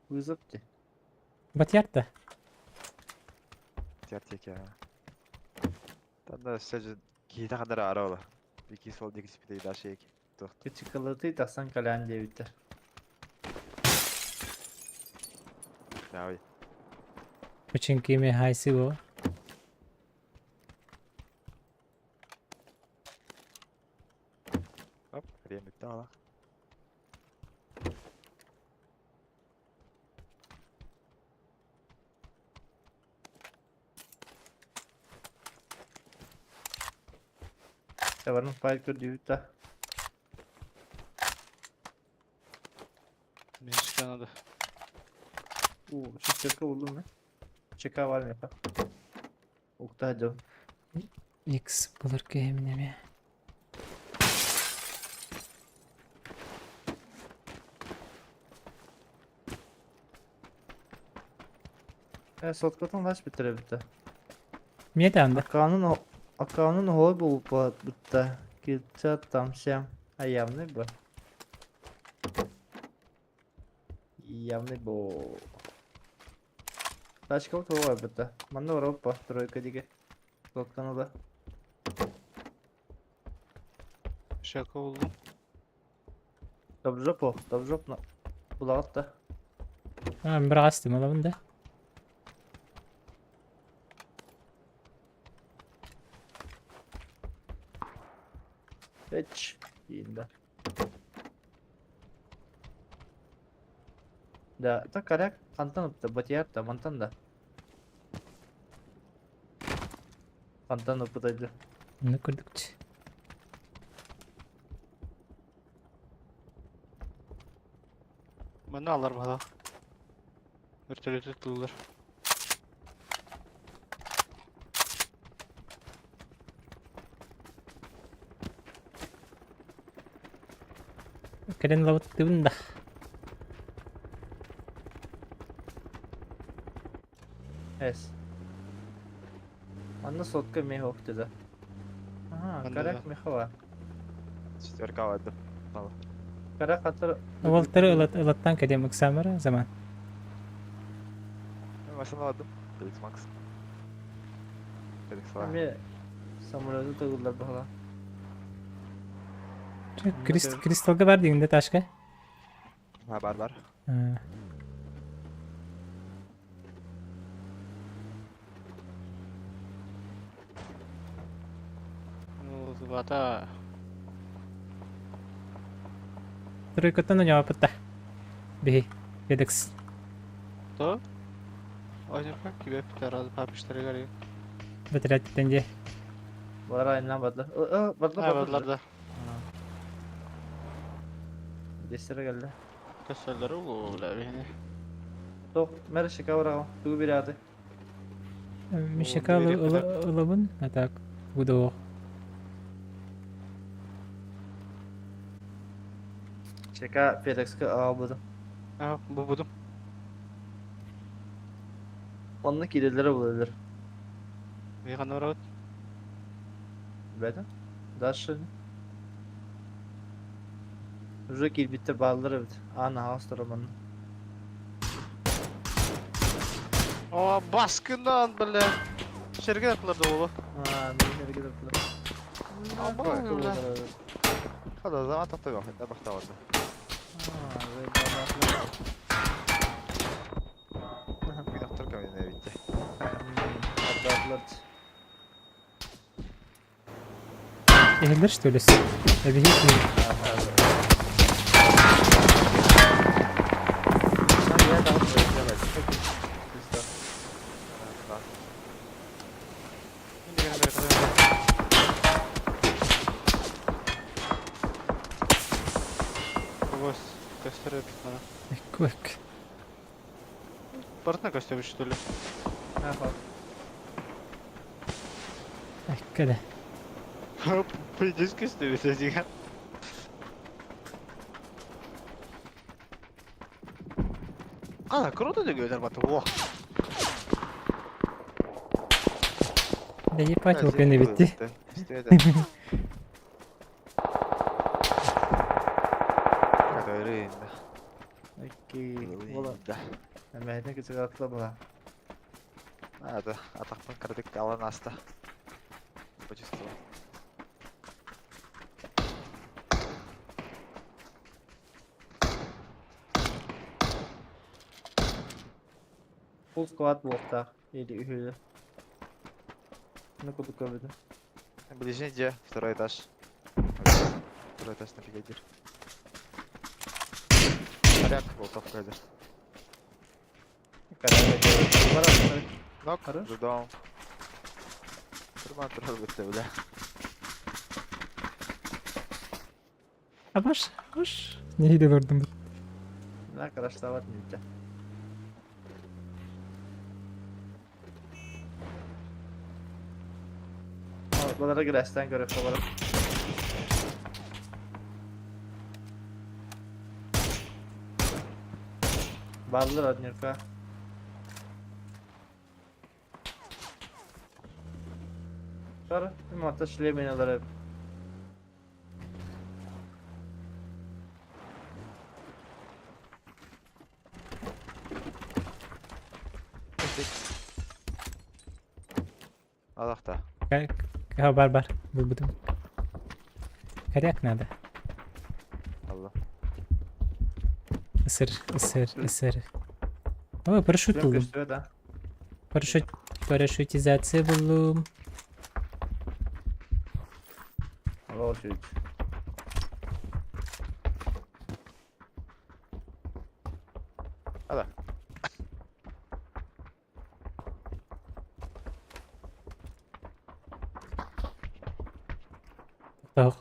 Вызов ти. Батьярта. Тертик я. Там да все киһи хандар ара ола. Бики сол диги спитей да шейк. Кычыкылыты тасан калян диэбиттэр. Давай. Починки ме хайсы бо. Оп, время дала. Табарын файл көрдүүтэ. Мешка надо. У, шестерка булдум мен. ЧК бар меха. Укта дьон. X булар киһи Э, соткатын лаш биттире битте. Мие таанда. Акаунун акаунун хой болуп бутта. Килча там сям. А явный бы. Явный бо. Тачка вот битте. Манна Европа тройка диге. Сотканы да. Шака булдум. Добжоп о, добжоп на. Булагат да. А, бір астым алабын да. Эч. Дейін Да, та коряк хантан ыпты, батияр да, мантан да. Хантан ыпытайды. Ну көрдүкчү. Мана алар бала. Вертолеты тулар. Кэлэн лабыт тыбын да. Эс. Манна сотка мех да. Ага, Манна коряк да. мехова. Четверка вады. Коряк хатыр. Уолтары ылаттан кэлем ыксамара заман. Машина вады. Felix Max. Felix var. Эме самолету тыгылдар бахала. Крист кристалга бар дегенде ташка. Ha бар бар. А, Ну, бата. Тройкаттан оñоопытта. Биһи. Федекс. То? Ойнапа кибе питер папиштары гари. Бөтүрәттен же. Бар айынан бадлар. Э, бадлар Ha бадлар. бадлар да. Десtere geldi. Kösörleri uла бени. Тох, мэр шика барагам. Тугу бирады. Мишека ылабын, а так буду. Чека Федекске албыдым. Ha bu budum. Онны кирелere булалар. Веган орот. Бәдә? Дальше. Уже киирбиттэр бааллар эбит. Аан аһаҕас турар манна. О, баскынан, бля. Сэргэ атылар да буолуо. Аа, мин сэргэ атылар. Абай, бля. Хада заман тохтой бахтавады. Доктор кабинет битте. Иһиллэр что ли? Эбиһи Көстөр эбит мана. Квек. Барытына көстөбүт что ли? Эккеле. Пиздец көстөбүт этигэ. Ана, круто дегелер баты. Во. Да ебать, ол битти. Эмэһитин кычыгаатла була. Ата, атахпын кыратык алан аста. Почувствовал. Full squad буолуохтаах или үһү. Ну кудук көрбүтүм. Ближний где? Второй этаж. Второй этаж нафига дир. Моряк, болтов кайда. Нок, Хорош. за домом. Турман турар бітті, бля. Абаш, абаш. Нейде көрдүм. На караштабат нельзя. Балара грәстән көрөп балара. Баллар однюка. Шар, мата шлемен алар. Алақта. Ха, бар бар. Булбутум. Коряк надо. Алла. Ысыр, ысыр, ысыр. Ой, парашют Шлем булдум. көстүбөт, а? Парашют, парашютизация булдум. Ала очередь. Ада. Тох.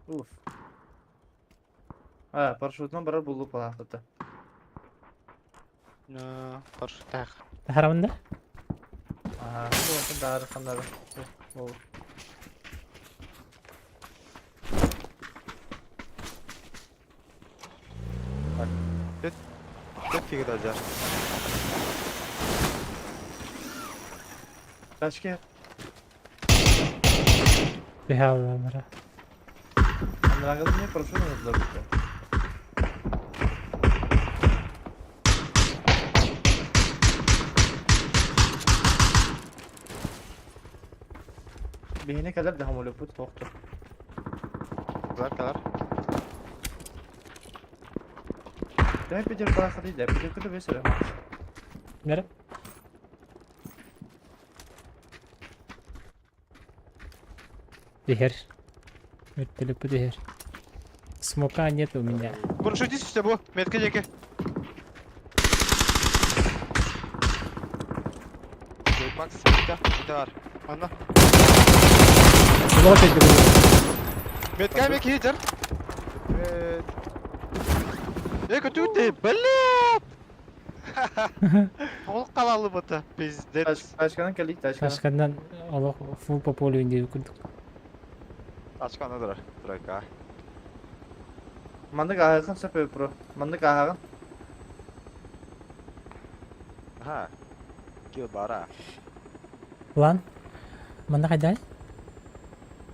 Уф. А, парашютынан барар булду палафыты. Парашют так. Харамында? Ага, бу дары ханнары. Ол. Көп фига жар. Ташке. Бихаллара. Анрагы не парашют надо бит. Биһине кэлэр да хамолепут тоқту. Зар калар. Дай пидер палафыты, дай пидер күтө бесер. Нере? Дихер. Вертолет дихер. Смока нет у меня. Парашютист үстэ бу. Метка жеке. Макс, бітті. Бітті бар. Ана. Було опять было. Метка мек хитер. Э, көтүтэ, блядь! Ол қалалы бұты, пиздец. Ташканан кэлик, ташканан. Ташкандан олох фу по полю инди күрдүк. Ачканы тұрар. Тройка. Маннык ааҕын сөп про. Маннык ааҕын. Аха. Кил бара. План? Манна кайдай?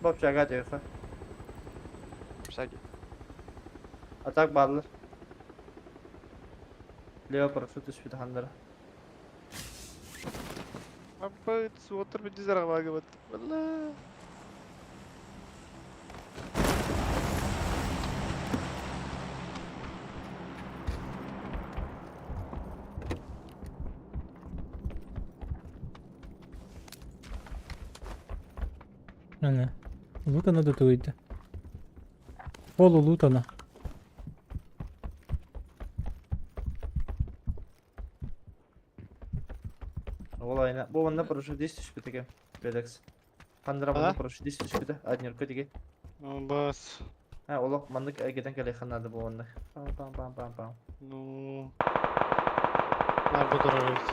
Туспа общага тиэхэ. Общаги. А так бааллар. Лево парашют түспүт ханнара. Аппыт, суотур бүтү зарабагыбыт. Бала. Ана. Лутано да туйда. Полу лутано. Ол айна. Бу манна парашютист түспүт экен. Федекс. Ханнара манна парашютист түспүтэ. Аднерка диги. Бас. Ha, олох маннык эргитэн кэлиэххэ наада бу маннык. Пам пам пам пам пам. Ну. Нар бу турар эбит.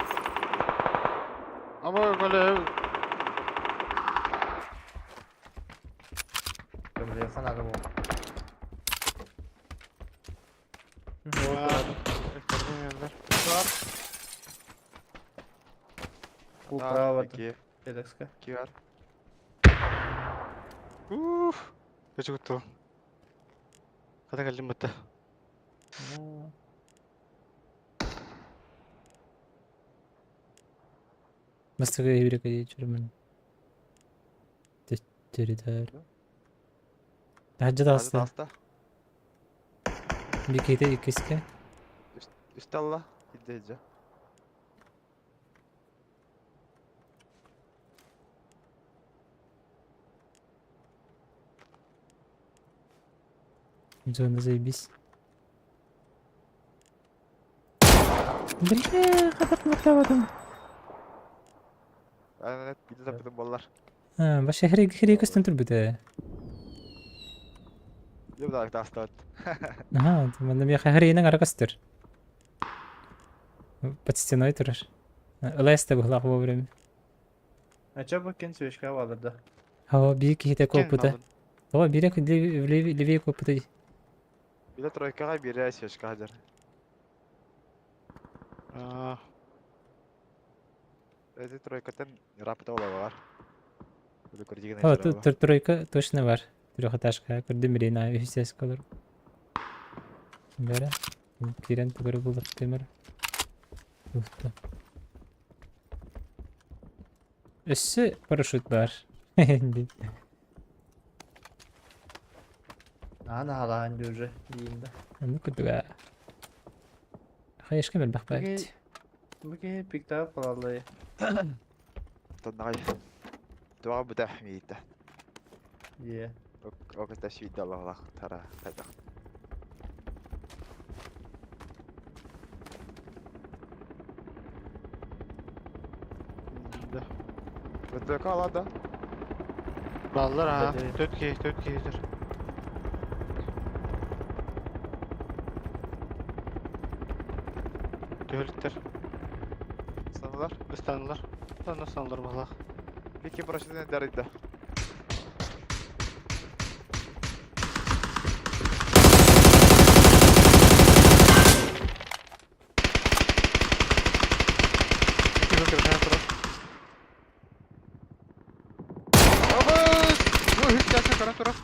Аба кэлэ. Көмөлүөххэ наада бу. Бу право Федекска. Киар. Уф. Көчүгүттү. Хата кэллим бытта. Бастакы эбирек жүрмүн. Төттөрүтөр. Таһырдьа таҕыста. Таҕыста. Биир киһитэ иккискэ. Үстэ алла. Илдьэ илдьэ. Зона заебись. Бля, хатар мактабатым. Ана биде тапытым боллар. А, баша хрей хрей көстөн турбута. Деп да тастат. Ага, манна меха хрейнен ара көстөр. Под стеной турар. Ылайста быһлаах вовремя. А чё бу кин свечка балырда? Хао, биир киһитэ куоппута. Тоҕо биирэ левее куоппута Биде тройкаға бире свечка хадыр. Эти тройкаттан рапыта ола бар. О, тройка точно бар. Трехэтажка. Көрдүм Ирина үһүс колор. Бәрэ. Кирен тугары булып темир. Ухта. Өссө парашют бар. Ана халаан уже диинда. Ну кудуга. Хайышка мэлбэх баайт. Бүке пиктап қалалы. Тоннагай. Туға бұта мейті. Е. Оката швидда аллах тара тайдақ. Да. Тройка алады. Баллар а. Төрт киһи, төрт киһитер. Түһүлүктэр. Саналар. Ыстанылар. Ыстанылар саналар балах. Пики парашютын дарыйда. Абыс! Бу үс часын көрөн турар.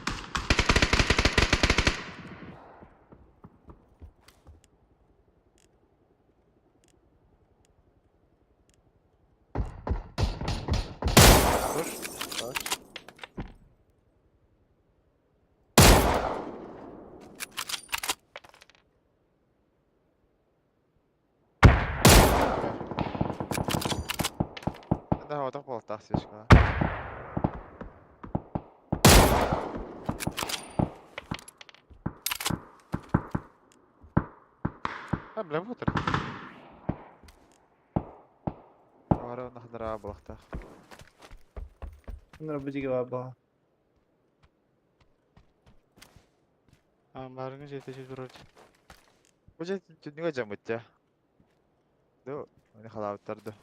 Dur. Да, вот так был так свечка. А, бля, бутыр. Ара нахнара балахта. Нра бу баба. А, барыңы жете жете турар. Бу же түнүгө жамытча. Ду, аны халабыттарды.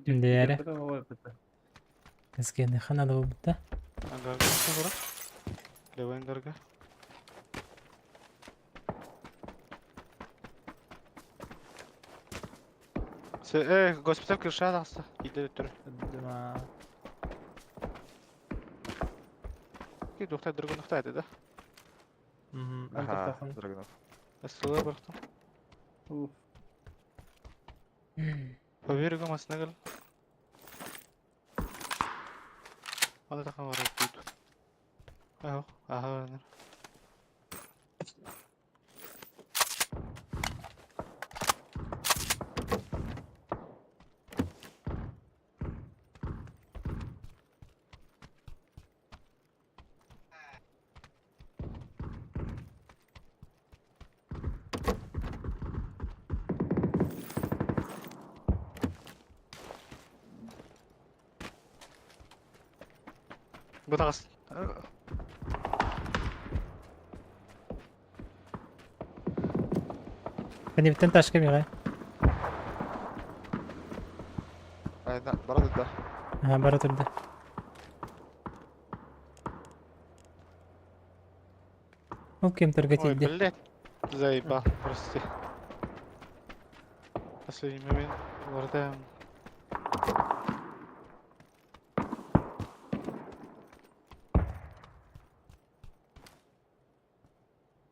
Дээрэ. Кызгены ханады бутта. Ангарга турар. Левый ангарга. Госпиталь крыша тахса. Киирдэ төттөрү. Дыма. Ки духта драгунухта это да? Ага, Драгунов. Астылар барахтан. Уф. По берегу масына кел. Аны тахан барып тут. Ах, ага. Бу тагыс. Кэннибиттэн ташка миҕэ. Айна, бара турда. Аха, бара турда. Ол кемтерге Ой, тиийдэ. блядь. Заебал, прости. Последний момент. Вратаем.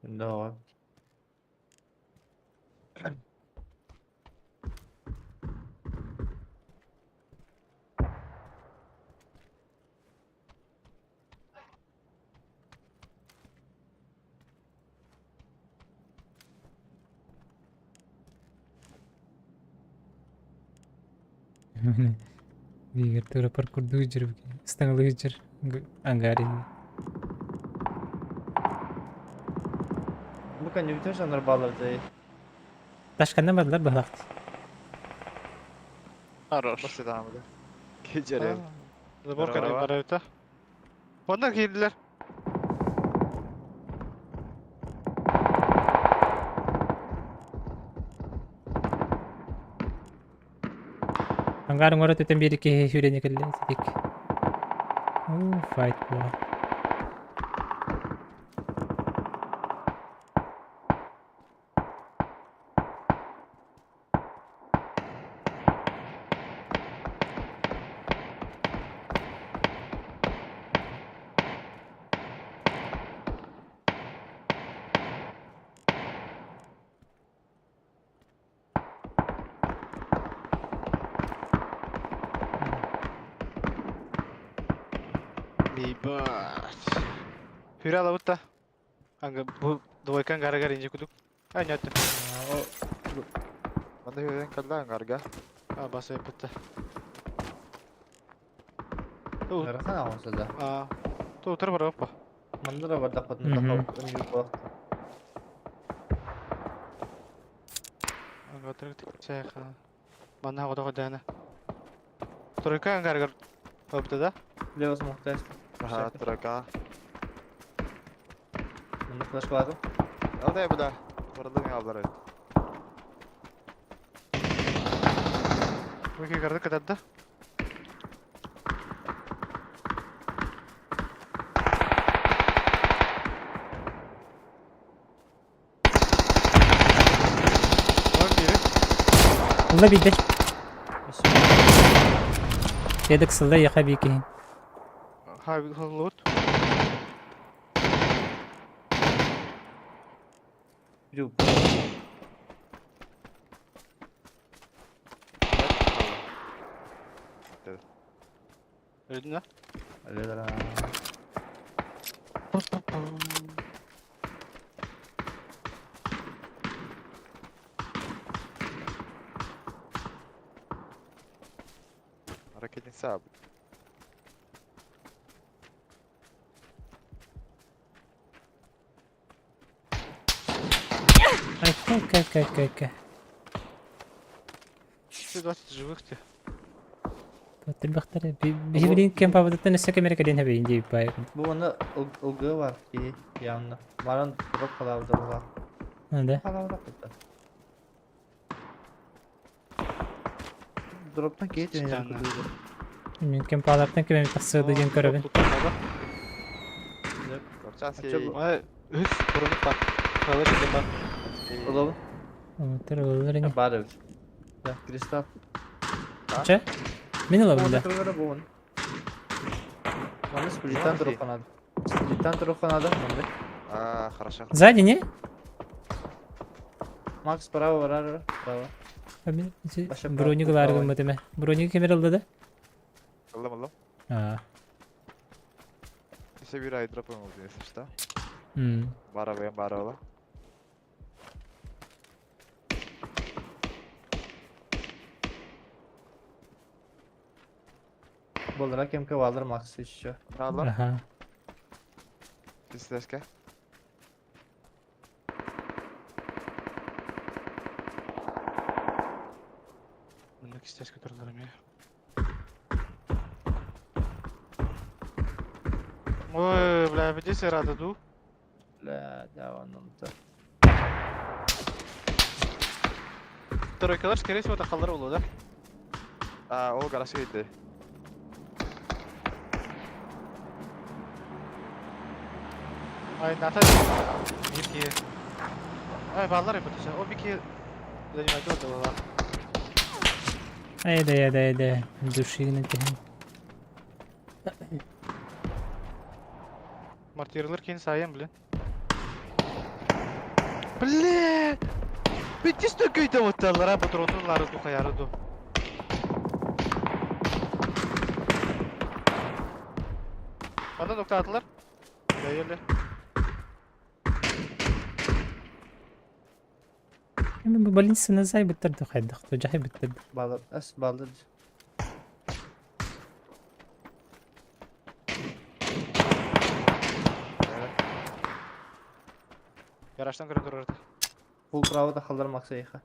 Да. Биир тура паркурдуу жүрүп, ыстаҥалыы жүр ангари. Бу кэннибитин жанр балларды. Ташканна бардылар быһалаахт. Хорош. Бас да. Кежерел. Забор Бара кэннин бара. барабыта. Онно киирдилэр. Ангарын оро төтөн биир киһи сүүрэн кэллэ ситик. Оо, файт буолла. Ебать. Хүрэ алабыт да. Анга бу двойкан гарагар инже кудук. А, нет. Манна хүрэн кэллэ ангарга. А, баса бытта. Ту, Ырахан аҕыс да. а, ту утар бар опа. Мандара бардахпытын Мгм. да. Анга трек цеха. Манна года дана. Тройка ангаргар. Опта да? Лево смохтес. Аха, тройка. Мында флешка. Алдай буда. Бардым алдар. Өке карды катады. Бар бири. Улла биирдэ. Дедик сылда яха бии киһи. Ха, лут. Жүрүп. Өлдүн да? Аледара. Ракетница. Ай, кай кай кай кай. 120 живых те. Бахтар биһи кем пабытыттан өссө кэмэрэ кэлин хэбэйин диэбит баай. Бу оны ылгы бар ки явно. Маран дроп халабыда була. Да. Халабыда кытта. Дроптан кейт Странно. Мен кем палартан кем тахсыды диэн көрөбүн. Корчанский. Үс бұрынып бар. Қалыр бар. Олобу. Отыр олар ини. Бар эбит. Да, кристалл. Чэ? Мин ылабын да. Буон. Маны сплиттан туруохха надо. Сплиттан туруохха надо. Маннык. А, хорошо. Сзади, не? Макс, право, барар, право. Броник ылаары гыммыт эмэ. Броник кемер ылла да? Ыллым, ыллым. А. Өссө биир айдроп ылбытым, если что. М. Бара бэйэм бара ола. Болара кемке валыр Макс еще. Алло, Аха. пистолетке. Мында кистяшка тураллар эмиэ. Ой, бля, видите, рада ду. Бля, да, он то. Тройкалар, скорее всего, тахаллар буолуо, да? А, ол гаражка киирдэ. Ай, ната. Бики. Ай, бааллар эбит өссө. О, Бики занимает да Айда, айда, айда. Души гынан киһин. Мортирлар кейін сайын, блин. Блин! Битис төкөйдө отталлара бу дронун ду хаяры ду. Анда ноктаатылар. Бәйелер. Мен бу больницаны зай биттерди хайдах. Жахай биттерди. Балыр, әс балыр. Гараждан көрөн турар. Фул право да халдар Макса еха.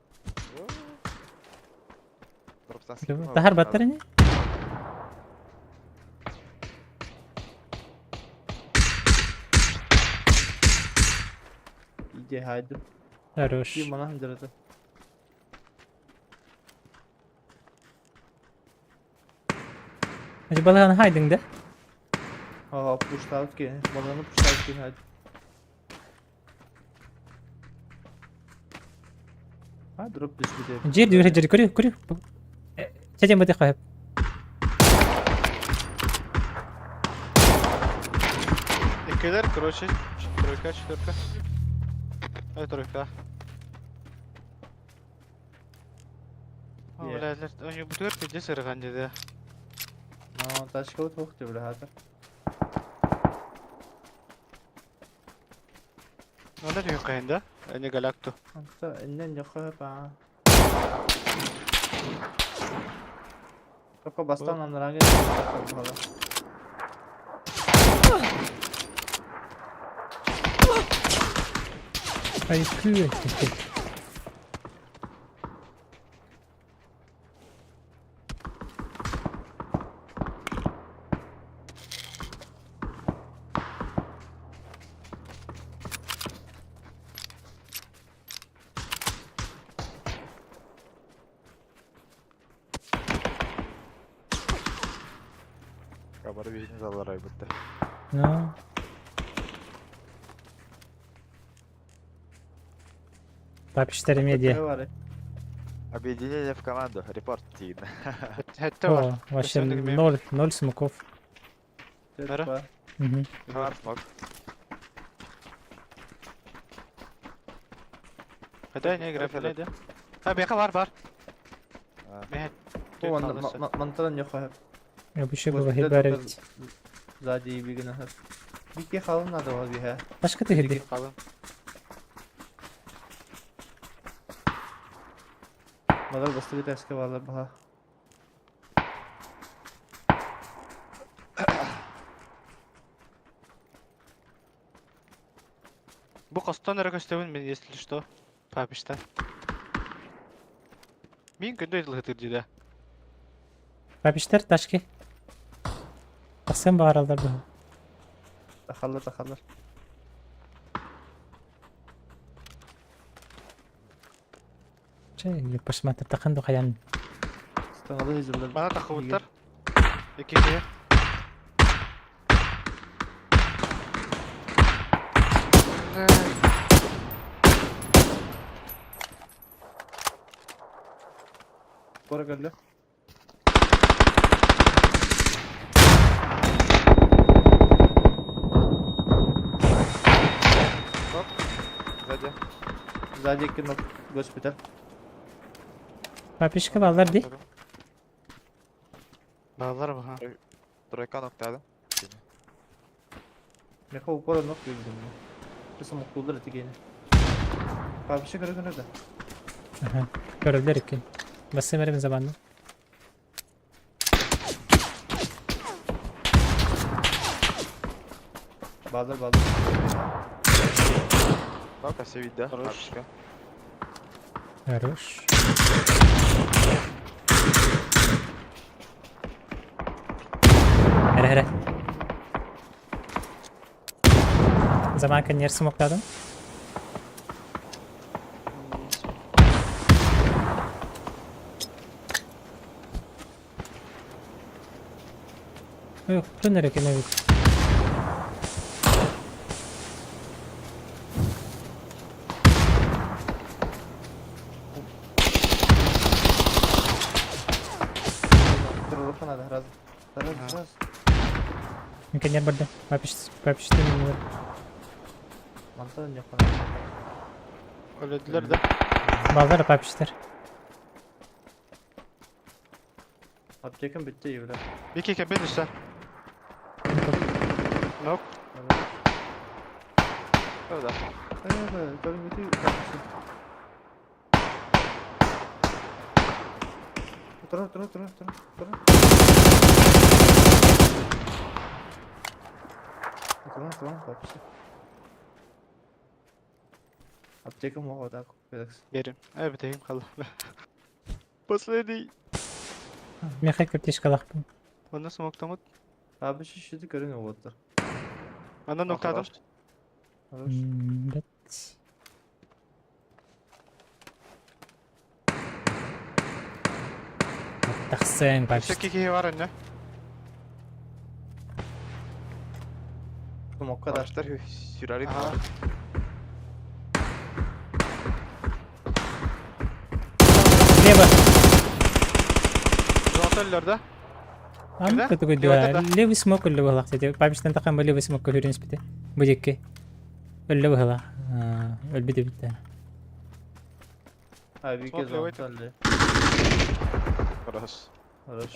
Тахар баттар не? Иди хайды. Хорош. Ки мана ханжарата. Ачы балахан хайдың да? Ага, пуштаут ки. Баланы пуштаут ки хайды. А, дроп түспүтэ. Жер дүр жер көрү көрү. Чечен баты хайп. Иккилэр, короче, тройка, четверка. Ай, тройка. О, Е. блядь, они бутырки где сырган деди. Но, тачка вот ухты, бля, хата. Онда түйін қайында? Әне галакту. Анта иннен жокко па. Только бастан анраге. Ай кү. Камара бизнес алар айбытты. Ну. Папиштер медиа. Объединение в команду. Репорт тиин. Хәтте бар. О, вообще Өсөндүк мен. ноль, ноль смоков. Нара? Мгм. Хар смог. Қайда не график да? А, бияқа бар, бар. А. Мен Мантан жокко. Я бы еще было хибарить. Сзади бигена. Бики халын надо вот биха. Башка ты хиби. Қалым. Мадar бастыгы тәске балар баха. Бу костон эрэ көстөбүн мен, если что. Папишта. Мин күндө айтылгы диде. Папиштер ташки. Тахсан бааралдар бу. Тахаллар, тахаллар. Че, не посмотри, тахан ду хаян. Станалы хизимдер. Бана тахыбыттар. Экинчи. Кора кэллэ. Оп. Сзади. Сзади кино госпиталь. Папишка баллар ди. Баалар баха. Тройка ноктаадым. Меха упора нок видим. Кысым муктулдар этигени. Папиша көрө көрө да. Аха. Көрөллөр икки. Бассым эрим забанны. Баалар баалар. Нок, все видно. Хорош. Папишка. Хорош. Хәрә хәрә. Заман кэннер смоктадым. Ой, кто нэрэ кэнэбит? Туруруха надо, раз. Раз, раз. Кэннер барда. Папиш, папиш ты Мантан не хана. Өлөдүлөр да. Балдар папиштер. Аптекам битте евре. Бики кебен үстә. Нок. Да. Э, көрүн Тура, тура, тура, тура, тура. Тура, тура, папиша. Аптека мого так. Берем. Э, битегим калды. Последний. Мехай каптишкалахпын. Онна смоктамыт. Папиша шүтү көрүн оттар. Анда ноктадым. Хорош. Бет. Тахсен папиш. Өссө киһи бар инне. Мокка да. Папиштар сюрарик. Ага. Лево. Золотой да? Ам Да? такой Лево да. это? Левый смок өллө буолах деді. Папиштан тахан бу левый смок көрүнүс бите. Бу дикки. Өллө буолах. Өлбүтэ битте. А, Вики Смок левый зонталли. Хорош. Хорош.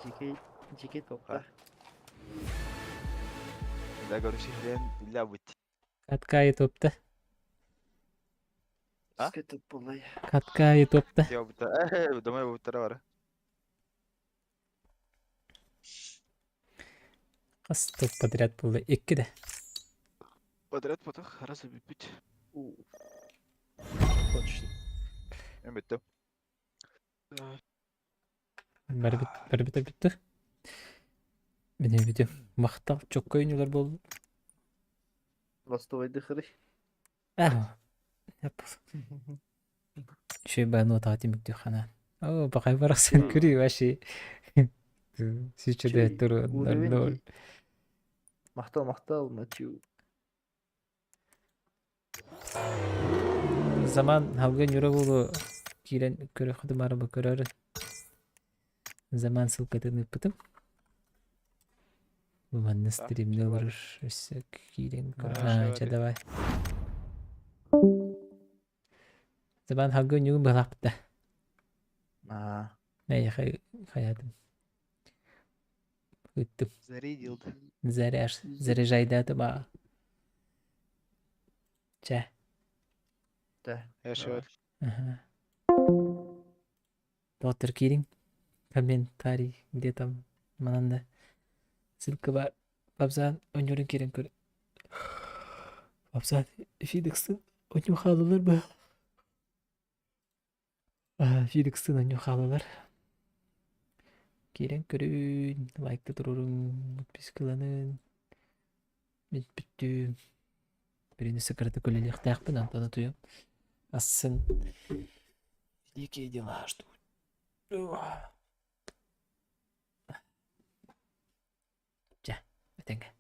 Жеке, жеке топта. Да, говорю, хрен, бля, быть. Катка ютубта. А? Ске топ болай. Катка ютубта. Я будто, э, думаю, будто бар. Хас топ подряд болды. Икки де. Подряд потох, раз бит. Точно. Мен бүттүм. Барбит, барбит битті. Міне видео. Мақтал чокко ойнулар болды. Ростовой дыхыры. А. Шөй баян отаға темек хана. О, бақай барақсан күри вообще. Сүйчеде Чүй, туру уровень ноль. Мақтал, мақтал, Матью. Заман халгын юра болу кирен көрө худумары бу көрөр. Заман ссылкатын ыппытым. Бу манна стримде давай. олорор өссө кирен А, көрө. шо А, давай. Заман халгын югун былапта. А, Ней хаятым. Ыттым. Зарядил. Заряж, заряжайдатым а. Чэ. да. Я Давай. Ага. Доктор Кирин. Комментарий, где там мананда. Ссылка бар. Бабзан өнөрүн кирин көр. Бабзан Фидекстин өнү халылар ба. Фидекстин өнү халылар. Кирин көрүн, лайкты турурун, подпискаланын. Мен бүттүм. Бирини сыкырты көлелиэхтээхпин, Антона туйум. Асын. Великие дела ждут. Чэ, этеңге.